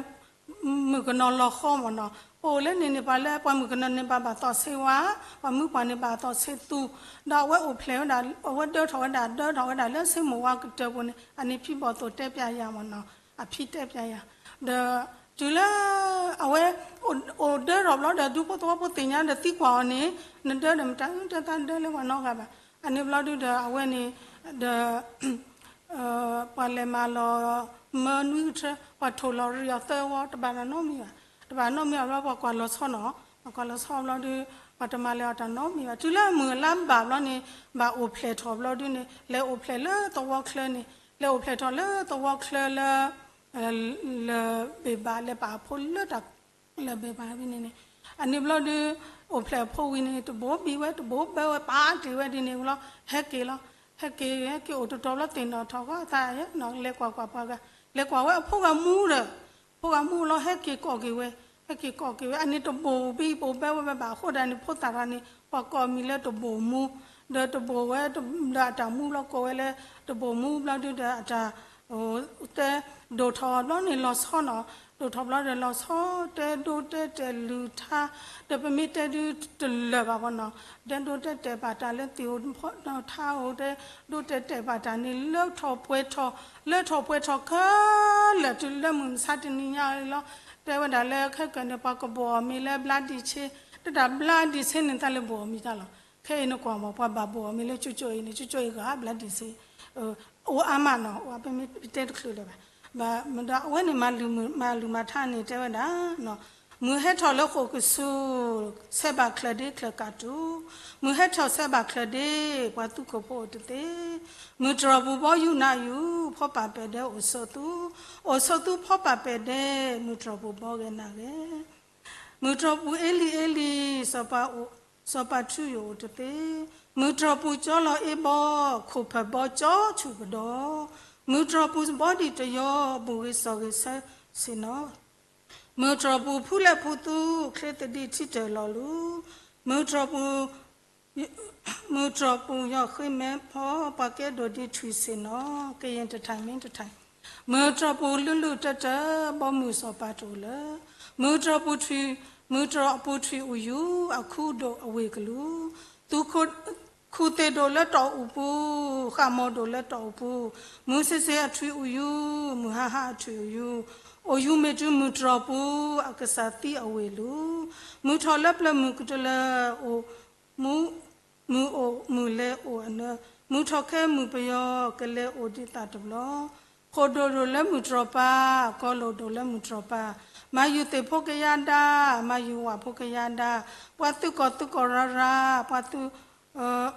မုၣ်ကနီၤလီၤဃီမ့ၢ်နီၤ, ပအိၣ်လၢန့ၣ်န့ၣ် ပှၤလၢပှၤမုၣ်ကနီၤန့ၣ် ဘၣ်ဘၣ်သီၣ်ဆ့ဝါ, ပှၤမုၣ်ပှၢ်န့ၣ် ဘၣ်သီၣ်ဆ့သူ, ဒီးအဝဲအိၣ်ဖျဲၣ်ဝဲဒၣ် အဝဲဒၢထီၣ်ဝဲဒၣ် ဒၢထီၣ်ဝဲဒၣ်လၢဆ့မိၣ်ဝါကတၢၢ်ပူၤန့ၣ် အန့ၣ်ဖံဘီၣ်သိၣ်တဲပၠးယၤမ့ၢ်နီၤ, အဖံတဲပၠးယၤ, ဒီး တုၤလၢ အဝဲ အိၣ်ဒၢထီၣ်ဘျီဒီး ဒူဖိသဝီဖိသ့ၣ်ညါဒီးသံကွၢ်အီၤန့ၣ် နဒၢဒီးမတၤ တသးဒၢလၢပှၤနီတဂၤဘၣ်, အန့ၣ်ဘျီဒုဒီး အဝဲန့ၣ် ဒီး ပှၤလဲၤမၤလီၤ မၢနွံကထၢ ပှၤထိၣ်လီၤရံၣ်အီၤသၢဝီ တဘၣ်နီတမံၤဘၣ်, တဘၣ်နီတမံၤဘၣ်ဘျီ ပှၤကွၢ်လီၤဆီနီၤ, ပှၤကွၢ်လီၤဆီဘျီဒု ပှၤတမၤလၢအီၤတၢ်နီတမံၤဘၣ်, တုၤလၢမုၢ်အလါဘၣ်ဘျီန့ၣ် ဘၣ်အိၣ်ဖျဲၣ်ထီၣ်ဘျီဒုန့ၣ် လဲၤအိၣ်ဖျဲၣ်လၢသဝီချၢန့ၣ် လဲၤအိၣ်ဖျဲၣ်ထီၣ်လၢသဝီချၢလၢ လၢၢ်ဘ့ၣ်ဘၣ် လဲၤပာ်အဖိလၢတၢ် လၢၢ်ဘ့ၣ်ဘၣ်ဖဲန့ၣ်န့ၣ်, အန့ၣ်ဘျီဒု အိၣ်ဖျဲၣ်အဖိဝံၤန့ၣ် တဘိၣ်ဘံၣ်ဝဲ တဘိၣ်ဘၢဝဲ ပာ်တ့ၢ်ဝဲဒ်န့ၣ်လီၤ, ဟဲက့ၤလီၤ, ဟဲက့ၤ ဟဲက့ၤအိၣ်တတီၤဘျီသ့ၣ်နီၣ်ထီၣ်ကီးအသးနီၤ လဲၤကွၢ်ကွၢ်ပှၤဂၤ လဲၤကွၢ်ဝဲအဖိဂၤမူဒီး ဖိဂၤမူလီၤ ဟဲက့ၤကိးက့ၤဝဲ, ဟဲက့ၤကိးက့ၤဝဲ အန့ၣ်တဘိၣ်ဘံၣ်ဘိၣ်ဘၢဝဲဘၣ်အဃိဒၣ်န့ၣ် ဖိသၣ်ရၤန့ၣ် ပှၤကိးအမံၤလၢတဘိၣ်မူ, ဒီးတဘိၣ်ဝဲ ဒီးအတၢ်မူဘျီကိးဝဲလၢ တဘိၣ်မူဘျီဒုဒီးအတၢ် တဲ ဒိၣ်ထီၣ်ဘျီန့ၣ်လီၤဆီနီၤ, ဒိၣ်ထီၣ်ဘျီဒီးလီၤဆီ တဲဒိတဲတဲာ်လုၢ်ထါ, ဒီးပမ့ၢ်တဲဒုတလၢာ်ဘၣ်ဘၣ်နီၤ, တဲဒိတဲတဲာ်ဘၣ်တၢ်လၢသ့ၣ်ဧိၤထါဧိၤ တဲဒိတဲတဲာ်ဘၣ်တၢ်န့ၣ် လၢထီၣ်ပှဲၤထီၣ် လၢထီၣ်ပှဲၤထီၣ်ခဲလၢာ် တုၤလၢမုၢ်မဆါတနံၤညါလီၤ, တဲဝဲဒၣ်လၢခဲကနံၣ် ပှၤကဘိၣ်အီၤမ့ၤလၢဘျါဒံၣ်ဆ့, တဒၣ်ဘျါဒံၣ်ဆ့န့ၣ် တၢ်လၢဘိၣ်အီၤမ့ၤတၢ်လီၤ, ခဲအံၤနကွၢ်မ့ၢ် ပှၤဘၣ်ဘိၣ်အီၤမ့ၤလၢကၠိကၠိအံၤန့ၣ် ကၠိကၠိအံၤဂၤဘျါဒံၣ်ဆ့ အိၣ်အါမးနီၤ အိၣ်အါ ပမ့ၢ်တဲတချုးလၢၤဘၣ်, ဘၣ်မနုၤဒီးအဝဲန့ၣ် မၤလုၢ်မၤထါန့ၣ် တဲဝဲဒၣ် မုၢ်ဟဲထီၣ်လၢဃိာ်ကစူၤ, ဆဲးဘၣ်ချၢၣ်ဒ့ချၢၣ်ကၢ်တူၤ, မုၢ်ဟဲထီၣ်ဆဲးဘၣ်ချၢၣ်ဒ့, ပှၤသူခိၣ်ဖိအိၣ်တသ့, မုၢ်တြီၢ်ပူၤဘီယူၤနးယူၤ, ဖီပာ်ပဲာ်ဒဲးအိၣ်ဆိးသူ, အိၣ်ဆိးသူဖီပာ်ပဲာ်ဒဲး, မုၢ်တြီၢ်ပူၤဘီဂဲၤနးဂဲၤ မုၢ်တြီၢ်ပူၤအ့လံၤအ့လံၤ, စီၤပၤအိၣ်, စီၤပၤထူယိာ်အိၣ်တသ့, မုၢ်တြီၢ်ပူၤကၠီလီၤအ့ဘီ, ခိၣ်ဖၢၣ်ဘီကၠီဆူၣ်ပဒီး, မုၢ်တြီၢ်ပူၤဘီဒံၣ်တယီ, ဘူးဂ့ၤစီၤဂ့ၤဆၢဆ့ၣ်နီၤ, မုၢ်တြီၢ်ပူၤဖူလဲၣ်ဖူသူ, ချ့သဒံးထံတၢၢ်လီၤလူၤ, မုၢ်တြီၢ်ပူၤ မုၢ်တြီၢ်ပူၤယီၤဃ့မဲဖီ, ပှၤကဲဒိၣ်ဒံးထွံၣ်ဆ့ၣ်နီၤ, ကယဲၢ်တထံၣ်မ့ၢ်တထံၣ်, မုၢ်တြီၢ်ပူၤလုၢ်လုၢ်တၢတၢ, ဘီမုၢ်စီၤပၤတအိၣ်လၢၤ, မုၢ်တြီၢ်ပူၤထွံၣ်, မုၢ်တြီၢ်အပူၤထွံၣ်အိၣ်ယူၤ, အခူဒိၣ်အဝ့ၢ်ကလူၤ, သူခိၣ် ခူၣ်သ့ၣ်ဒိၣ်လၢတီၢ်အူပူၤ, ဃၣ်မီၤဒိၣ်လၢတီၢ်အူပူၤ, မုၢ်ဆ့ၣ်ဆ့ၣ်အထွံၣ်အိၣ်ယူၤ, မုၢ်ဟါဟါအထွံၣ်အိၣ်ယူၤ, အိၣ်ယူၤမ့ၢ်တုၤမုၢ်တြီၢ်ပူၤ, အကစၢ်သံအဝ့ၢ်လူၤ, မုၢ်ထီၣ်လၢပျၢၤမုၢ်ကတၢၢ်လၢအိၣ် မုၢ်, မုၢ်အိၣ်မုၢ်လဲၤအိၣ်အနၢၤ, မုၢ်ထီၣ်ခဲမုၢ်ပယီၤ ကလဲၤအိၣ်ဒံးသးတဘျီ, ခိၣ်ဒိၣ်ဒိၣ်လၢမုၢ်တြီၢ်ပၤ, ကီၤလိာ်ဒိၣ်လၢမုၢ်တြီၢ်ပၤ, မၤယူၤသ့ၣ်ဖိကယၤဒါ, မၤယူၤဝၣ်ဖိကယၤဒါ, ပှၤသုးကီၢ်သုးကီၢ်ရၤရၤ, ပှၤသုး,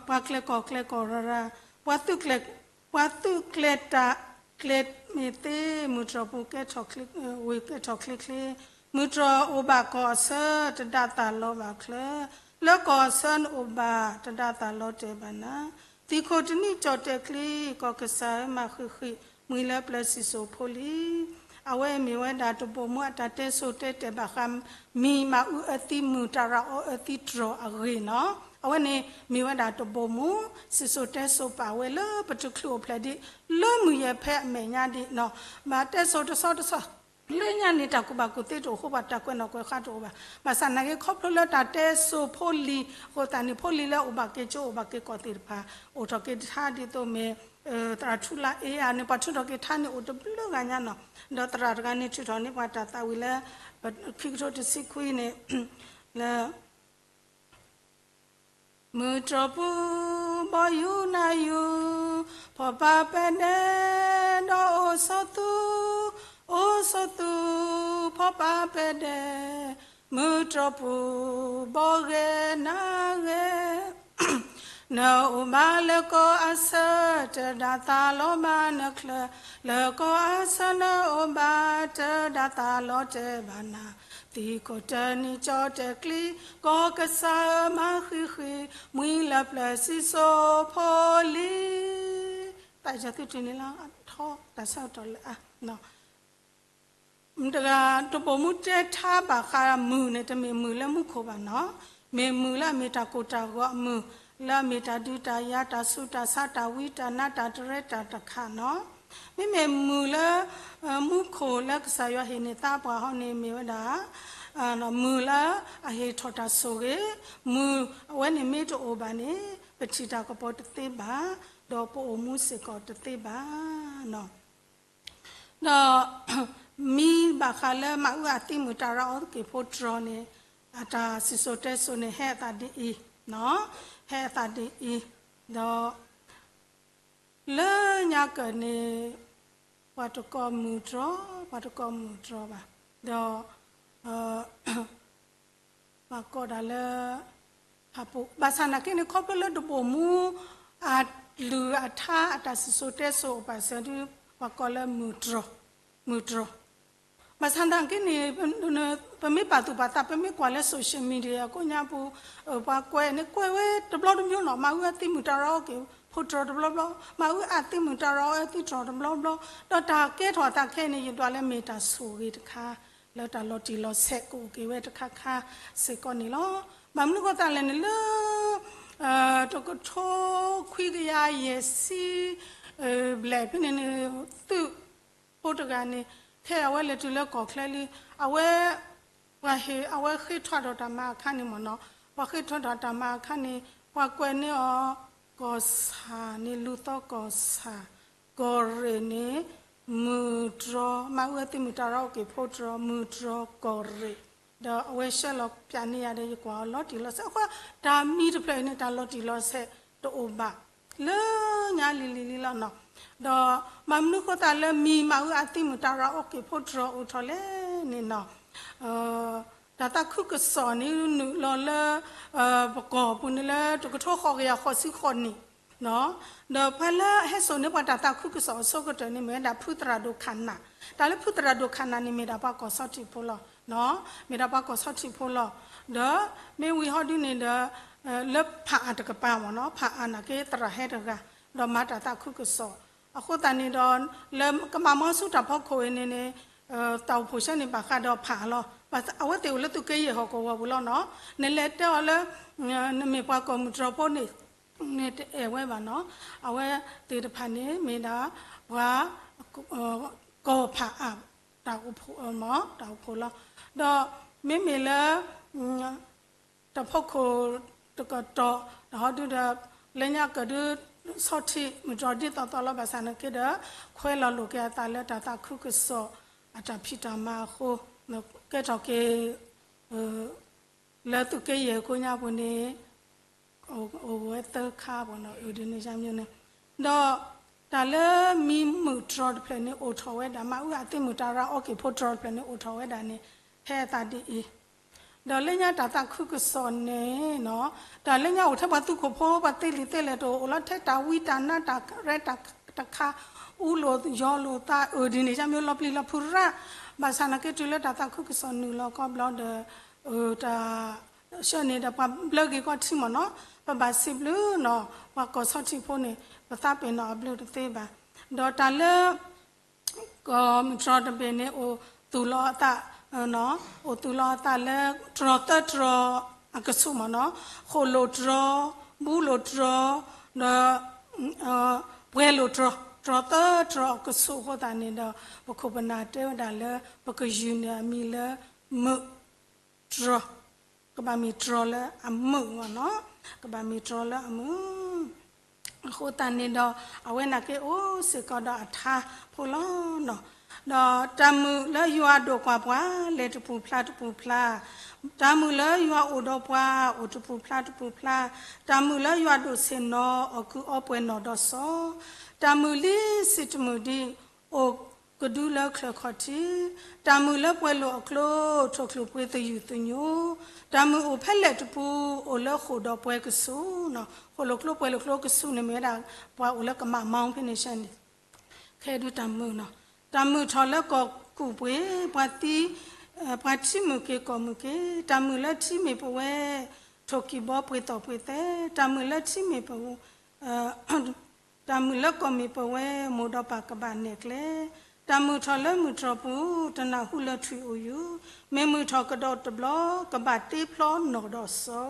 ပှၤကျဲၤကီၢ်ကျဲၤကီၢ်ရၤရၤ, ပှၤသုးကျဲၤ ပှၤသုးကျဲၤတၢ်ကျဲၤမ့ၢ်သ့, မုၢ်တြီၢ်ပူၤကဲထီၣ်ချ့, ဝ့ၢ်ကဲထီၣ်ချ့ချ့, မုၢ်တြီၢ်အိၣ်ဘၣ်ကီၢ်အဆၢ, တဒၣ်သးလီဘၣ်ချၢ, လၢကီၢ်အဆၢနအိၣ်ဘၣ်, တဒၣ်သးလီတဲာ်ဘၣ်နၤ, သံၣ်ခိၣ်တနံၣ်ကၠီၣ်တဲာ်ကျံ, ကီၢ်ကစၢ်ဧၢမၤဃံးဃံး, မှံၤလၢပျၢၤစံၣ်စိၤဖိလံၤ အဝဲအံၤမ့ၢ်ဝဲဒၣ်တဘိၣ်မူအတၢ်တဲစိၤတဲတဲာ်ဘၣ်ဃး မံၤမၤအုအသံမုၢ်တၢ်ရၤအီအသံတြီၢ်အဂ့ၢ်နီၤ. အဝဲန့ၣ်မ့ၢ်ဝဲဒၣ်တဘိၣ်မူ စံၣ်စိၤတဲစိၤပာ်ဝဲလၢပတချုးအိၣ်ဖျဲၣ်ဒံး လၢမုၢ်ယဲၢ်ဖဲအမဲာ်ညါဒံးနီၤ. ဘၣ်တဲစိၤတဆီတဆီ လၢညါန့ၣ် တၢ်ကူၣ်ဘၣ်ကူၣ်သ့တအိၣ်အဃိ ပှၤတၢ်ကွဲးနီၣ်ကွဲးဃါတအိၣ်ဘၣ်. ဘၣ်ဆၣ်သနာ်က့ ခီဖျိလၢတၢ်တဲစိာ်ဖိလံၤအဃိသတးန့ၣ် ဖိလံၤလၢအအိၣ်ဘၣ်က့ၤကၠိ အိၣ်ဘၣ်က့ၤကီၢ်သ့ၣ်တဖၣ် အိၣ်ထီၣ်က့ၤထါဒ်သိးမ့ၢ် သရၣ်ထူလၢအ့အါန့ၣ် ပှၤထုးထီၣ်က့ၤထါန့ၣ်အိၣ်တဘျုးဂၤညါနီၤ. ဒီးသရၣ်တဂၤန့ၣ် ထုးထီၣ်န့ၢ်ပှၤတၢ်သးဝံၣ်လၢ ခံကထိတဆံခွံန့ၣ် လၢ မုၢ်တြီၢ်ပူၤ ဘီယူၤနၤယူၤ ဖီၣ်ပာ်ပဲဒဲး ဒီးအိၣ်ဆီသူ, အိၣ်ဆီသူ ဖီၣ်ပာ်ပဲဒဲး, မုၢ်တြီၢ်ပူၤ ဘီဂဲၤနၤဂဲၤ, နအိၣ်ဘၣ်လၢကီၢ်အဆၢ တဒၣ်သးလီဘၣ်နချၢ, လၢကီၢ်အဆၢနအိၣ်ဘၣ် တဒၣ်သးလီတဲဘၣ်နၤ, သံခိၣ်တနံၤကၠီတဲာ်ကျံ, ကီၢ်ကစၢ်ဧၢမၤဃံးဃံး, မှံလၢပျၢၤစံၣ်စိၤဖိလံၤ. တၢ်ယၤသုတ့ၢ်န့ၣ်လီၤ, ထီတၢ်ဆၢကတီၢ်လၢအါ, မတဂၤ တဘိၣ်မူတဲထါဘၣ်ဃးမုၢ်န့ၣ် တမ့ၢ်မုၢ်လၢမူခိၣ်ဘၣ်နီၤ, မ့ၢ်မုၢ်လၢအမ့ၢ်တၢ်ကိၢ်တၢ်ဂီၤအမုၢ်, လၢအမ့ၢ်တၢ်ဒုးတၢ်ယၤ တၢ်ဆူးတၢ်ဆါ တၢ်ဝံတၢ်နါ တၢ်တရဲတၢ်တခါနီၤ. မ့မ့ၢ်မုၢ်လၢ မူခိၣ်လၢကစၢ်ယွၤဟ့ၣ်န့ၢ်သးပှၤဟီန့ၣ်မ့ၢ်ဝဲဒၣ် မုၢ်လၢအဟ့ၣ်ထီၣ်တၢ်ဆိၣ်ဂ့ၤ, မုၢ်အဝဲန့ၣ်မ့ၢ်တအိၣ်ဘၣ်န့ၣ် ပထံၣ်တၢ်ကပီၤတသ့ဘၣ်, ဒီးပအိၣ်မူစ့ၢ်ကီးတသ့ဘၣ်နီၤ. ဒီး မံဘၣ်ဃးလၢမၤအုအသံမုၢ်တၢ်ရၤအီက့ၣ်ဖိတြီၤန့ၣ် အတၢ်စံၣ်စိၤတဲစိၤန့ၣ် ဟဲအသးဒ်အံၤ, ဟဲအသးဒ်အံၤ, ဒီး လၢညါကၢၢ်န့ၣ် ပှၤတကိးမုၢ်တြီၤ, ပှၤတကိးမုၢ်တြီၤဘၣ်, ဒီး ပှၤကိးဒၣ်လၢ ဖးပူၤ, ဘၣ်ဆၣ်နာ်က့န့ၣ် ခီဖျိလၢတဘိၣ်မူ အလုၢ်အထါအတၢ်စံၣ်စိၤတဲစိၤအိၣ်ပာ်စၢၤဒုး ပှၤကိးလၢမုၢ်တြီၤ, မုၢ်တြီၤ. ဘၣ်ဆၣ်နာ်က့န့ၣ် ပမ့ၢ်ပာ်သူၣ်ပာ်သး ပမ့ၢ်ကွၢ်လၢ social media ကိးညါပူၤ ပှၤကွဲးန့ၣ် ကွဲးဝဲတဘျီတမံၤနီၤ, မၤအုအသံမုၢ်တၢ်ရၤအီက့ၣ်ဖိတြီၤတဘျီဘျီ, မၤအုအသံမုၢ်တၢ်ရၤအီအသံတြီၤတဘျီဘျီ, ဒီးတၢ်ကဲထီၣ်အသးခဲအံၤန့ၣ် ယဒွးလၢမ့ၢ်တၢ်ဆိၣ်ဂ့ၤတခါ လၢတၢ်လီၤတံၢ်လီၤဆဲးကအိၣ်က့ၤဝဲတခါခါစ့ၢ်ကီးန့ၣ်လီၤ. ဘၣ်မနုၤဃိသတးလဲၣ်န့ၣ်လၢ တကထိခွံကယၤယဲၢ်ဆံ ဘျဲၣ်ဖဲန့ၣ်န့ၣ် သုးဖိတဂၤန့ၣ် ခဲအံၤအဝဲလဲၤတုၤလၢကီၢ်ချၢလံ, အဝဲ ပှၤဟ့ၣ် အဝဲဃ့ထီၣ်ဒီးတၢ်မၤအခါန့ၣ်မ့ၢ်နီၤ, ပှၤဃ့ထီၣ်ဒီးတၢ်မၤအခါန့ၣ် ပှၤကွဲးန့ၢ်အီၤ ကီၢ်ဆၣ်န့ၣ် လူၤသီကီၢ်ဆၣ်, ကီၢ်ရ့ၣ်န့ၣ် မုၢ်တြီၤ, မၤအုအသံမုၢ်တၢ်ရၤအီက့ၣ်ဖိတြီၤ မုၢ်တြီၤကီၢ်ရ့ၣ်, ဒီးအဝဲရှဲလီၤပၠးန့ၢ်ယၤဒီး ယကွၢ်အီၤလီၤတံၢ်လီၤဆဲး, အဃိတၢ်မံတဖျၢၣ်အံၤန့ၣ် တၢ်လီၤတံၢ်လီၤဆဲးတအိၣ်ဘၣ် လၢညါလံၤလံၤလံၤလီၤနီၤ. ဒီးမၤမနုၤဃိသတးလၢမံၤမၤအုအသံမုၢ်တၢ်ရၤအီက့ၣ် ဖိတြီၤအိၣ်ထီၣ်လဲၣ်န့ၣ်နီၤ, တၢ်သးခုကစီၣ်န့ၣ်နုာ်လီၤလၢ ပကီၢ်ပူၤန့ၣ်လၢတကထိဃိးကယၤဃိးဆံဃိးနံၣ်, ဒီးပှၤလၢအဟဲစိာ်န့ၢ်ပှၤတၢ်သးခုကစီၣ်အဆိကတၢၢ်န့ၣ် မ့ၢ်ဝဲဒၣ်ဖုသရၣ်ဒိၣ်ခၣ်နၢ်, တၢ်လၢဖုသရၣ်ဒိၣ်ခၣ်နၢ်န့ၣ် မ့ၢ်ဒၣ်ပှၤကီၢ်ဆီထံးဖိလီၤ, မ့ၢ်ဒၣ်ပှၤကီၢ်ဆီထံးဖိလီၤ, ဒီးမ့ၢ်ဝံၤဟီဒုန့ၣ်ဒီး လၢဖးအါတကပၤမ့ၢ်နီၤ, ဖးအါနာ်က့သရၣ်ဟဲတဂၤ, ဒီးမၤတၢ်သးခုကစီၣ်, အဃိသတးန့ၣ်ဒီး လၢကဘၣ်မၤဆူတၢ်ဖီခိၣ်အံၤန့ၣ်န့ၣ် တၢ်အိၣ်ဖှိၣ်ဆၢန့ၣ်ဘၣ်ဃးဒီးဖးအါလီၤ, အဝဲသ့ၣ်အိၣ်လၢသုးက့ယဲၢ်ဟီၣ်ကဝီၤပူၤလီၤနီၤ, နလဲၤတဲအီၤလၢ နမ့ၢ်ပှၤကီၢ်မုၢ်တြီၤဖိန့ၣ် န့ၣ်တအဲၣ်ဝဲဘၣ်နီၤ, အဝဲသ့ၣ်တဖၣ်န့ၣ်မ့ၢ်ဒၣ် ပှၤ ကီၢ်ဖးအါ တၢ်အိၣ်ဖှိၣ် တၢ်အိၣ်ဖှိၣ်လီၤ, ဒီးမ့မ့ၢ်လၢ တၢ်ဖီခိၣ်တကတီၢ် တဟီဒုဒီး လၢညါကဒု ဆီထံးမုၢ်တြီၤဒ်သိးသိးလီၤ, ဘၣ်ဆၣ်နာ်က့ဒီး ခွဲးလီၤလိာ်က့ၤအသးလၢတၢ်သးခုကစီၣ် အတၢ်ဖံးတၢ်မၤအဃိ ကဲထီၣ်က့ၤ လၢသုးက့ယဲၢ်ကိးညါပူၤန့ၣ် အိၣ်ဝဲသၢခါပူၤနီၤ, အဒ်န့ၣ်န့ၣ်, ဒီးတၢ်လၢမံၤမုၢ်တြီၤတဖျၢၣ်န့ၣ်အိၣ်ထီၣ်ဝဲဒၣ်, မၤအုအသံမုၢ်တၢ်ရၤအီက့ၣ်ဖိတြီၤတဖျၢၣ်န့ၣ်အိၣ်ထီၣ်ဝဲဒၣ်န့ၣ် ဟဲအသးဒ်အံၤ, ဒီးလၢညါတၢ်သးခုကစီၣ်န့ၣ်နီၤ, တၢ်လၢညါအိၣ်ထဲပှၤသူခိၣ်ဖိ ပှၤသ့လံာ်သ့လဲၢ်တအိၣ်, အိၣ်လီၤထဲတၢ်ဝံတၢ်နါတၢ်ရဲၣ်တၢ်တခါ, အူလိာ်ယီလိာ်သး အဒ်န့ၣ်န့ၣ် လီၤပျံၤလီၤဖုးရၣ်, ဘၣ်ဆၣ်နာ်က့တုၤလၢတၢ်သးခုကစီၣ်နုာ်လီၤကီးဘျီဒီး တၢ်ဆၢန့ၣ်ဒီးပှၤဘျၢက့ၤကီးထံမ့ၢ်နီၤ, ပဘၣ်စံးဘျုးနီၤ, ပှၤကီၢ်ဆီထံးဖိန့ၣ် ပသးပ့ၤနီၣ်အဘျုးတသ့ဘၣ်, ဒီးတၢ်လၢ ကီၢ်မုၢ်တြီၤတဘ့ၣ်န့ၣ် အိၣ်သူၣ်လီၤအသး, အိၣ်သူၣ်လီၤအသးလၢ တြီၤသၢတြီၤအကဆူးမ့ၢ်နီၤ, ဃိၣ်လိာ်တြီၤ, ဘူလိာ်တြီၤ, ဒီး ပှဲၤလိာ်တြီၤ တြီသၢတြီအကဆူးအဃိသတးန့ၣ်ဒီး ပခိၣ်ပနၢ်တဲဝဲဒၣ်လၢ ပကယုၢ်န့ၢ်အမံၤလၢမုၢ်တြီၤ, ကဘၣ်မ့ၢ်တြီၤလၢအမုာ်နီၤ, ကဘၣ်မ့ၢ်တြီၤလၢအမုာ် အဃိသတးန့ၣ်ဒီး အဝဲန့ၣ်က့အိၣ်စ့ၢ်ကီးဒီးအထါဖိလီၤနီၤ. ဒီးတၢ်မုာ်လၢယွၤဒိၣ်ကွၢ်ပှၤ လဲၤတပူၤဖျါတပူၤဖျါ, တၢ်မုာ်လၢယွၤအိၣ်ဒီးပှၤ အိၣ်တပူၤဖျါတပူၤဖျါ, တၢ်မုာ်လၢယွၤဒိၣ်ဆ့ၣ်နီၤ အီၣ်ကုၢ်အီပှဲၤနီၣ်ဒီးစီၤ, တၢ်မုာ်လံစံးတမုာ်ဒံး အိၣ်ကဒုလၢချၢၣ်ခီၣ်ထံး, တၢ်မုာ်လၢပှဲၤလိာ်အကျိ ထိၣ်ချုးပှ့ၤသယုၢ်သညိ, တၢ်မုာ်အိၣ်ဖဲလဲၣ်တပူၤ အိၣ်လၢဃိာ်ဒီးပှဲၤကဆူးနီၤ. ဃိာ်လိာ်ကျိပှဲၤလိာ်ကျိကဆူးန့ၣ်မ့ၢ်ဝဲဒၣ် ပှၤအိၣ်လၢကမၣ်မီဖဲန့ၣ်ဆဲန့ၣ် ခဲဒုတၢ်မုာ်နီၤ. တၢ်မုာ်ထီၣ်လၢကီၢ်ကူၣ်ပှ့ၤ ပှၤသံ, ပှၤထံမုၢ်က့ၤကီၢ်မုၢ်က့ၤ, တၢ်မုာ်လၢထံမ့ၢ်ပဝဲ ထိၣ်ကံၢ်ဘီပှ့ၤသီၣ်ပှ့ၤသဲ, တၢ်မုာ်လၢထံမ့ၢ်ပဝဲ တၢ်မုာ်လၢကီၢ်မ့ၢ်ပဝဲ မိၢ်ဒီးပၢ်ကဘၣ်နဲၣ်ကျဲ, တၢ်မုာ်ထီၣ်လၢမုၢ်တြီၤပူၤ တနၢ်ဟူလၢထွံၣ်အိၣ်ယူၤ, မ့ၢ်မုာ်ထီၣ်ကဒီးတဘျီ ကဘၣ်တ့ဖျီနီၣ်ဒီးစီ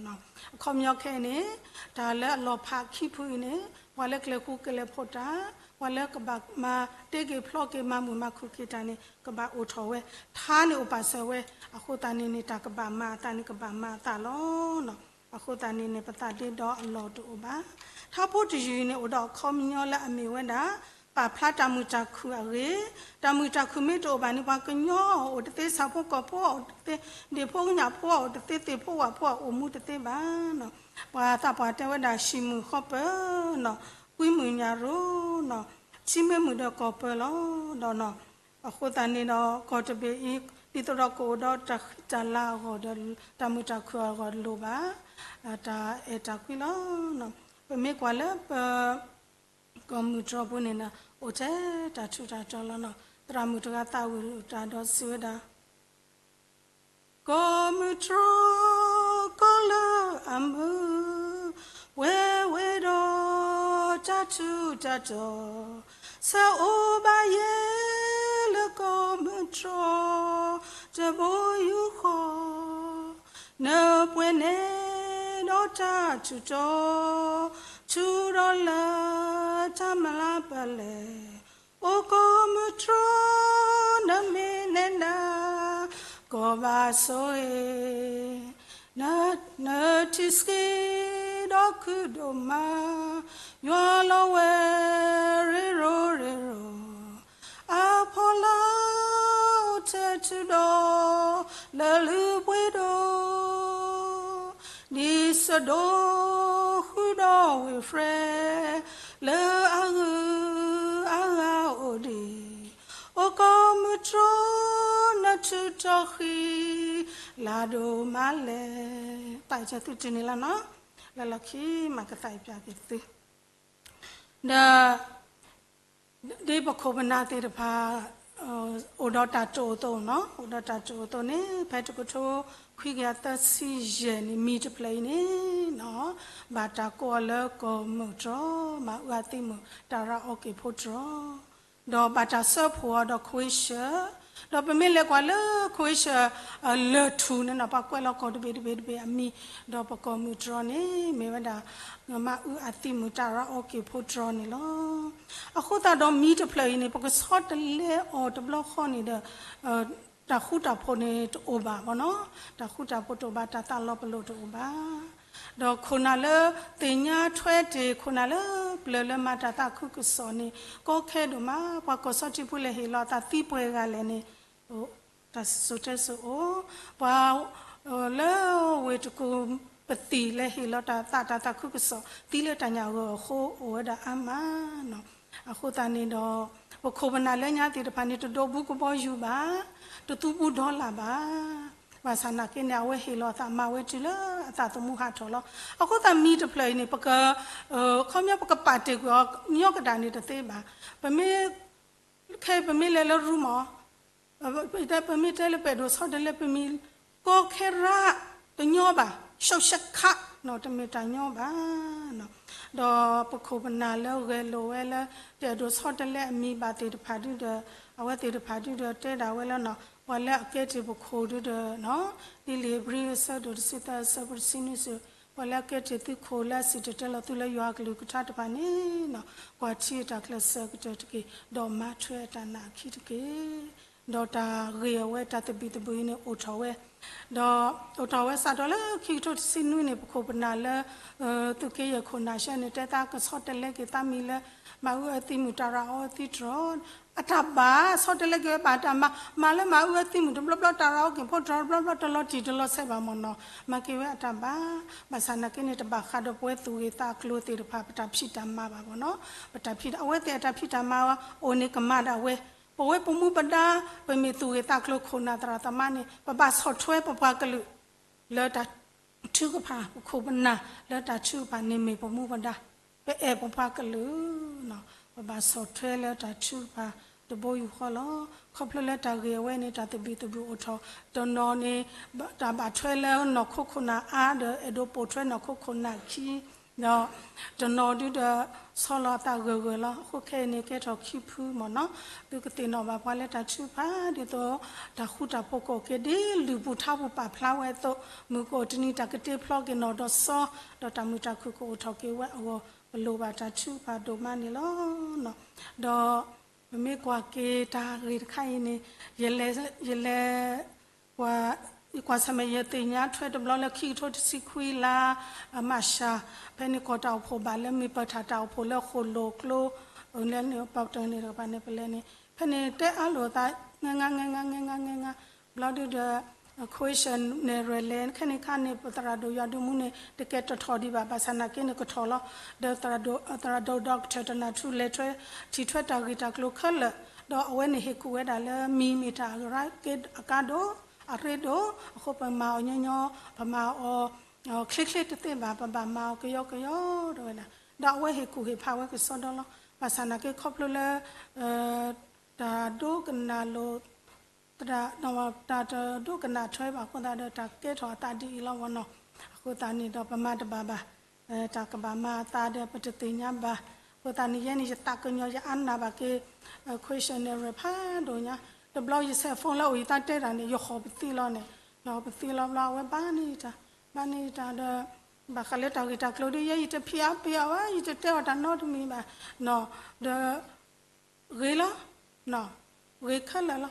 ၤ. အခီပညီခဲအံၤန့ၣ် တၢ်လၢအလီၤဖးခံဖုအံၤန့ၣ် ပှၤလၢကျဲၤဃူကျဲၤဖိးတၢ်, ပှၤလၢကဘၣ်မၤတ့က့ၤဖျီက့ၤ မၤမုာ်မၤခုၣ်က့ၤတၢ်န့ၣ် ကဘၣ်အိၣ်ထီၣ်ဝဲ, ထါန့ၣ်အိၣ်ပာ်စၢၤဝဲ, အဃိသတးန့ၣ်န့ၣ် တၢ်ကဘၣ်မၤအသးန့ၣ် ကဘၣ်မၤအသးလီၤ. အဃိသတးန့ၣ်န့ၣ် ပသးဒ့ဒီအလီၢ်တအိၣ်ဘၣ်. ထါဖိတယုၢ်အံၤန့ၣ် အိၣ်ဒီးအခီပညီလၢအမ့ၢ်ဝဲဒၣ် ပာ်ဖျါတၢ်မုာ်တၢ်ခုၣ်အဂ့ၢ်, တၢ်မုာ်တၢ်ခုၣ်မ့ၢ်တအိၣ်ဘၣ်န့ၣ် ပှၤကညီအိၣ်တသ့ ဆၣ်ဖိကီၢ်ဖိအိၣ်တသ့, ဒ့ၣ်ဖိကညၣ်ဖိအိၣ်တသ့, သ့ၣ်ဖိဝၣ်ဖိအိၣ်မူတသ့ဘၣ်နီၤ. ပှၤသးပှၢ်တဲဝဲဒၣ် ဟံၣ်မုာ်ဃီပၢၤနီၤ, ကွံမုာ်ညၣ်ရိၤနီၤ, ထံမ့ၢ်မုာ်ဒီးကီၢ်ပၢၤလီၤဒီးနီၤ. အဃိသတးန့ၣ်ဒီး ကီၢ်တဘ့ၣ်အံၤ ဒ်သိးဒီးကအိၣ်ဒီးတၢ်ဃံတၢ်လၤအဂီၢ်ဒီး တၢ်မုာ်တၢ်ခုၣ်အဂီၢ်လိၣ်ဘၣ် တၢ်အဲၣ်တၢ်ကွံလီၤ. ပမ့ၢ်ကွၢ်လၢပ ကီၢ်မုၢ်တြီၤပူၤန့ၣ် အိၣ်ထဲတၢ်ထူးတၢ်တီၤလီၤနီၤ. သရၣ်မုၣ်တဂၤသးဝံၣ်တၢ်ဒီးစံးဝဲဒၣ် ကီၢ်မုၢ်တြီၤ ကီၢ်လၢအမုာ် ပှဲၤဝဲဒီးတၢ်ထူးတၢ်တီၤ, ဆၢအိၣ်ဘၣ်ယဲလၢကီၢ်မုၢ်တြီၤ တဘိယူၢ်ဃီ နပှဲၤန့ၣ်ဒီးတၢ်ထူးတီၤ ထူးဒီးလၢတၢ်မၤလၤပလဲၣ်, အိၣ်ကီၢ်မုၢ်တြီၤ နမ့ၢ်နဲဒၣ် ကီၢ်ဘၣ်ဆိၣ်ဂ့ၤ, နထံၣ်ဆှံဒီးခုဒိၣ်မး ယွၤလီၤဝဲရ့ရိၤရ့ရိၤ အဖီလာ်အိၣ်ထဲထုးဒီး လၢလုၢ်ပှ့ၤဒိၣ်, ဒ်စဒိၣ်ဃုာ်ဒီးဝ့ၢ်ဖရဲ လၢအဂုၤအဂၤအိၣ်ဒံး, အိၣ်ကီၢ်မုၢ်တြီၤ နထူးတီၤဃံ လၢဒိၣ်မးလဲၣ်. သးအံၤကသုတန့ၣ်လီၤနီၤ, လၢလီၢ်ခံမၤကသးအံၤပျၢ်က့ၤသု ဒီး ဒ်ပခိၣ်ပနၢ်သ့ၣ်တဖၣ် အိၣ်ဒီးတၢ်တအိၣ်သိးနီၤ, အိၣ်ဒီးတၢ်တအိၣ်သိးန့ၣ် ဖဲတကထိခွံကယၤသၢဆံယဲၢ်နံၣ် မံၤတဖျၢၣ်အံၤန့ၣ်နီၤ, ဘၣ်တၢ်ကိးအီၤလၢကီၢ်မုၢ်တြီၤ မၤအုၣ်အသံမုၢ် တၢ်ရၤအီက့ၢ်ဖိတြီၤ ဒီးဘၣ်တၢ်စၢဖှိၣ်အီၤဒီး Croatia, ဒီးပမ့ၢ်လဲၤကွၢ်လၢ Croatia လၢၢ်ထူၣ်န့ၣ်နီၤ, ပှၤကွဲးလီၤကီၢ်တဘ့ၣ်တဘ့ၣ်တဘ့ၣ်အမံၤ, ဒီးပကီၢ်မုၢ်တြီၤန့ၣ် မ့ၢ်ဝဲဒၣ် မၤအုၣ်အသံမုၢ် တၢ်ရၤအီက့ၢ်ဖိတြီၤန့ၣ်လီၤ. အဃိသတးဒီးမံၤတဖျၢၣ်အံၤန့ၣ် ပကဆီတလဲအီၤတဘျီဃီန့ၣ်ဒီး တၢ်ဃူတၢ်ဖိးန့ၣ်တအိၣ်ဘၣ်ဘၣ်နီၤ, တၢ်ဃူတၢ်ဖိးတအိၣ်ဘၣ်, တၢ်သးလီၤပလိာ်တအိၣ်ဘၣ်. ဒီးခိၣ်နၢ်လၢသ့ၣ်ညါထွဲတ့ၢ်, ခိၣ်နၢ်လၢပျၢၤလၢမၤတၢ်သးခုကစီၣ်န့ၣ် ကီခဲဒိၣ်မး, ပှၤကီၢ်စီထံဖိလဲၤဟ့ၣ်လီၤအသးသံပှဲၤဂၤလဲၣ်န့ၣ် တၢ်စံၣ်စိၤတဲစိၤအိၣ်, ပှၤလၢဝ့ၢ်တကူၣ်ပသံၣ်လဲၤဟ့ၣ်လီၤတၢ်သးတၢ်သးခုကစီၣ် သံလၢတၢ်ညၣ်ဂီၤအဃိ အိၣ်ဝဲဒၣ်အါမးနီၤ. အဃိသတးန့ၣ်ဒီး ပခိၣ်ပနၢ်လၢညါသ့ၣ်တဖၣ်န့ၣ် တဒိးဘူးကဘီယူၤဘၣ်, တသူဘူးဒီလၣ်ဘၣ်. ဘၣ်ဆၣ်နာ်က့န့ၣ် အဝဲဟ့ၣ်လီၤအသးမၤဝဲတုၤလၢအသးသမူဟးထီၣ်လီၤ. အဃိသတးမံၤတဖျၢၣ်အံၤန့ၣ် ပက ခီပညီပကပာ်တ့ၢ်ကွံာ်အီၤ ညီကဒၣ်န့ၣ်တသ့ဘၣ်. ပမ့ၢ် ခဲအံၤပမ့ၢ်လဲၤလၢရူမး ပမ့ၢ်တဲလၢပအဲၣ်ဒိးဆီတလဲ ပမံၤ ကီခဲရၢ်တညီဘၣ်, ရှုပ်ရှက်ခတ်နီၤ, တမ့ၢ်တၢ်ညီဘၣ်နီၤ. ဒီးပခိၣ်ပနၢ်လၢဂဲၤလိာ်ဝဲလၢ တအဲၣ်ဒိးဆီတလဲအမံၤဘၣ်သ့ၣ်တဖၣ်ဒုဒီး အဝဲသ့ၣ်တဖၣ်ဒုဒီးတဲဒၣ်ဝဲလၢနီၤ, ပှၤလၢအကဲတ့ၢ်ပခိၣ်ဒုဒီးနီၤ, ဒ်လံာ်ဧ့ၤဘြံၤအဆၢဒိၣ်တဆံသၢအဆၢဖိတဆံနွံစ့ၢ် ပှၤလၢအကဲတ့ၢ်သုခိၣ်လၢအစံၣ်တဲၤတဲလီၤသုလၢယွၤအကလုၢ်ကထါတဖၣ်န့ၣ်, ကွၢ်ထံအတၢ်ကျဲးစၢးကတၢၢ်တက့ၢ်, ဒီးမၤထွဲအတၢ်နာ်အခံတက့ၢ်. ဒီးတၢ်ဂ့ၢ်အဝဲတၢ်သဘံၣ်သဘုၣ်အံၤန့ၣ်အိၣ်ထီၣ်ဝဲ, ဒီးအိၣ်ထီၣ်ဝဲစးထီၣ်လၢခံကထိတဆံနွံန့ၣ် ပခိၣ်ပနၢ်လၢ သုးက့ယဲၢ်ခိၣ်နၢ်ရှဲန့ၣ် တဲသးကဆီတလဲက့ၤသးမံၤလၢ မၤအုၣ်အၢသံမုၣ်တၢ်ရၤအီသံတြီၤ, အတၢ်ဘၣ် ဆီတလဲက့ၤဝဲဘၣ်တၢ်မၤ, မၤလၢမၤအုၣ်အၢသံမုၣ်တဘျီဘျီ တၢ်ရၤအီက့ၤဖိတြီၤတဘျီဘျီ တလီၤတံၢ်တလီၤဆဲးဘၣ်မ့ၢ်နီၤ, မၤက့ၤဝဲအတၢ်ဘၣ်. ဘၣ်ဆၣ်နာ်က့န့ၣ် တဘၣ်ဃးဒီးပဝဲသူၣ်ဂ့ၢ်သးကျိၤသ့ၣ်တဖၣ် ပတၢ်ဖံးတၢ်မၤဘၣ်မ့ၢ်နီၤ, ပတၢ်ဖံး အဝဲသ့ၣ်အတၢ်ဖံးတၢ်မၤအိၣ်န့ၣ်ကမၤဒၣ်ဝဲ, ပဝဲပမူပဒါ ပမ့ၢ်သူၣ်ဂ့ၢ်သးကျိၤခိၣ်နၢ်သရၣ်သမါန့ၣ် ပဘၣ်ဆီၣ်ထွဲပပှၤကလုာ် လၢတၢ်ထုကဖၣ်, ပခိၣ်ပနၢ်လၢတၢ်ထုကဖၣ်န့ၣ်မ့ၢ်ပမူပဒါ, ပအဲၣ်ပပှၤကလုာ်, ပဘၣ်ဆီၣ်ထွဲလၢတၢ်ထုကဖၣ်တဘိယူၢ်ဃီလီၤ. ခီဖျိလၢတၢ်ဂ့ၢ်အဝဲန့ၣ် တၢ်သဘံၣ်သဘုၣ်အိၣ်ထီၣ်, တနီၤန့ၣ် တၢ်ဘၣ်ထွဲလၢနီၢ်ခိခိၣ်နၢ်အါဒီး အဲၣ်ဒိးပိာ်ထွဲနီၢ်ခိခိၣ်နၢ်ခံ ဒီးတနီၤဒုဒီး ဆီလီၤအသးဂၢၢ်ဂၢၢ်လီၤ. အဃိခဲအံၤန့ၣ် ကဲထီၣ်ခံဖုမ့ၢ်နီၤ, သုကသ့ၣ်နီၣ်ဘၣ်ပှၤလၢတၢ်ထုကဖၣ် ဒ်သိး တၢ်ဃူတၢ်ဖိးကအိၣ်က့ၤဒ်လုၢ်ပူၤထါပူၤပာ်ဖျါဝဲအသိး, မုၢ်ကအိၣ်တနံၤတၢ်ကတ့ဖျီက့ၤနီၢ်ဒီးစီ, ဒီးတၢ်မုာ်တၢ်ခုၣ်ကအိၣ်ထီၣ်က့ၤဝဲအဂီၢ် ပလိၣ်ဘၣ်တၢ်ထုကဖၣ်ဒိၣ်မးန့ၣ်လီၤ. ဒီး ပမ့ၢ်ကွၢ်က့ၤတၢ်ဂ့ၢ်တခါအံၤန့ၣ်, ယလဲၤ, ယလဲၤ ကွၢ်ဆၢၣ်မဲာ် ယသ့ၣ်ညါထွဲတဘျီလၢခံကထိတဆံခွံလါ မၢ်ၡး, ဖဲန့ၣ်ကီၢ်တၢ်အိၣ်ဖှိၣ်ဘၣ်လၢမ့ၢ်ပၢၢ်ထၣ်တၢ်အိၣ်ဖှိၣ်လၢဃိၣ်လိာ်ကျိ, လၢန့ၣ်ပှၤတဂၤန့ၣ်တကပၤန့ၣ် ပလဲၤန့ၣ် ဖဲန့ၣ်တဲအါလိာ်သး ငဲငါငဲငါငဲငါငဲငါ, ဘျီဒုဒီး question န့ၣ်ရဲၣ်လဲၤ ခဲန့ၣ်ခါန့ၣ် ပသရၣ်ဒိၣ်ယွၤဒိၣ်မူန့ၣ် တကဲတထီၣ်ဒံးဘၣ် ဘၣ်ဆၣ်နာ်က့န့ၣ်ကထီၣ်လီၤ. ဒီးသရၣ်ဒိၣ် သရၣ်ဒိၣ် Doctor တနၢ်ထူလဲၤထွဲ ထံၣ်ထွဲတၢ်ဂ့ၢ်တၢ်ကျိၤခဲလၢာ်, ဒီးအဝဲန့ၣ်ဟ့ၣ်ကူၣ်ဝဲဒၣ်လၢမံၤမ့ၢ်တၢ်အကါဒိၣ် အရ့ဒိၣ်, အဃိပမၤအီၤညီညီ, ပမၤအီၤ ချ့ချ့တသ့ဘၣ်, ပဘၣ်မၤအီၤကယီကယီ တဲဝဲဒၣ်. ဒီးအဝဲဟ့ၣ်ကူၣ်ဟ့ၣ်ဖးဝဲကစီဒီလီၤ. ဘၣ်ဆၣ်နာ်က့ခီဖျိလၢ တၢ်ဒိကနၣ်လိာ် တၢ်တဒိကနၣ်ထွဲဘၣ်အဃိသတးဒီး တၢ်ကဲထီၣ်အသးဒ်အံၤလီၤမ့ၢ်နီၤ. အဃိသတးန့ၣ်ဒီးပမၤတဘၣ်ဘၣ်, တၢ်ကဘၣ်မၤအသးဒီးပတသ့ၣ်ညါဘၣ်. အဃိသတးန့ၣ် ယဲန့ၣ် ယသးကညီၤ ယအါနာ်ဘၣ်က့ၤ questionnaire ဖးဒိၣ်ညါ, တဘျီယ cell phone လၢအိၣ်ယသးတဲတၢ်န့ၣ် ယဟီၣ်ပသံလီၤန့ၣ်, ယဟီၣ်ပသံလီၤဘျီ အဝဲဘၣ်န့ၢ်ယတၢ်, ဘၣ်န့ၢ်ယတၢ်ဒီး ဘၣ်ဃးလၢတၢ်ဂ့ၢ်တၢ်ကျိၤဒီး ယဲယတဖံးအါပ့ၤအါဘၣ်, ယတတဲအီၤတၢ်နီတမံၤဘၣ်, ဒီး ဂ့ၤလီၤ, ဂ့ၤခဲလၢာ်လီၤ.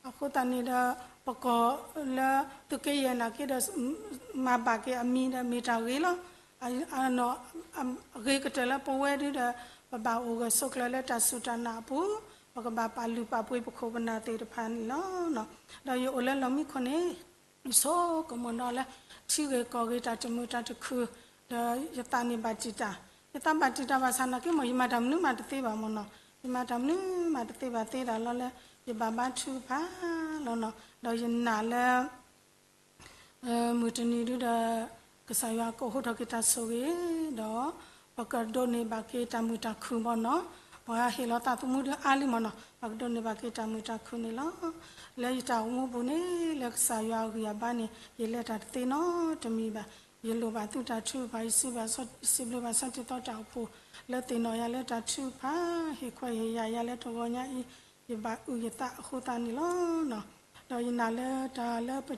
အဃိသတးန့ၣ်ဒီး ပကီၢ်လၢသုးက့ယဲၢ်နာ်က့ဒီး မၤဘၣ်က့ၤအမံၤဒီးမ့ၢ်တၢ်ဂ့ၤလီၤ. ဂ့ၤကတၢၢ်လၢပဝဲဒုဒီး ပဘၣ်အိၣ်ဂၢၢ်ဆိးကျၢၤလၢတၢ်စူၢ်တၢ်နာ်အပူၤ, ပကဘၣ်ပာ်လုၢ်ပာ်ပှ့ၤပခိၣ်ပနၢ်သ့ၣ်တဖၣ်န့ၣ်လီၤ. ဒီးယအိၣ်လၢလီၢ်မံခိၣ်န့ၣ် ဆိကမိၣ်ဒီးလၢ ထံဂ့ၢ်ကီၢ်ဂ့ၢ်တၢ်တမုာ်တၢ်တခုၣ်, ဒီးယသးန့ၣ်ဘၣ်တံာ်တာ်, ယသးဘၣ်တံာ်တာ်ဘၣ်ဆၣ်နာ်က့မ့ၢ် ယမၤတၢ်မနုၤမးတသ့ဘၣ်မ့ၢ်နီၤ, ယမၤတၢ်မနုၤမးတသ့ဘၣ်သ့ဒၣ်လီၤလၢ ယဘၣ်ဘါထုကဖၣ်လီၤနီၤ, ဒီးယနာ်လၢ မုၢ်တနံၤဒုဒီး ကစၢ်ယွၤကအိးထီၣ်က့ၤတၢ်ဆိၣ်ဂ့ၤ, ဒီးပကဒိးန့ၢ်ဘၣ်က့ၤတၢ်မုာ်တၢ်ခုၣ်မ့ၢ်နီၤ, ပှၤဟ့ၣ်လီၤသးသမူဒုအါလံမ့ၢ်နီၤ, ပကဒိးန့ၢ်ဘၣ်က့ၤတၢ်မုာ်တၢ်ခုၣ်န့ၣ်လီၤ. လၢယတၢ်အိၣ်မူပူၤန့ၣ် လၢကစၢ်ယွၤအဂံၢ်အဘါန့ၣ် ယလဲၤတၢ်တသ့နီတမံၤဘၣ်. ယလိၣ်ဘၣ်သုတၢ်ထုကဖၣ်, ယစံးဘျုးဘၣ်, စံးဘျုးဘၣ်စီၤတံၤသီတၢ်အိၣ်ဖှိၣ် လၢသ့ၣ်နီၣ်ယၤလၢတၢ်ထုကဖၣ်, ဟ့ၣ်ခွဲးဟ့ၣ်ယာ်ယၤလၢတဂီၤညါအံၤ, ယဘၣ်အုၣ်ယသးအဃိသတးန့ၣ်လီၤ. ဒီးယနာ်လၢတၢ်လၢပ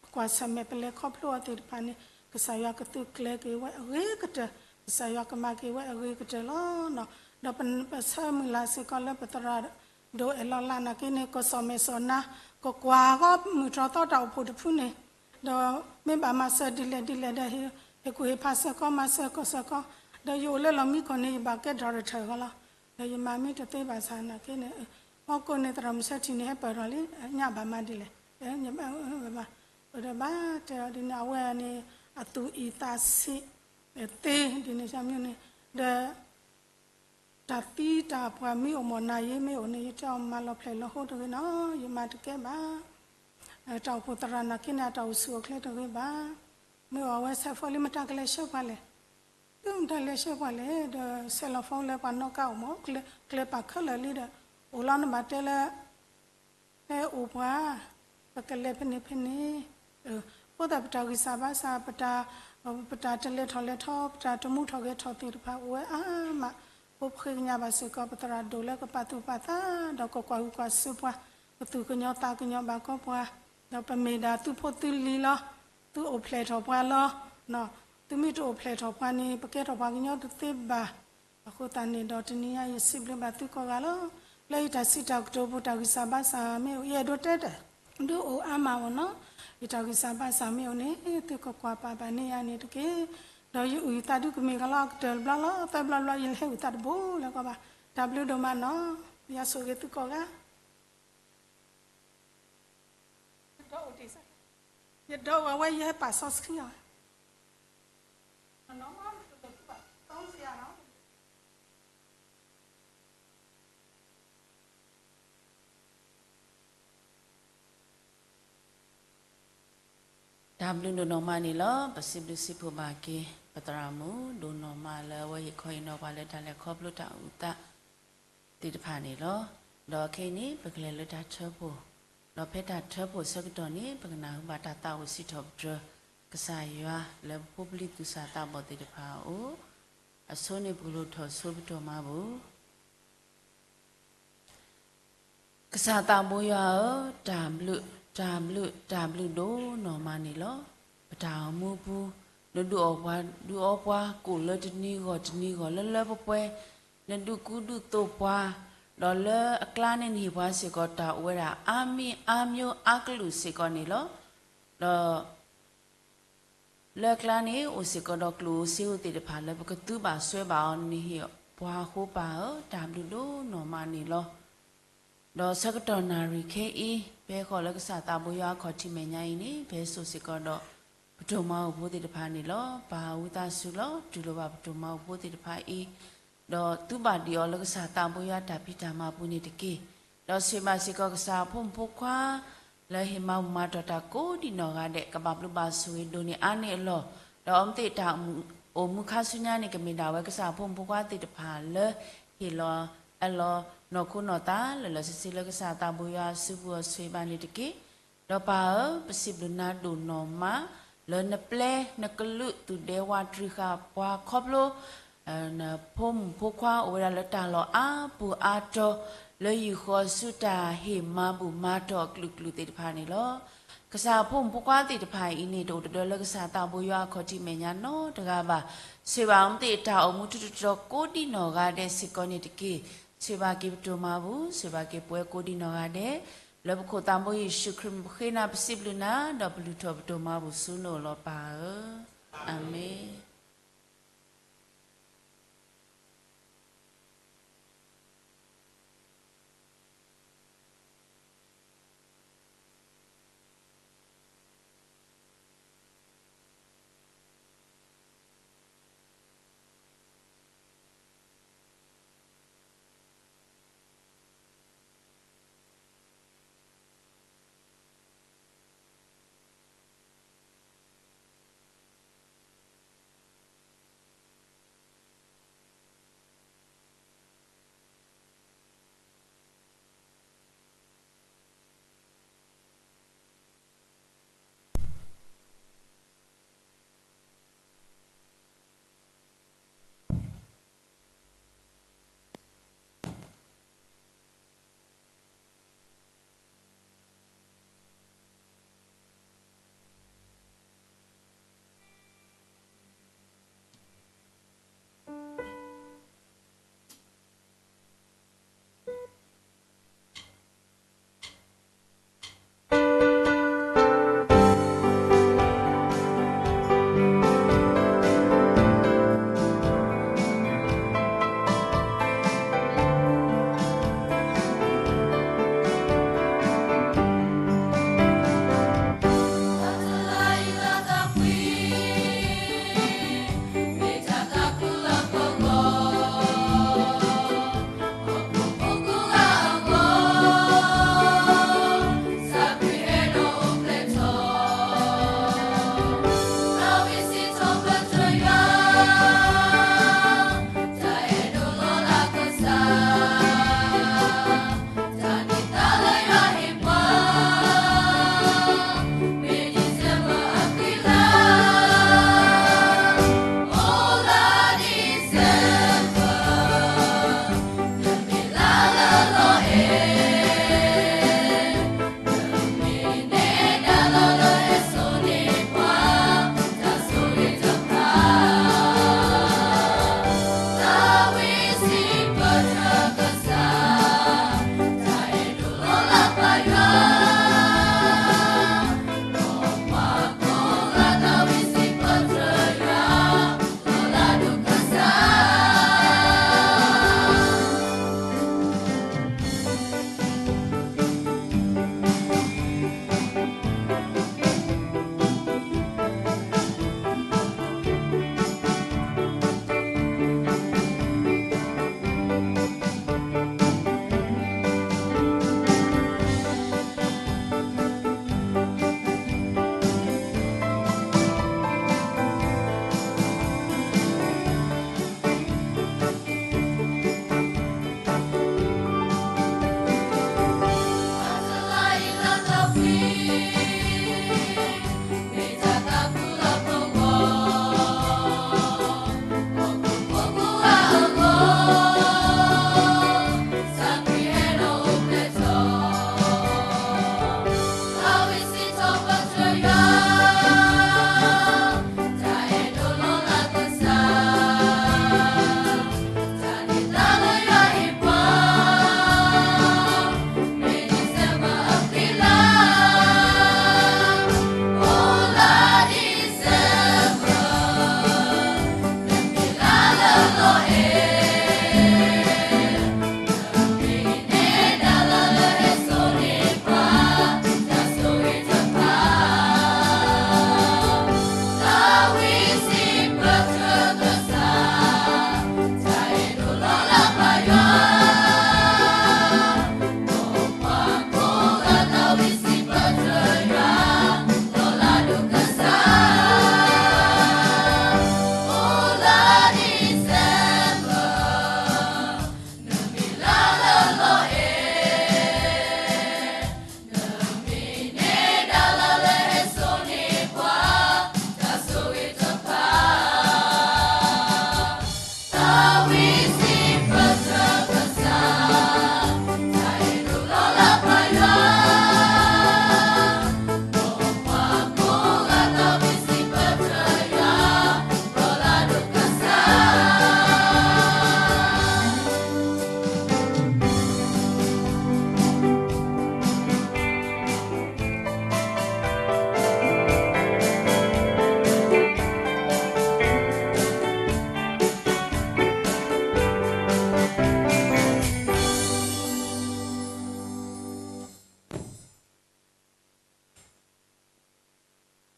ပကွၢ်ဆၢၣ်မဲာ်ပလဲၤခီဖျိအီၤသ့ၣ်တဖၣ်န့ၣ် ကစၢ်ယွၤကသုးကျဲၤက့ၤဝဲအဂ့ၤကတၢၢ်, ကစၢ်ယွၤကမၤက့ၤဝဲအဂ့ၤကတၢၢ်လီၤ. ဒီးပဆၢမုၢ်လၢ်စ့ၢ်ကီးလၢပသရၣ်ဒိၣ်အဲၣ်လီၤလးနာ်က့န့ၣ် ကစီၣ်မဲာ်စီၣ်နါ ကကွၢ်ဂီၢ်မုၢ်တြီၢ်သီတၢ်အိၣ်ဖှိၣ်တဖုန့ၣ်, ဒီးမ့ၢ်ဘၣ်မၤစၢၤဒ်လဲၣ်ဒ်လဲၣ်ဒီး ဟ့ၣ်ကူၣ်ဟ့ၣ်ဖးစ့ၢ်ကီး မၤစၢၤကီၢ်စ့ၢ်ကီး, ဒီးယအိၣ်လၢလီၢ်မံခိၣ်န့ၣ် ယဘၣ်ကဲ director အဂီၢ်လီၤ. ဒီးယမၤမ့ၢ်တသ့ဘၣ်ဆၣ်နာ်က့န့ၣ် ဟီၣ်ခိၣ်န့ၣ် သရၣ်မုၣ်ဆၢထံၣ်န့ၣ် ဟဲပၢၢ်ထီၣ်လံ, ညၣ်ဘၣ်မၤဒ်လဲၣ်, ဘၣ်တဲအီၤဒ်န့ၣ် အဝဲန့ၣ် အသူၣ်အံၣ်သးဆံးသ့ဒ်န့ၣ် ဆၢမုၢ်န့ၣ်, ဒီး တၢ်သံတၢ်ပှၢ်မ့ၢ်အိၣ်မ့ၢ်နၤယ့မ့ၢ်အိၣ်န့ၣ် ယတဲအီၤမၤလီၤဖျဲၣ်လီၤဟိတဂ့ၤနီၤ, ယမၤတကဲဘၣ်. တၢ်အိၣ်ဖှိၣ်သရၣ်နာ်က့န့ၣ် အတၢ်အိၣ်ဆူၣ်အိၣ်ချ့တဂ့ၤဘၣ်. မ့ၢ်အီၣ်ဝဲဆဲးဖိလံ မတၤကလဲၤဆှၢပှၤလဲၣ်, တုၤမတၤလဲၤဆှၢပှၤလဲၣ်, ဒီးဆဲးလီၤဖိလၢပှၤနီၣ်ကါအိၣ်မး ကျဲပာ်ခဲလၢာ်လံဒီး အိၣ်လီၤနဘၣ်တဲလၢ ဟဲအိၣ်ပှၤ, ပကလဲၤဖဲန့ၣ်ဖဲန့ၣ်, အဃိသတးပတၢ်ဂံၢ်စၢ်ဘါစၢ်, ပတၢ်တလဲၤထီၣ်လဲၤထီ, ပတၢ်တမူထီၣ်ဂဲၤထီၣ်သ့ၣ်တဖၣ်အိၣ်ဝဲအါမး, ဖိပဃ့ကညးဘၣ်စ့ၢ်ကီး ပသရၣ်ဒိၣ်လၢကပာ်သူၣ်ပာ်သး, ဒီးကကွၢ်ဂုာ်ကွၢ်စူးပှၤ, ကသူၣ်ကညီၤသးကညီၤဘၣ်ကီးပှၤ, ဒီးပမ့ၢ်ဒၣ်သုဖိသုလံၤလီၤ, သုအိၣ်ဖျဲၣ်ထီၣ်ပှၤလီၤ, သုမ့ၢ်တအိၣ်ဖျဲၣ်ထီၣ်ပှၤန့ၣ် ပကဲထီၣ်ပှၤကညီတသ့ဘၣ်. အဃိသတးန့ၣ်ဒီး တနံၤညါယစံးဘျုးဘၣ်သုကိးဂၤလီၤ. လၢယတၢ်စံးတၢ်ကတိၤပူၤ တၢ်ဂံၢ်စၢ်ဘါစၢ်မ့ၢ်အိၣ် ယအဲၣ်ဒိးတဲတၢ် ဒုးအိၣ်အါမးအီၤနီၤ. ယတၢ်ဂံၢ်စၢ်ဘါစၢ်မ့ၢ်အိၣ်န့ၣ် သုကကွၢ်ပာ်ဘၣ်န့ၢ်ယၤန့ၣ်တက့ၢ်. ဒီးယအုၣ်ယသးဒုးကမ့ၢ်ကလီအကတၢၢ်တဘျီလီၤ. သၢဘျီဘျီ ယလဲၤဟဲအုၣ်သးတဘိလၢၤကီးဘၣ်. တၢ်ဘျုးဒိၣ်မးနီၤ. ယွၤဆိၣ်ဂ့ၤသုကိးဂၤ. ယဒီးအိၣ်ဝဲ ယဟဲပာ်စီဆှံအီၤ. တၢ်ဘျုးဒိၣ်နီၢ်မးန့ၣ်လီၤ. ပစံးဘျုးစံးဖှိၣ်ဘၣ်က့ၤ ပသရၣ်မုၣ်ဒိၣ်နီၢ်မးလၢအဝဲဟ့ၣ်ခီဟ့ၣ်နီၤပှၤလၢတၢ်လဲၤခီဖျိတၢ်အိၣ်သး သ့ၣ်တဖၣ်န့ၣ်လီၤ. ဒီးခဲအံၤန့ၣ် ပကလဲၤလၢတၢ်ထၢဖှိၣ်, ဒီးဖဲတၢ်ထၢဖှိၣ်ဆၢကတီၢ်န့ၣ် ပကနၢ်ဟူဘၣ်တၢ်သးအိၣ်စံးထီၣ်ပတြၢၤ ကစၢ်ယွၤလၢပဖိပလံၤသူၣ်စၢ်သးဘီၣ်သ့ၣ်တဖၣ်အအိၣ်, အဆိန့ၣ်ပကလူၤထီၣ်ဆိပတီၢ်မၤဘူၣ် ကစၢ်သးဘိယွၤဧၢ, တၢ်ဘျုး, တၢ်ဘျုး, တၢ်ဘျုးဒိၣ်နီၢ်မးန့ၣ်လီၤ. ပတၢ်အိၣ်မူပူၤ, နဒုးအီၣ်ပှၤ, ဒုးအီပှၤကိၣ်လၢတနံၤဂီၢ်တနံၤဂီၢ် လၢလၢပှဲၤပှဲၤ, နဒုးကူဒုးသိးပှၤ, ဒီးလၢအကျါန့ၣ်နဟ့ၣ်ပှၤစ့ၢ်ကီးတၢ်အိၣ်ဝဲဒၣ် အါမံၤအါမျိုးအါကလုာ်စ့ၢ်ကီးန့ၣ်လီၤ. ဒီး လၢအကျါန့ၣ် အိၣ်စ့ၢ်ကီးဒီးကျိၣ်ဧိၤစ့ဧိၤသ့ၣ်တဖၣ်လၢပကသုးဘၣ်စွဲဘၣ်အီၤန့ၣ် နဟ့ၣ်ပှၤဃိပၢ်ဧၢ, တၢ်ဘျုးဒိၣ်နီၢ်မးန့ၣ်လီၤ. ဒီးဆၢကတီၢ်နၣ်ရံၣ်ခဲအံၤ ဖဲဃီၤလၢကစၢ်သးဘိယွၤအခီၣ်ထံးမဲာ်ညါအံၤန့ၣ် ဖဲစိၣ်စ့ၢ်ကီးဒီး ပဒိၣ်မၤအိၣ်ဖိသ့ၣ်တဖၣ်န့ၣ်လီၤ. ပၢ်ဝံသးစူၤလီၤ တူၢ်လိာ်ဘၣ်ပဒိၣ်မၤအိၣ်ဖိသ့ၣ်တဖၣ်အံၤ, ဒီးသုးဘၣ်ဒံးအီၤလၢကစၢ်သးဘိယွၤတၢ်ဖံးတၢ်မၤပူၤန့ၣ်တက့ၢ်. ဒီးဆိၣ်ဂ့ၤဘၣ်စ့ၢ်ကီးကစၢ်အဖိမုၣ်ဖိခွါ လၢဟ့ၣ်မၤဘူၣ်မၤတီၢ်တၢ်ကိးဒံးနီၢ်ဂၤဒဲး ကဘၣ်ဘျုးဘၣ်ဆိၣ်ဂ့ၤဒိၣ်န့ၢ်အါန့ၢ်အလီၢ်, ဒီးအီၤမ့ၢ်သ့ၣ်တၢ်အိၣ်မူခါဆူညါန့ၣ် ကမ့ၢ်ဒၣ်ဝဲကစၢ်အဖိမုၣ်ဖိခွါသ့ၣ်တဖၣ်လၢ ဟ့ၣ်လီၤအၢၣ်လီၤနီၢ်ခိနီၢ်သး လၢာ်လၢာ်ဆ့ဆ့လၢကစၢ်သးဘိယွၤအစုပူၤအီၤ ဆိၣ်ဂ့ၤဘၣ်န့ၣ်တက့ၢ်. ဒီးပၢ်ဧၢ, ပစံးဘျုးနၤဒိၣ်နီၢ်မး လၢနပျဲနကလုာ်သူၣ်ဒဲဝးတြံဃာ်ပှၤခီဖျိ နဖိမုၣ်ဖိခွါအိၣ်ဝဲဒၣ်လၢတၢ်လီၢ်အါပူၤအါတီၤ လၢယုၢ်ဃီၤဆူတၢ်ဟ့ၣ်မၤဘူၣ်မၤတီၢ်အကလုာ်ကလုာ်သ့ၣ်တဖၣ်န့ၣ်လီၤ. ကစၢ်အဖိမုၣ်ဖိခွါသ့ၣ်တဖၣ်အံၤန့ၣ် တအိၣ်တဒၢလၢကစၢ်သးဘိယွၤအခီၣ်ထံးမဲာ်ညါနီတဂၤဘၣ်. ဆိၣ်ဂ့ၤဘၣ်အီၤမ့ၢ်သ့ၣ်တၢ်အိၣ်မူထူထူတီတီကိးဒံးနီၢ်ဂၤဒဲးစ့ၢ်ကီးန့ၣ်တက့ၢ်. ဆိၣ်ဂ့ၤဘၣ်က့ၤပဒိၣ်မၤဘူၣ်, ဆိၣ်ဂ့ၤဘၣ်က့ၤပဝဲကိးဒံးနီၢ်ဂၤဒဲး, လၢပခိၣ်သးဘိယ့ၣ်ၡူးခရံာ်မံၤပဃ့နၤပစံးဘျုးနၤ ဒီးပလုၢ်ထီၣ်ပဒိၣ်မၤဘူၣ်ဆူနအိၣ်လီၤပၢ်ဧၢ. အၤမ့ၣ်.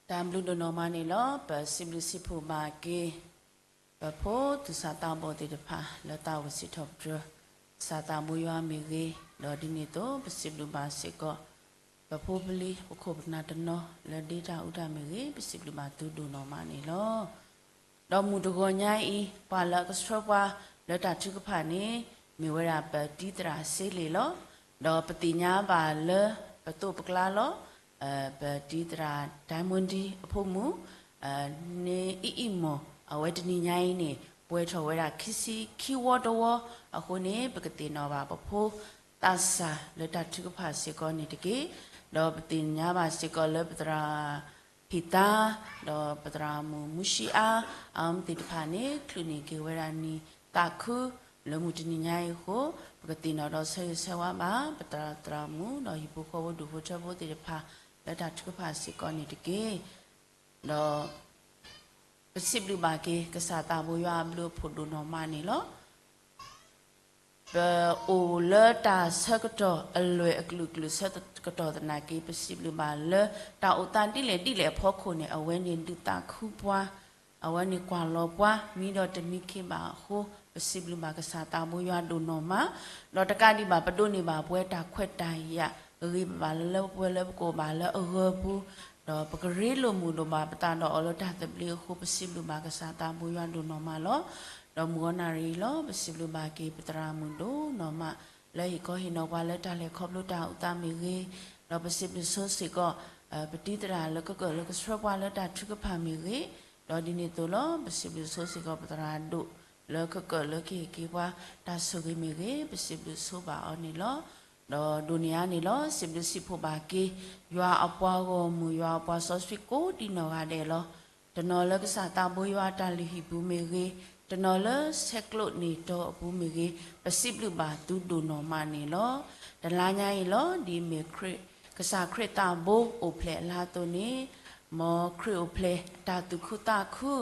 တၢ်ဘျုးဒိၣ်နီၢ်မးန့ၣ်လီၤ. ပစံးဘျုးစံးဖှိၣ်ဘၣ်က့ၤ ပဖိသူၣ်စၢ်သးဘီၣ်သ့ၣ်တဖၣ် လၢသးဝံၣ်စံးထီၣ်ပတြၢၤ ကစၢ်သးဘိယွၤမ့ၢ်ဂ့ၤ, ဒီးဒ်န့ၣ်အသိး ပစံးဘျုးဘၣ်စ့ၢ်ကီး ပဖိပလံၤ ပခိၣ်ပနၢ်တနီၤ လၢဒ့တၢ်အူတၢ်မ့ၢ်ဂ့ၤ, ပစံးဘျုးဘၣ်သုဒိၣ်နီၢ်မးန့ၣ်လီၤ. ဒီးမုၢ်တဂီၤညါအံၤ ပှၤလၢအကဆှၢပှၤလၢတၢ်ထုကဖၣ်န့ၣ် မ့ၢ်ဝဲဒၣ်ပတံသရၣ်စ့လ့ၣ်လီၤ. ဒီးပသ့ၣ်ညါဘၣ်လၢပသိးပကျါလီၤ. ပတံသရၣ် Diamond အဖိမုၣ် န့ၣ်အံၤအံၤမ့ၢ် အဝဲတနံၤညါအံၤန့ၣ် ပှဲၤထီၣ်ဝဲဒၣ်ခံဆံခံဝီတဝီအဃိန့ၣ် ပကသ့ၣ်နီၣ်ဘၣ်ပဖိသးစၢ်လၢတၢ်ထုကဖၣ်စ့ၢ်ကီးန့ၣ်တက့ၢ်. ဒီးပသ့ၣ်ညါဘၣ်စ့ၢ်ကီးလၢပသရၣ် ဖံးသါ ဒီးပသရၣ်မုၣ်မူၡံအါ အါမသ့ၣ်တဖၣ်န့ၣ် ချုးန့ၢ်က့ၤဝဲဒၣ်နံၣ်သးခု လၢမုၢ်တနံၤညါအံၤအဃိ ပကသ့ၣ်နီၣ်ဒီးဆၢဂ့ၤဆၢဝါဘၣ် ပသရၣ်သရၣ်မုၣ် ဒီးဟံၣ်ဖိဃီဖိဒူၣ်ဖိထၢဖိသ့ၣ်တဖၣ် လၢတၢ်ထုကဖၣ်စ့ၢ်ကီးန့ၣ်တက့ၢ်. ဒီး ပစံးဘျုးဘၣ်က့ၤ ကစၢ်သးဘိယွၤအဘျုးအဖှိၣ်ဒိၣ်နီၢ်မးန့ၣ်လီၤ. ပအိၣ်လၢတၢ်ဆၢကတီၢ်အလွဲၢ်အကလုာ်ကလုာ်ဆၢကတီၢ်သနာ်က့ ပစံးဘျုးဘၣ်လၢ တၢ်အိၣ်သးဒ်လဲၣ်ဒ်လဲၣ်အဖီခိၣ်န့ၣ် အဝဲန့ၣ်ဒုးသးခုပှၤ, အဝဲန့ၣ်ကွၢ်လီၤပှၤ မ့ၢ်ဒီးတမံခ့ဘၣ်အဃိ ပစံးဘျုးဘၣ်ကစၢ်သးဘိယွၤဒိၣ်နီၢ်မး, ဒီးတကးဒံးဘၣ် ပဒိးန့ၢ်ဘၣ်ပဝဲတၢ်ခွဲးတၢ်ယာ် ဂ့ၤဘၣ်လၢလၢပှဲၤပှဲၤလၢပကအိၣ်ဘၣ်လၢအဂၢၤပူၤ ဒီးပကရ့လိာ်မုာ်ဒိၣ်ဘၣ်ပသးဒီးအီၤလၢတၢ်သဘျ့အဃိ ပစံးဘျုးဘၣ်ကစၢ်သးဘိယွၤဒိၣ်နီၢ်မးလီၤ. ဒီးမုၢ်ဂီၤနၣ်ရံၣ်အံၤလီၤ ပစံးဘျုးဘၣ်က့ၤပသရၣ်မုၣ်ဒိၣ်နီၢ်မး လၢဟ့ၣ်ခီဟ့ၣ်နီၤပှၤလၢတၢ်လဲၤခီဖျိတၢ်အိၣ်သးမ့ၢ်ဂ့ၤ, ဒီးပစံးဘျုးဆိစ့ၢ်ကီး ပတံသရၣ်လၢကကၢၢ်လၢကဆှၢပှၤလၢတၢ်ထုကဖၣ်မ့ၢ်ဂ့ၤ, ဒီးဒ်န့ၣ်အသိးလီၤ ပစံးဘျုးဆိစ့ၢ်ကီးပသရၣ်ဒိၣ် လၢကကၢၢ်လၢကဟ့ၣ်က့ၤပှၤ တၢ်ဆိၣ်ဂ့ၤမ့ၢ်ဂ့ၤ ပစံးဘျုးဆိဘၣ်အီၤန့ၣ်လီၤ. ဒီးဒိၣ်န့ၢ်အါန့ၣ်လီၤ စံးဘျုးစံးဖှိၣ်ဘၣ်က့ၤ ယွၤအပှၤဂီၢ်မုၢ် ယွၤအပှၤစီဆှံကိးဒံနီၢ်ဂၤဒဲးလီၤ. တနီၤလၢကစၢ်သးဘိယွၤအတၢ်လုၢ်ဟံၣ်ပူၤမ့ၢ်ဂ့ၤ, တနီၤလၢဆဲးကျိးန့ၢ်တီအပူၤမ့ၢ်ဂ့ၤ, ပစံးဘျုးဘၣ်သုဒိၣ်နီၢ်မးန့ၣ်လီၤ. တလါညါအံၤလီၤ ဒ်မ့ၢ်ခရံာ် ကစၢ်ခရံာ်သးဘိအိၣ်ဖျဲၣ်အလါအသိးန့ၣ်, မ်ခရံာ်အိၣ်ဖျဲၣ် အတၢ်သူၣ်ခုသးခု,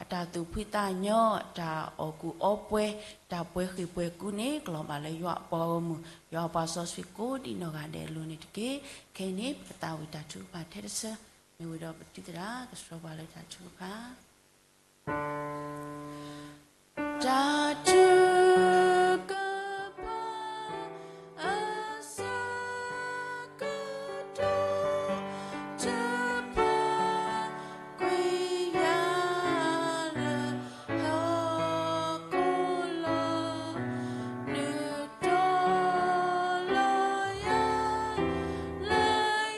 အတၢ်သူၣ်ဖှံသးညီ, တၢ်အီၣ်ကူၣ်အီပှဲၤ, တၢ်ပှဲၤဃ့ၢ်ပှဲၤကူန့ၣ် ကလီၤဘၣ်လၢယွၤအပှၤဂီၢ်မုၢ်, ယွၤအပှၤစီဆှံကိးဒံနီၢ်ဂၤဒဲးအလိၤန့ၣ်တက့ၢ်. ခဲအံၤန့ၣ် ပကသးဝံၣ်တၢ်ထုကဖၣ်ထဲတဆၢ, မ့ၢ်ဝံၤဒီးပတံသရၣ် ကဆှၢပှၤလၢတၢ်ထုကဖၣ် တၢ်ထုကဖၣ် အဆၢကတီၢ် တဖၣ်ကွံာ်ယၤလၢ ဟီၣ်ခိၣ်လီၤ နုာ်တီၤလီၤယၤ လၢ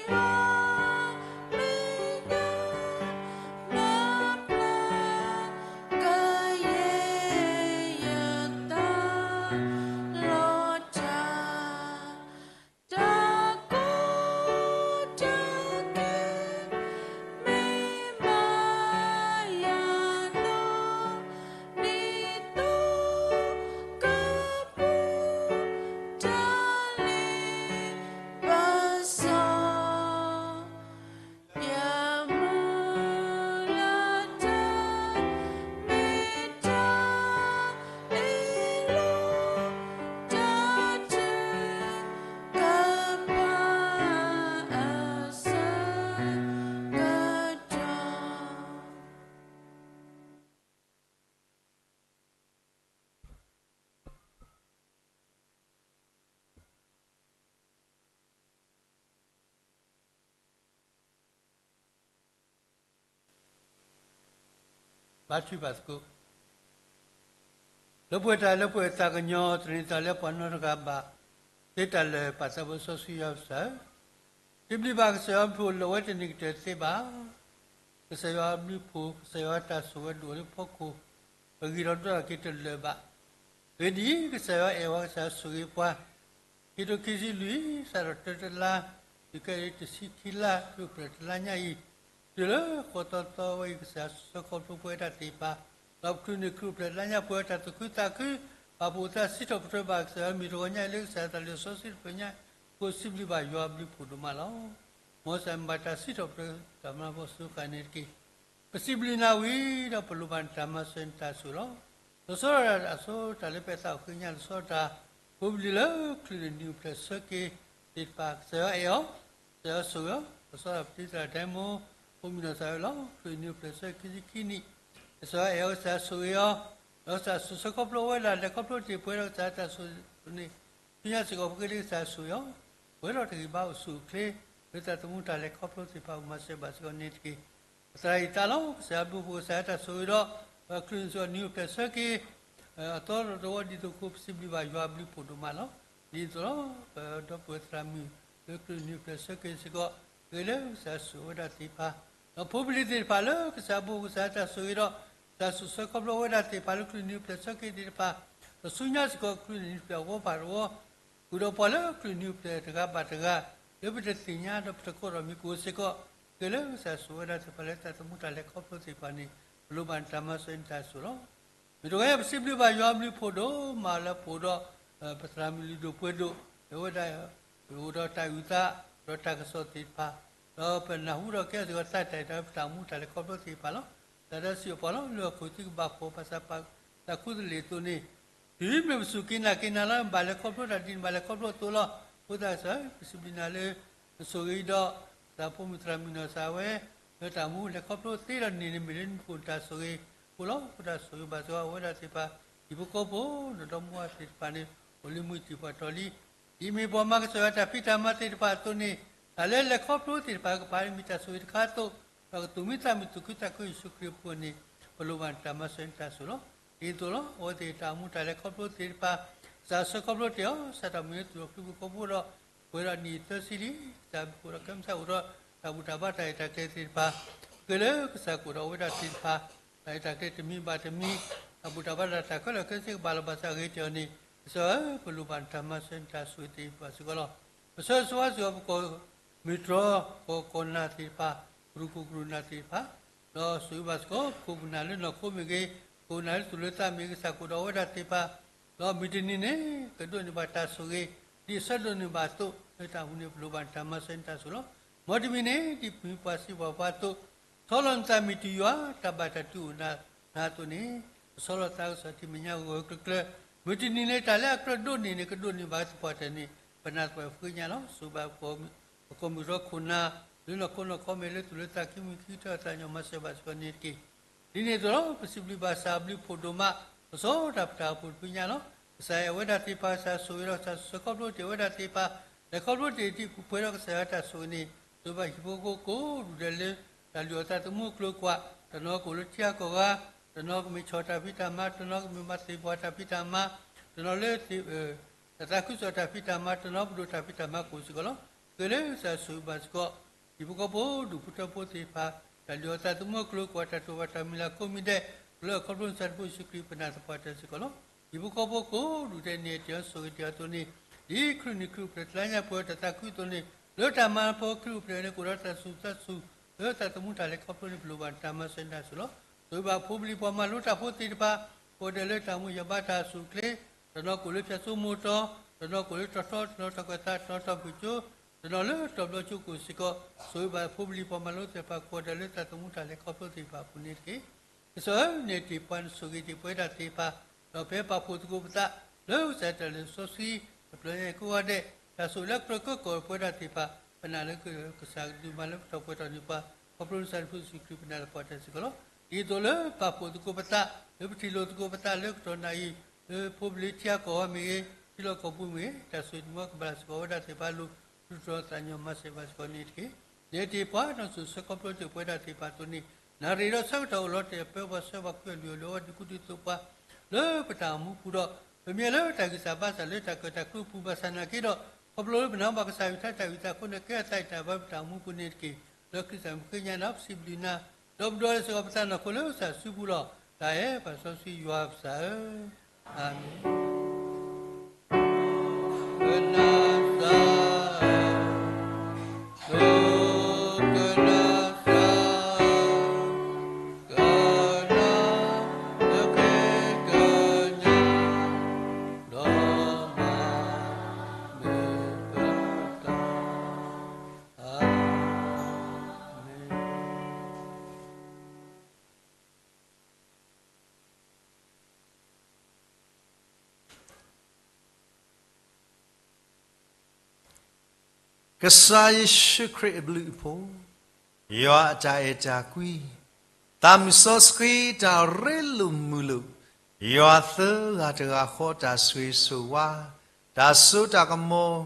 ယွၤ မ့ၢ်ယၤ နပျဲၢ် ကယဲၢ်ယသးလီၤတၢ် တၢ်ကိၢ်တၢ်ဂီၤ မ့ၢ်ဘၣ်ယၤနီၤ ဒ်သိးကပူၤ တၢ်လ့ပစီ ယမုၢ်လၢ်တၢ် မ့ၢ်တၢ်အ့ၣ်လိာ် တၢ်ထုကဖၣ်အဆၢကတီၢ် ဘါထုကဖၣ်သကိး, လၢပှဲၤတၢ်လၢပှဲၤသးကညီၤ သန့ၤသးလၢပှၤနီတဂၤဘၣ် သ့တၢ်လၢာ်ပာ်သးဘိစီဆှံယွၤကစၢ်ဧၢ, တဘျုးဘၣ်ကစၢ်ယွၤဘျုးဖှိၣ်လၢာ်ဝဲတန့ၢ်ကတၢၢ်သ့ဘၣ်. ကစၢ်ယွၤဘျုးဖှိၣ် ကစၢ်ယွၤတၢ်ဆိၣ်ဂ့ၤဒိၣ်လၢဖီခိၣ် ပဂံၢ်ထီၣ်ဒွးထီၣ်က့ၤတလၢာ်ဘၣ်. အဂ့ၢ်ဒ်အံၤ, ကစၢ်ယွၤအဲၣ်ဝဲ ကစၢ်ယွၤဆိၣ်ဂ့ၤပှၤ ခံကထိခံဆံလွံၢ် စးထီၣ်တၢတလါ တုၤခဲအံၤတဆံခံလါ ခရံာ်အိၣ်ဖျဲၣ်တလါညါအံၤ, တုၤလၢဃိးသီသီဝဲအံၤ ကစၢ်ယွၤဆှၢခီဖျိပဝဲတၢ်သ့ၣ်တဖၣ်, ဒီးပချုးန့ၢ်ခရံာ်အိၣ်ဖျဲၣ်တလါညါ ပှဲၤဝဲတၢ်သူၣ်ခုသးခု, ပာ်ဖှိၣ်သးစံးထီၣ်ပတြၢၤဘၣ်ကစၢ်ယွၤ မုၢ်တဂီၤညါအံၤ လၢကစၢ်ယွၤတၢ်လုၢ်စီဆှံတဖျၢၣ်ညါ, ပစံးဘျုးဘၣ်ယွၤဘျုးဖှိၣ်ဒိၣ်မးလီၤ. မ်ကစၢ်မ့ၢ်ဘၣ်တၢ်စံးထီၣ်ပတြၢၤ တၢ်မၤလၤကပီၤစူၤဃာ်န့ၣ်တက့ၢ်. ပစံးဘျုးနၤဝံၤဒီး ပလိၣ်ဘၣ်နတၢ်မၤစၢၤနတၢ်ဆိၣ်ဂ့ၤလီၤ. လီၤဆီဒၣ်တၢ်အဆိ တၢ်လၢပသးအိၣ်ဃ့ညါ လီၤဆီဒၣ်တၢ် ဖိပလံၤလၢချုးန့ၢ်နံၣ်အိၣ်ဖျဲၣ်ဆၢက့ၤသ့ၣ်တဖၣ် ကစၢ်ယွၤအဲၣ်အီၤ, ကစၢ်ယွၤဆိၣ်ဂ့ၤအီၤ, လီၤဆီဒၣ်ပတံသရၣ်ဒဲမိၢ်, ဖိမုၣ်နီၢ်စၢ်ဝဲလီၤ. ခရံာ်နံၣ်အိၣ်ဖျဲၣ်ဆၢခံဆံခံနံၣ်, ကစၢ်ယွၤအဲၣ်အီၤ ကစၢ်ဆိၣ်ဂ့ၤအီၤ, ဒီးကစၢ်ဆိၣ်ဆၢခီဖျိဝဲဒၣ် လဲၤခီဖျိတ့ၢ်ပှဲၤဒီးကစၢ်တၢ်ဆိၣ်ဂ့ၤအသိးန့ၣ်, ဆူညါစ့ၢ်ကီးပဃ့လၢကစၢ်ဆိၣ်ဂ့ၤအီၤ, ပှဲၤဒီးတဂ့ၤဘၣ်အိၣ်ဆူၣ်အိၣ်ချ့, လၢတၢ်သမူတၢ်လဲၤခီဖျိသ့ၣ်တဖၣ်အပူၤမၤစၢၤဘၣ်စ့ၢ်ကီးန့ၣ်တက့ၢ်. ပသရၣ်အံၤသးလီၤ. ကစၢ်ယွၤဘျုးဖှိၣ် ကစၢ်ယွၤတၢ်ဆိၣ်ဂ့ၤဒီး ခရံာ်နံၣ်အိၣ်ဖျဲၣ်ဆၢက့ၤ အသီတဝီဒ်သိးအဃိ ပစံးဘျုးဘၣ်ယွၤအဘျုးဖှိၣ်ဒိၣ်မးလီၤ. ဒ်သိးဒီး ပဒီပုၢ်ဝဲၢ်သရၣ်မုၣ် လၢခရံာ်နံၣ်အိၣ်ဖျဲၣ်ဆၢက့ၤစ့ၢ်ကီး ဂ့ၤလၢကစၢ်ဆိၣ်ဝဲဒၣ်သ့ၣ်တဖၣ်, ဒီးဖိပလံၤသ့ၣ်တဖၣ်လၢကစၢ်ဘျုးဖှိၣ် ကစၢ်ယွၤတၢ်ဆိၣ်ဂ့ၤဒီး ကစၢ်ဆိၣ်ဆၢခီဖျိဝဲဒၣ်သ့ၣ်တဖၣ်လၢခရံာ်နံၣ်အိၣ်ဖျဲၣ်ဆၢက့ၤသ့ၣ်တဖၣ်, ဒီးဆူညါစ့ၢ်ကီးခရံာ်နံၣ်အိၣ်ဖျဲၣ်အဂီၢ်ဖးတဝီ ဃုာ်ဒီးပှၤလၢခရံာ်နံၣ်အိၣ်ဖျဲၣ်တဂၤဘၣ်တဂၤ လၢပတသ့ၣ်ညါဒီးပတကိးဒီးမံၤကိးစ့ၢ်ကီး, ဂ့ၤလၢကစၢ်ဆိၣ်ဝဲဒၣ်သ့ၣ်တဖၣ်လၢတၢ်သမူတၢ်လဲၤခီဖျိသ့ၣ်တဖၣ်န့ၣ် ပလိၣ်ဘၣ်နတၢ်မၤစၢၤနတၢ်ဆိၣ်လီၤ. မ့ၢ်တဝဲ ပစံးဘျုးဘၣ်ယွၤအဘျုးဖှိၣ်ဒိၣ်မးလၢပအိၣ်ဒီး ပသရၣ်မုၣ်လုၢ်ဒိၣ်ပှ့ၤဒိၣ် အဝဲဒၣ် အိၣ်ဒီးတၢ်အုၣ်သး ဒီးတၢ်ကစီၣ်သ့ၣ်တဖၣ်, ဒီးပနၢ်ဟူဒီးကဲစ့ၢ်ကီးတၢ်အဲၣ်တၢ်ကွံလၢပတၢ်အိၣ်မူတၢ်လဲၤခီဖျိသ့ၣ်တဖၣ်လီၤ. တၢ်ဒၢစံးအပှၤလီၤ လၢအခိၣ်သံကဘၣ်ဖှီၣ်ဘၣ်ဆၣ်ပာ်သးခူတလ့ၢ်အသိးန့ၣ်, တုၤမ့ၢ်ပစူၢ်က့ၤနာ်က့ၤနၤလၢ ဘၣ်လဲၤခီဖျိတၢ်ဒ်နဘၣ်လဲၤခီဖျိအသိးလီၤ. အဃိသတးကစၢ် ပစံးဘျုးနၤလၢ နဆိၣ်ဂ့ၤဒီး သးဖိမုၣ်သရၣ်မုၣ်နီၢ်စၢ်ဝဲ လၢတၢ်အိၣ်မူလဲၤခီဖျိသ့ဒီးန့ၣ်န့ၣ် မ့ၢ်လၢနဖိတၢ်ဆိၣ်ဂ့ၤအဃိလီၤ. အဃိတၢ်ဆိၣ်ဂ့ၤဘၣ်စ့ၢ်ကီးဝဲဒၣ်သ့ၣ်တဖၣ် ဟံၣ်ဖိဃီဖိ ဒီးဒီမါဝၤသ့ၣ်တဖၣ်န့ၣ် အိၣ်လၢမုၢ်တံၢ်ပှၤတီၤလံ. ဒ်မ့ၢ်ပှၤမၤကစၢ်ယွၤတၢ်ဖံးတၢ်မၤသ့ၣ်တဖၣ်အသိးန့ၣ်, တၢ်လၢလဲၤခီဖျိသ့ၣ်တဖၣ်ကပၤ မ့ၢ်တၢ်ဆိၣ်ဂ့ၤတခါအသိး, ဒီးကသူၣ်မံသးမုာ်သူၣ်ခုသးခုယ့ၣ်ၡူးခရံာ်အပူၤန့ၣ်, ပလိၣ်ဘၣ်နတၢ်မၤစၢၤနတၢ်ဆိၣ်လီၤ. ဒ်သိးလီၤ အဝဲသ့ၣ်တၢ်အိၣ်မူတၢ်လဲၤခီဖျိသ့ၣ်တဖၣ်, ကစၢ်ဆၢခီဖျိတ့ၢ်အီၤ စးထီၣ်မ့ၢ်လၢသူၣ်ထီၣ်ဖျုးဖုၣ်ကိာ်ဖိဒီး ပှဲၤဒီးနံၣ်သၢဆံလံ. ကစၢ်ဘျုးဖှိၣ်ဒီးကဲမုၢ်ဆါအိၣ်ဒီး တၢ်ဘူၣ်တၢ်ဘါတၢ်ရဲၣ်တၢ်ကျဲၤသ့ၣ်တဖၣ်, ဂ့ၤလၢကစၢ်ကအိၣ်ဒီးအဝဲဒၣ်သ့ၣ်တဖၣ်, တၢ်ရဲၣ်တၢ်ကျဲၤတမံၤဘၣ်တမံၤ, တၢ်ဘူၣ်တၢ်ဘါတၢ်ရဲၣ်တၢ်ကျဲၤခဲလၢာ်ခဲဆ့ကဘၣ်လီၤဘၣ်စးဂ့ၤတ့ၢ်အီၤန့ၣ်, ကစၢ်ဧၢ ပလိၣ်ဘၣ်နတၢ်မၤစၢၤနတၢ်ဆိၣ်ဂ့ၤသ့ၣ်တဖၣ်စ့ၢ်ကီးလီၤ. ပဆၢဂ့ၤဆၢဝါစ့ၢ်ကီးပကီၢ်မုၢ်တြီၢ် ကီၢ်ကီၢ်နၢ်သ့ၣ်တဖၣ်, ကရူၢ်ခိၣ်ကရူၢ်နၢ်သ့ၣ်တဖၣ်, ဒီးဆိၣ်ဂ့ၤဘၣ်စ့ၢ်ကီး ပခိၣ်ပနၢ်လၢနီၢ်ခိမ့ၢ်ဂ့ၤ, ပခိၣ်ပနၢ်လၢသူၣ်လၢသးမ့ၢ်ဂ့ၤ ကစၢ်ကအိၣ်ဒီးအဝဲဒၣ်သ့ၣ်တဖၣ်, ဒီးမုၢ်တနံၤန့ၣ် ကဒိးန့ၢ်ဘၣ်တၢ်ဆိၣ်ဂ့ၤ ဒ်အဆၢဒိးန့ၢ်ဘၣ်အသိး လၢတၢ်အိၣ်မူန့ၣ် ပလိၣ်ဘၣ်နတၢ်မၤစၢၤနတၢ်ဆိၣ်လီၤ. မ်တမံၤန့ၣ် ဒ်မ့ၢ်ပှၤစံးပှၤဖးအသိး, ဆီလီၤနသးမ့ၢ်တုၤယွၤ, တၢ်ဘၣ်တၢ်တုၤအိၣ်နၤအသိးန့ၣ်, ကဆီလီၤသးကစီၣ်တမ့ၢ်ညါဂီၤဂီၤကျၢၤကျၢၤ, မုၢ်တနံၤန့ၣ် တၢ်လၢအကြၢးဒိးန့ၢ်န့ၣ် ကဒိးန့ၢ်ဘၣ်သပှၢ်တၢၢ်န့ၣ် ပနာ်သပှၢ်ဃ့ကညးလီၤ. ဆိၣ်ဂ့ၤဘၣ်ပကီၢ်မုၢ်တြီၢ်ခိၣ်နၢ် လၢနီၢ်ခိနီၢ်ခီမ့ၢ် လၢသူၣ်လၢသးခံမံၤခံကတၢၢ် သးကညီၤမၤစၢၤဘၣ်စ့ၢ်ကီးန့ၣ်တက့ၢ်. ဒ်န့ၣ်အသိးလီၤ ပစံးဘျုးဘၣ်ကစၢ်အဘျုးဖှိၣ်ဒိၣ်မး, ပစီတၢ်ပတၢ်အိၣ်ဖှိၣ်တဖုညါလီၤ. ကစၢ်အဲၣ်ဝဲဒၣ်သ့ၣ်တဖၣ် ကစၢ်ဆိၣ်ဂ့ၤဒီး ကစၢ်ဆိၣ်ဆၢခီဖျိတ့ၢ်ဝဲဒၣ်သ့ၣ်တဖၣ်, လဲၤခီဖျိတ့ၢ်ဒ်ပှဲၤဒီးကစၢ်ယွၤတၢ်ဆိၣ်ဂ့ၤန့ၣ်, ဆိၣ်ဂ့ၤဘၣ်ဟံၣ်ဖိဃီဖိကိးဒူၣ်ဒဲးလၢ တၢ်လုၢ်အီၣ်သးသမူအကျိၤအကွာ်, တနီၤကအိၣ်လၢထံဂၤကီၢ်ဂၤ, တနီၤကမ့ၢ်ဆီၣ်တၢ်ဖံးတၢ်မၤ, တနီၤကမ့ၢ်ဘၣ်သ့ၣ်ပှၢ်တၢ်ဖံးတၢ်မၤ, တနီၤလၢ တၢ်သးခုကစီၣ်တၢ်ဖံးတၢ်မၤ, တနီၤပဒိၣ်တၢ်ဖံးတၢ်မၤကအိၣ်စ့ၢ်ကီးလီၤ. ဂ့ၤလၢကစၢ်ဆိၣ်ဂ့ၤဘၣ်စ့ၢ်ကီး ဟံၣ်ဖိဃီဖိဒူၣ်ဖိထၢဖိသ့ၣ်တဖၣ်, တၢ်လုၢ်အီၣ်သးသမူအကျိၤအကွာ် တၢ်တိာ်ဘၣ်တၢ်မုၢ်လၢ်ကိးမံၤဒဲး, လၢအခီဖျိနစၢ်တဖုယ့ၣ်ၡူးခရံာ်ပနာ်သပှၢ်တၢၢ်စ့ၢ်ကီးလီၤ. ဟံၣ်ဖိဃီဖိကိးဒူၣ်ဒဲးန့ၣ် တ့ၢ်အီၤဆိၣ်ဂ့ၤတ့ၢ်အီၤအသိးန့ၣ်, ဒ်ခရံာ်နံၣ်ခရံာ်အိၣ်ဖျဲၣ်ကျါညါပှဲၤဒီးတၢ်သးခုအသိးန့ၣ်, လၢတၢ်မၤလၤကပီၤခရံာ်အိၣ်ဖျဲၣ်န့ၣ် ကအိၣ်ဒီးတၢ်သူၣ်သးစူၤ, လၢတၢ်သမူတၢ်လဲၤခီဖျိန့ၣ် ပလိၣ်ဘၣ်နတၢ်မၤစၢၤနတၢ်ဆိၣ်လီၤ. ဆိၣ်ဂ့ၤဘၣ်ဖိပလံၤပှၤမၤလိတၢ်ဖိသ့ၣ်တဖၣ်, ကိးဂၤဒဲးလၢတၢ်အိၣ်မူယၢၤဘါတၢ်အဆူၣ်အချ့, တနီၤကအိၣ်လၢဖၠၣ်စိမိၤတီၤ, တနီၤကအိၣ်လၢတီၤထီ, တနီၤတီၤကဲၤသး, တနီၤတီၤဖုၣ်ကၠိ, တနီၤလၢတီၤဘျီကၠိကအိၣ်စ့ၢ်ကီး, ဆိၣ်ဂ့ၤဘၣ်ဖိပလံၤပှၤမၤလိသ့ၣ်တဖၣ် ကိးဂၤဒဲးလၢတၢ်သမူတၢ်လဲၤခီဖျိသ့ၣ်တဖၣ်အပူၤန့ၣ်တက့ၢ်. ကစၢ်ဧၢ, နဲၣ်တ့ၢ်ပှၤနဆိၣ်ဂ့ၤတ့ၢ်ပဝဲဒၣ်သ့ၣ်တဖၣ်, ဒီးဖဲပာ်ဖှိၣ်သကိးပသး လၢကစၢ်ယွၤတၢ်လုၢ်စီဆှံ တဖျၢၣ်ညါအံၤကိးဂၤဒဲး, တၢ်ဆိၣ်ဂ့ၤလၢကြၢးကၢကီၢ်ပဝဲဒၣ်သ့ၣ်တဖၣ်, ပနာ်လၢကစၢ်ကဒုးမၤလၢပတီၢ်ပှဲၤထီၣ်န့ၢ်ပှၤ, ခီဖျိနစၢ်တဖုယ့ၣ်ၡူးခရံာ်ပနာ်သပှၢ်တၢၢ်စ့ၢ်ကီးလီၤ. ဒ်သိးလၢပာ်ဖှိၣ်သကိးပသး, လၢပထံၣ်လိာ်သကိးပသးလၢကတီၢ်နၣ်အံၤ, လၢဖိပလံၤထံဂၤကီၢ်ဂၤမ့ၢ်ဂ့ၤ, ထံလီၢ်ကီၢ်ပူၤမ့ၢ်ဂ့ၤ, တၢ်ဆိၣ်ဂ့ၤတမံၤကဘၣ်စ့ၢ်ကီးဝဲဒၣ်သ့ၣ်တဖၣ်အလိၤ, ဒုးတြီသးကညီၤမၤစၢၤဘၣ်စ့ၢ်ကီးန့ၣ်တက့ၢ်. နဲၣ်တ့ၢ်ပှၤ ဒီးဆိၣ်ဆၢခီဖျိတ့ၢ်ပဝဲဒၣ်သ့ၣ်တဖၣ်အသိးန့ၣ်, နၣ်ရံၣ်ဒီးဆၢကတီၢ်အိၣ်လီၤတဲာ် ပၢပှၤဆှၢပှၤကွံာ်အလုၢ်အလၢ်ဝဲဒၣ် ဒုးကူဒုးသိးပှၤ လၢပတၢ်အိၣ်မူပူၤဒီး, ပမ့ၢ်လၢတၢ်ဂံၢ်စၢ်ဘါစၢ်လၢတၢ်ကၢၣ်တၢ်ကျူအပူၤဘၣ်ဆၣ်နာ်က့ဒီး, ခီဖျိလၢပနာ်ဘၣ်ကစၢ်ယွၤတၢ်အုၣ်သးအဃိန့ၣ် ကဲအသးအုၣ်သးဘၣ်ပတၢ်အိၣ်မူပူၤန့ၣ်တက့ၢ်. လၢခရံာ်စၢ်မုၢ်ဃ့ညါန့ၣ် ပစံးဘျုးနၤ, ဒီးပဒိးစ့ၢ်ကီးပသးနီၢ်ခိလၢကစၢ်စုပူၤလီၤ. တၢ်အဲၣ်ပၢ်စီဆှံယွၤပစၢ်ဧၢ, အၤမ့ၣ်. ကနၣ်စၢ်ဧၢ, ကနၣ်စၢ်ဧၢ, ကနၣ်လၢက့ၤကညး, ဒီးမၤမ့ၢ်ပသး, အၤမ့ၣ်. ကစၢ်ယ့ၣ်ၡူးခရံာ်အဘျုးအဖှိၣ်, ယွၤအတၢ်အဲၣ်တၢ်ကွံ, သးမုၢ်စီဆှံတၢ်ရ့လိာ်မုာ်လိာ်, ယွၤသၢဂၤတဂၤဃီတၢ်ဆိၣ်ဂ့ၤဆိၣ်ဝါ, တၢ်စိတၢ်ကမီၤ,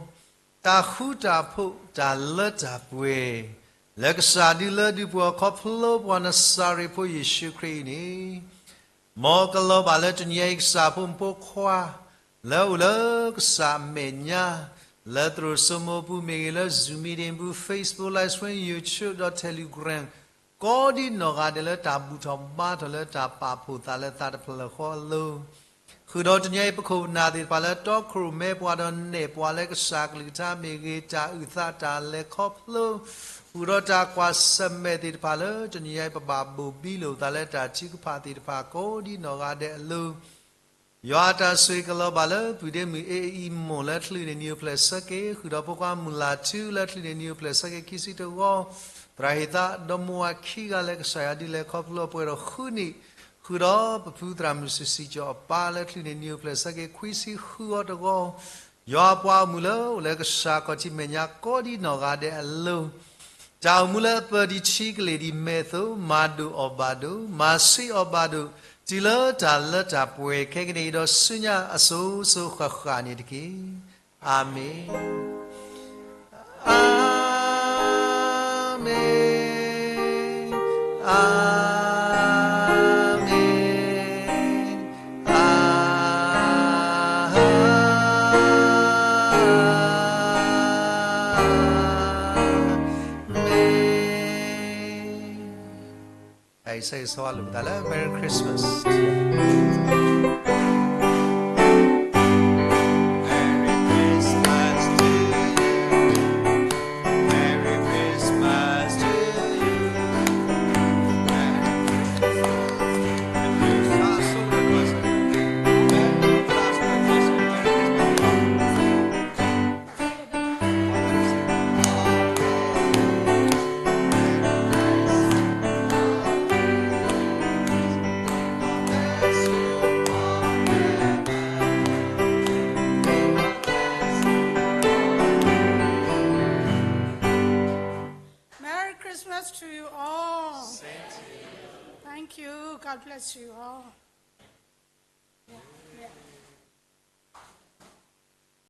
တၢ်ဃူတၢ်ဖိး, တၢ်လၢတၢ်ပှဲၤ, လၢကစၢ်ဒုလၢဒုးပှၤခီဖျိပှၤနစၤရ့းဖိယ့ၣ်ၡူးခရံာ်အံၤန့ၣ် မ်ကလီၤဘၣ်လၢတနံၤအံၤကစၢ်ဖိမုၣ်ဖိခွါ လၢအအိၣ်လၢကစၢ်အမဲာ်ညါ, လၢသရိာ်စိမိၤပူၤမ့ၢ်ဂ့ၤ, လၢ Zoom meeting ပူၤ, Facebook Live Stream, YouTube ဒီး Telegram, ကိးဒ်နီၢ်ဂၤဒဲးလၢတၢ်ဘူၣ်ထီၣ်ဘါထီၣ်လၢတၢ်ပာ်ဖှိၣ်သးလၢသးတဖျၢၣ်ဃီအလိၤ, ဃုာ်ဒီးတနံၤအံၤပခိၣ်ပနၢ်သ့ၣ်တဖၣ်လၢတီခိၣ်ရိၣ်မဲပှၤဒီးနဲၣ်ပှၤလၢကစၢ်ကလုၢ်ကထါမ့ၢ်ဂ့ၤ, တၢ်အုၣ်သးတၢ်လဲၤခီဖျိ ဃုာ်ဒီးတၢ်ကွၢ်ဆၢၣ်မဲာ်သ့ၣ်တဖၣ်လၢတနံၤအံၤ ပဘၣ်ဘိၣ်ဘံလိာ်ပသးလၢတၢ်ထုကဖၣ်သ့ၣ်တဖၣ် ကိးဒ်နီၢ်ဂၤဒဲးအလိၤ, ယွၤအတၢ်ဆိၣ်ဂ့ၤကလီၤဘၣ်လၢပုၢ်ဒ့မုၣ်အ့အံမိၢ်လၢချုးန့ၢ်နံၣ်အိၣ်ဖျဲၣ်ဆၢက့ၤ, ဃုာ်ဒီးဖိခွါမုၢ်လၢ်ထူလၢချုးန့ၢ်နံၣ်အိၣ်ဖျဲၣ်ဆၢက့ၤခံဆံတဂီၢ်, သရၣ်ဟ့ၣ်သးဒီမါဝၤခံဂၤလၢကစၢ်ယွၤဒုးလဲၤခီဖျိအပှဲၤဒီးဃုနံၣ်, ဃုာ်ဒီးပဖုသရၣ်မုၣ်စူၤစံကၠီၤအပၢ်လၢချုးန့ၢ်နံၣ်အိၣ်ဖျဲၣ်ဆၢက့ၤခွံဆံဃုအီၤတဂီၢ်, ယွၤအပှၤဂီၢ်မုၢ်လၢအိၣ်လၢကစၢ်ခီၣ်ထံးမဲာ်ညါကိးဒ်နီၢ်ဂၤဒဲးအလိၤ, တၢ်အိၣ်မူလၢအပၢၤဒံးထံကလ့ၢ်ဒံးမဲာ်သိး မၤဒိၣ်အီၣ်ဘၣ်ဒိၣ် မၤဆံးအီၣ်ဘၣ်ဒိၣ် တုၤလၢတၢ်လၢတၢ်ပှဲၤခဲကနံၣ်အံၤဒီးဆူညါအစိၤစိၤဃၣ်ဃၣ်န့ၣ်တက့ၢ်. အၤမ့ၣ်, အၤမ့ၣ်, အၤမ့ၣ်, အၤ မ့ၣ်. တၢ်အံၤဆၢဂ့ၤဆၢဝါလိာ်ပသးလၢ Merry Christmas. Merry Christmas to you. Merry Christmas to you. Merry Christmas. Merry Christmas to you all. Same to you. Thank you. God bless you all.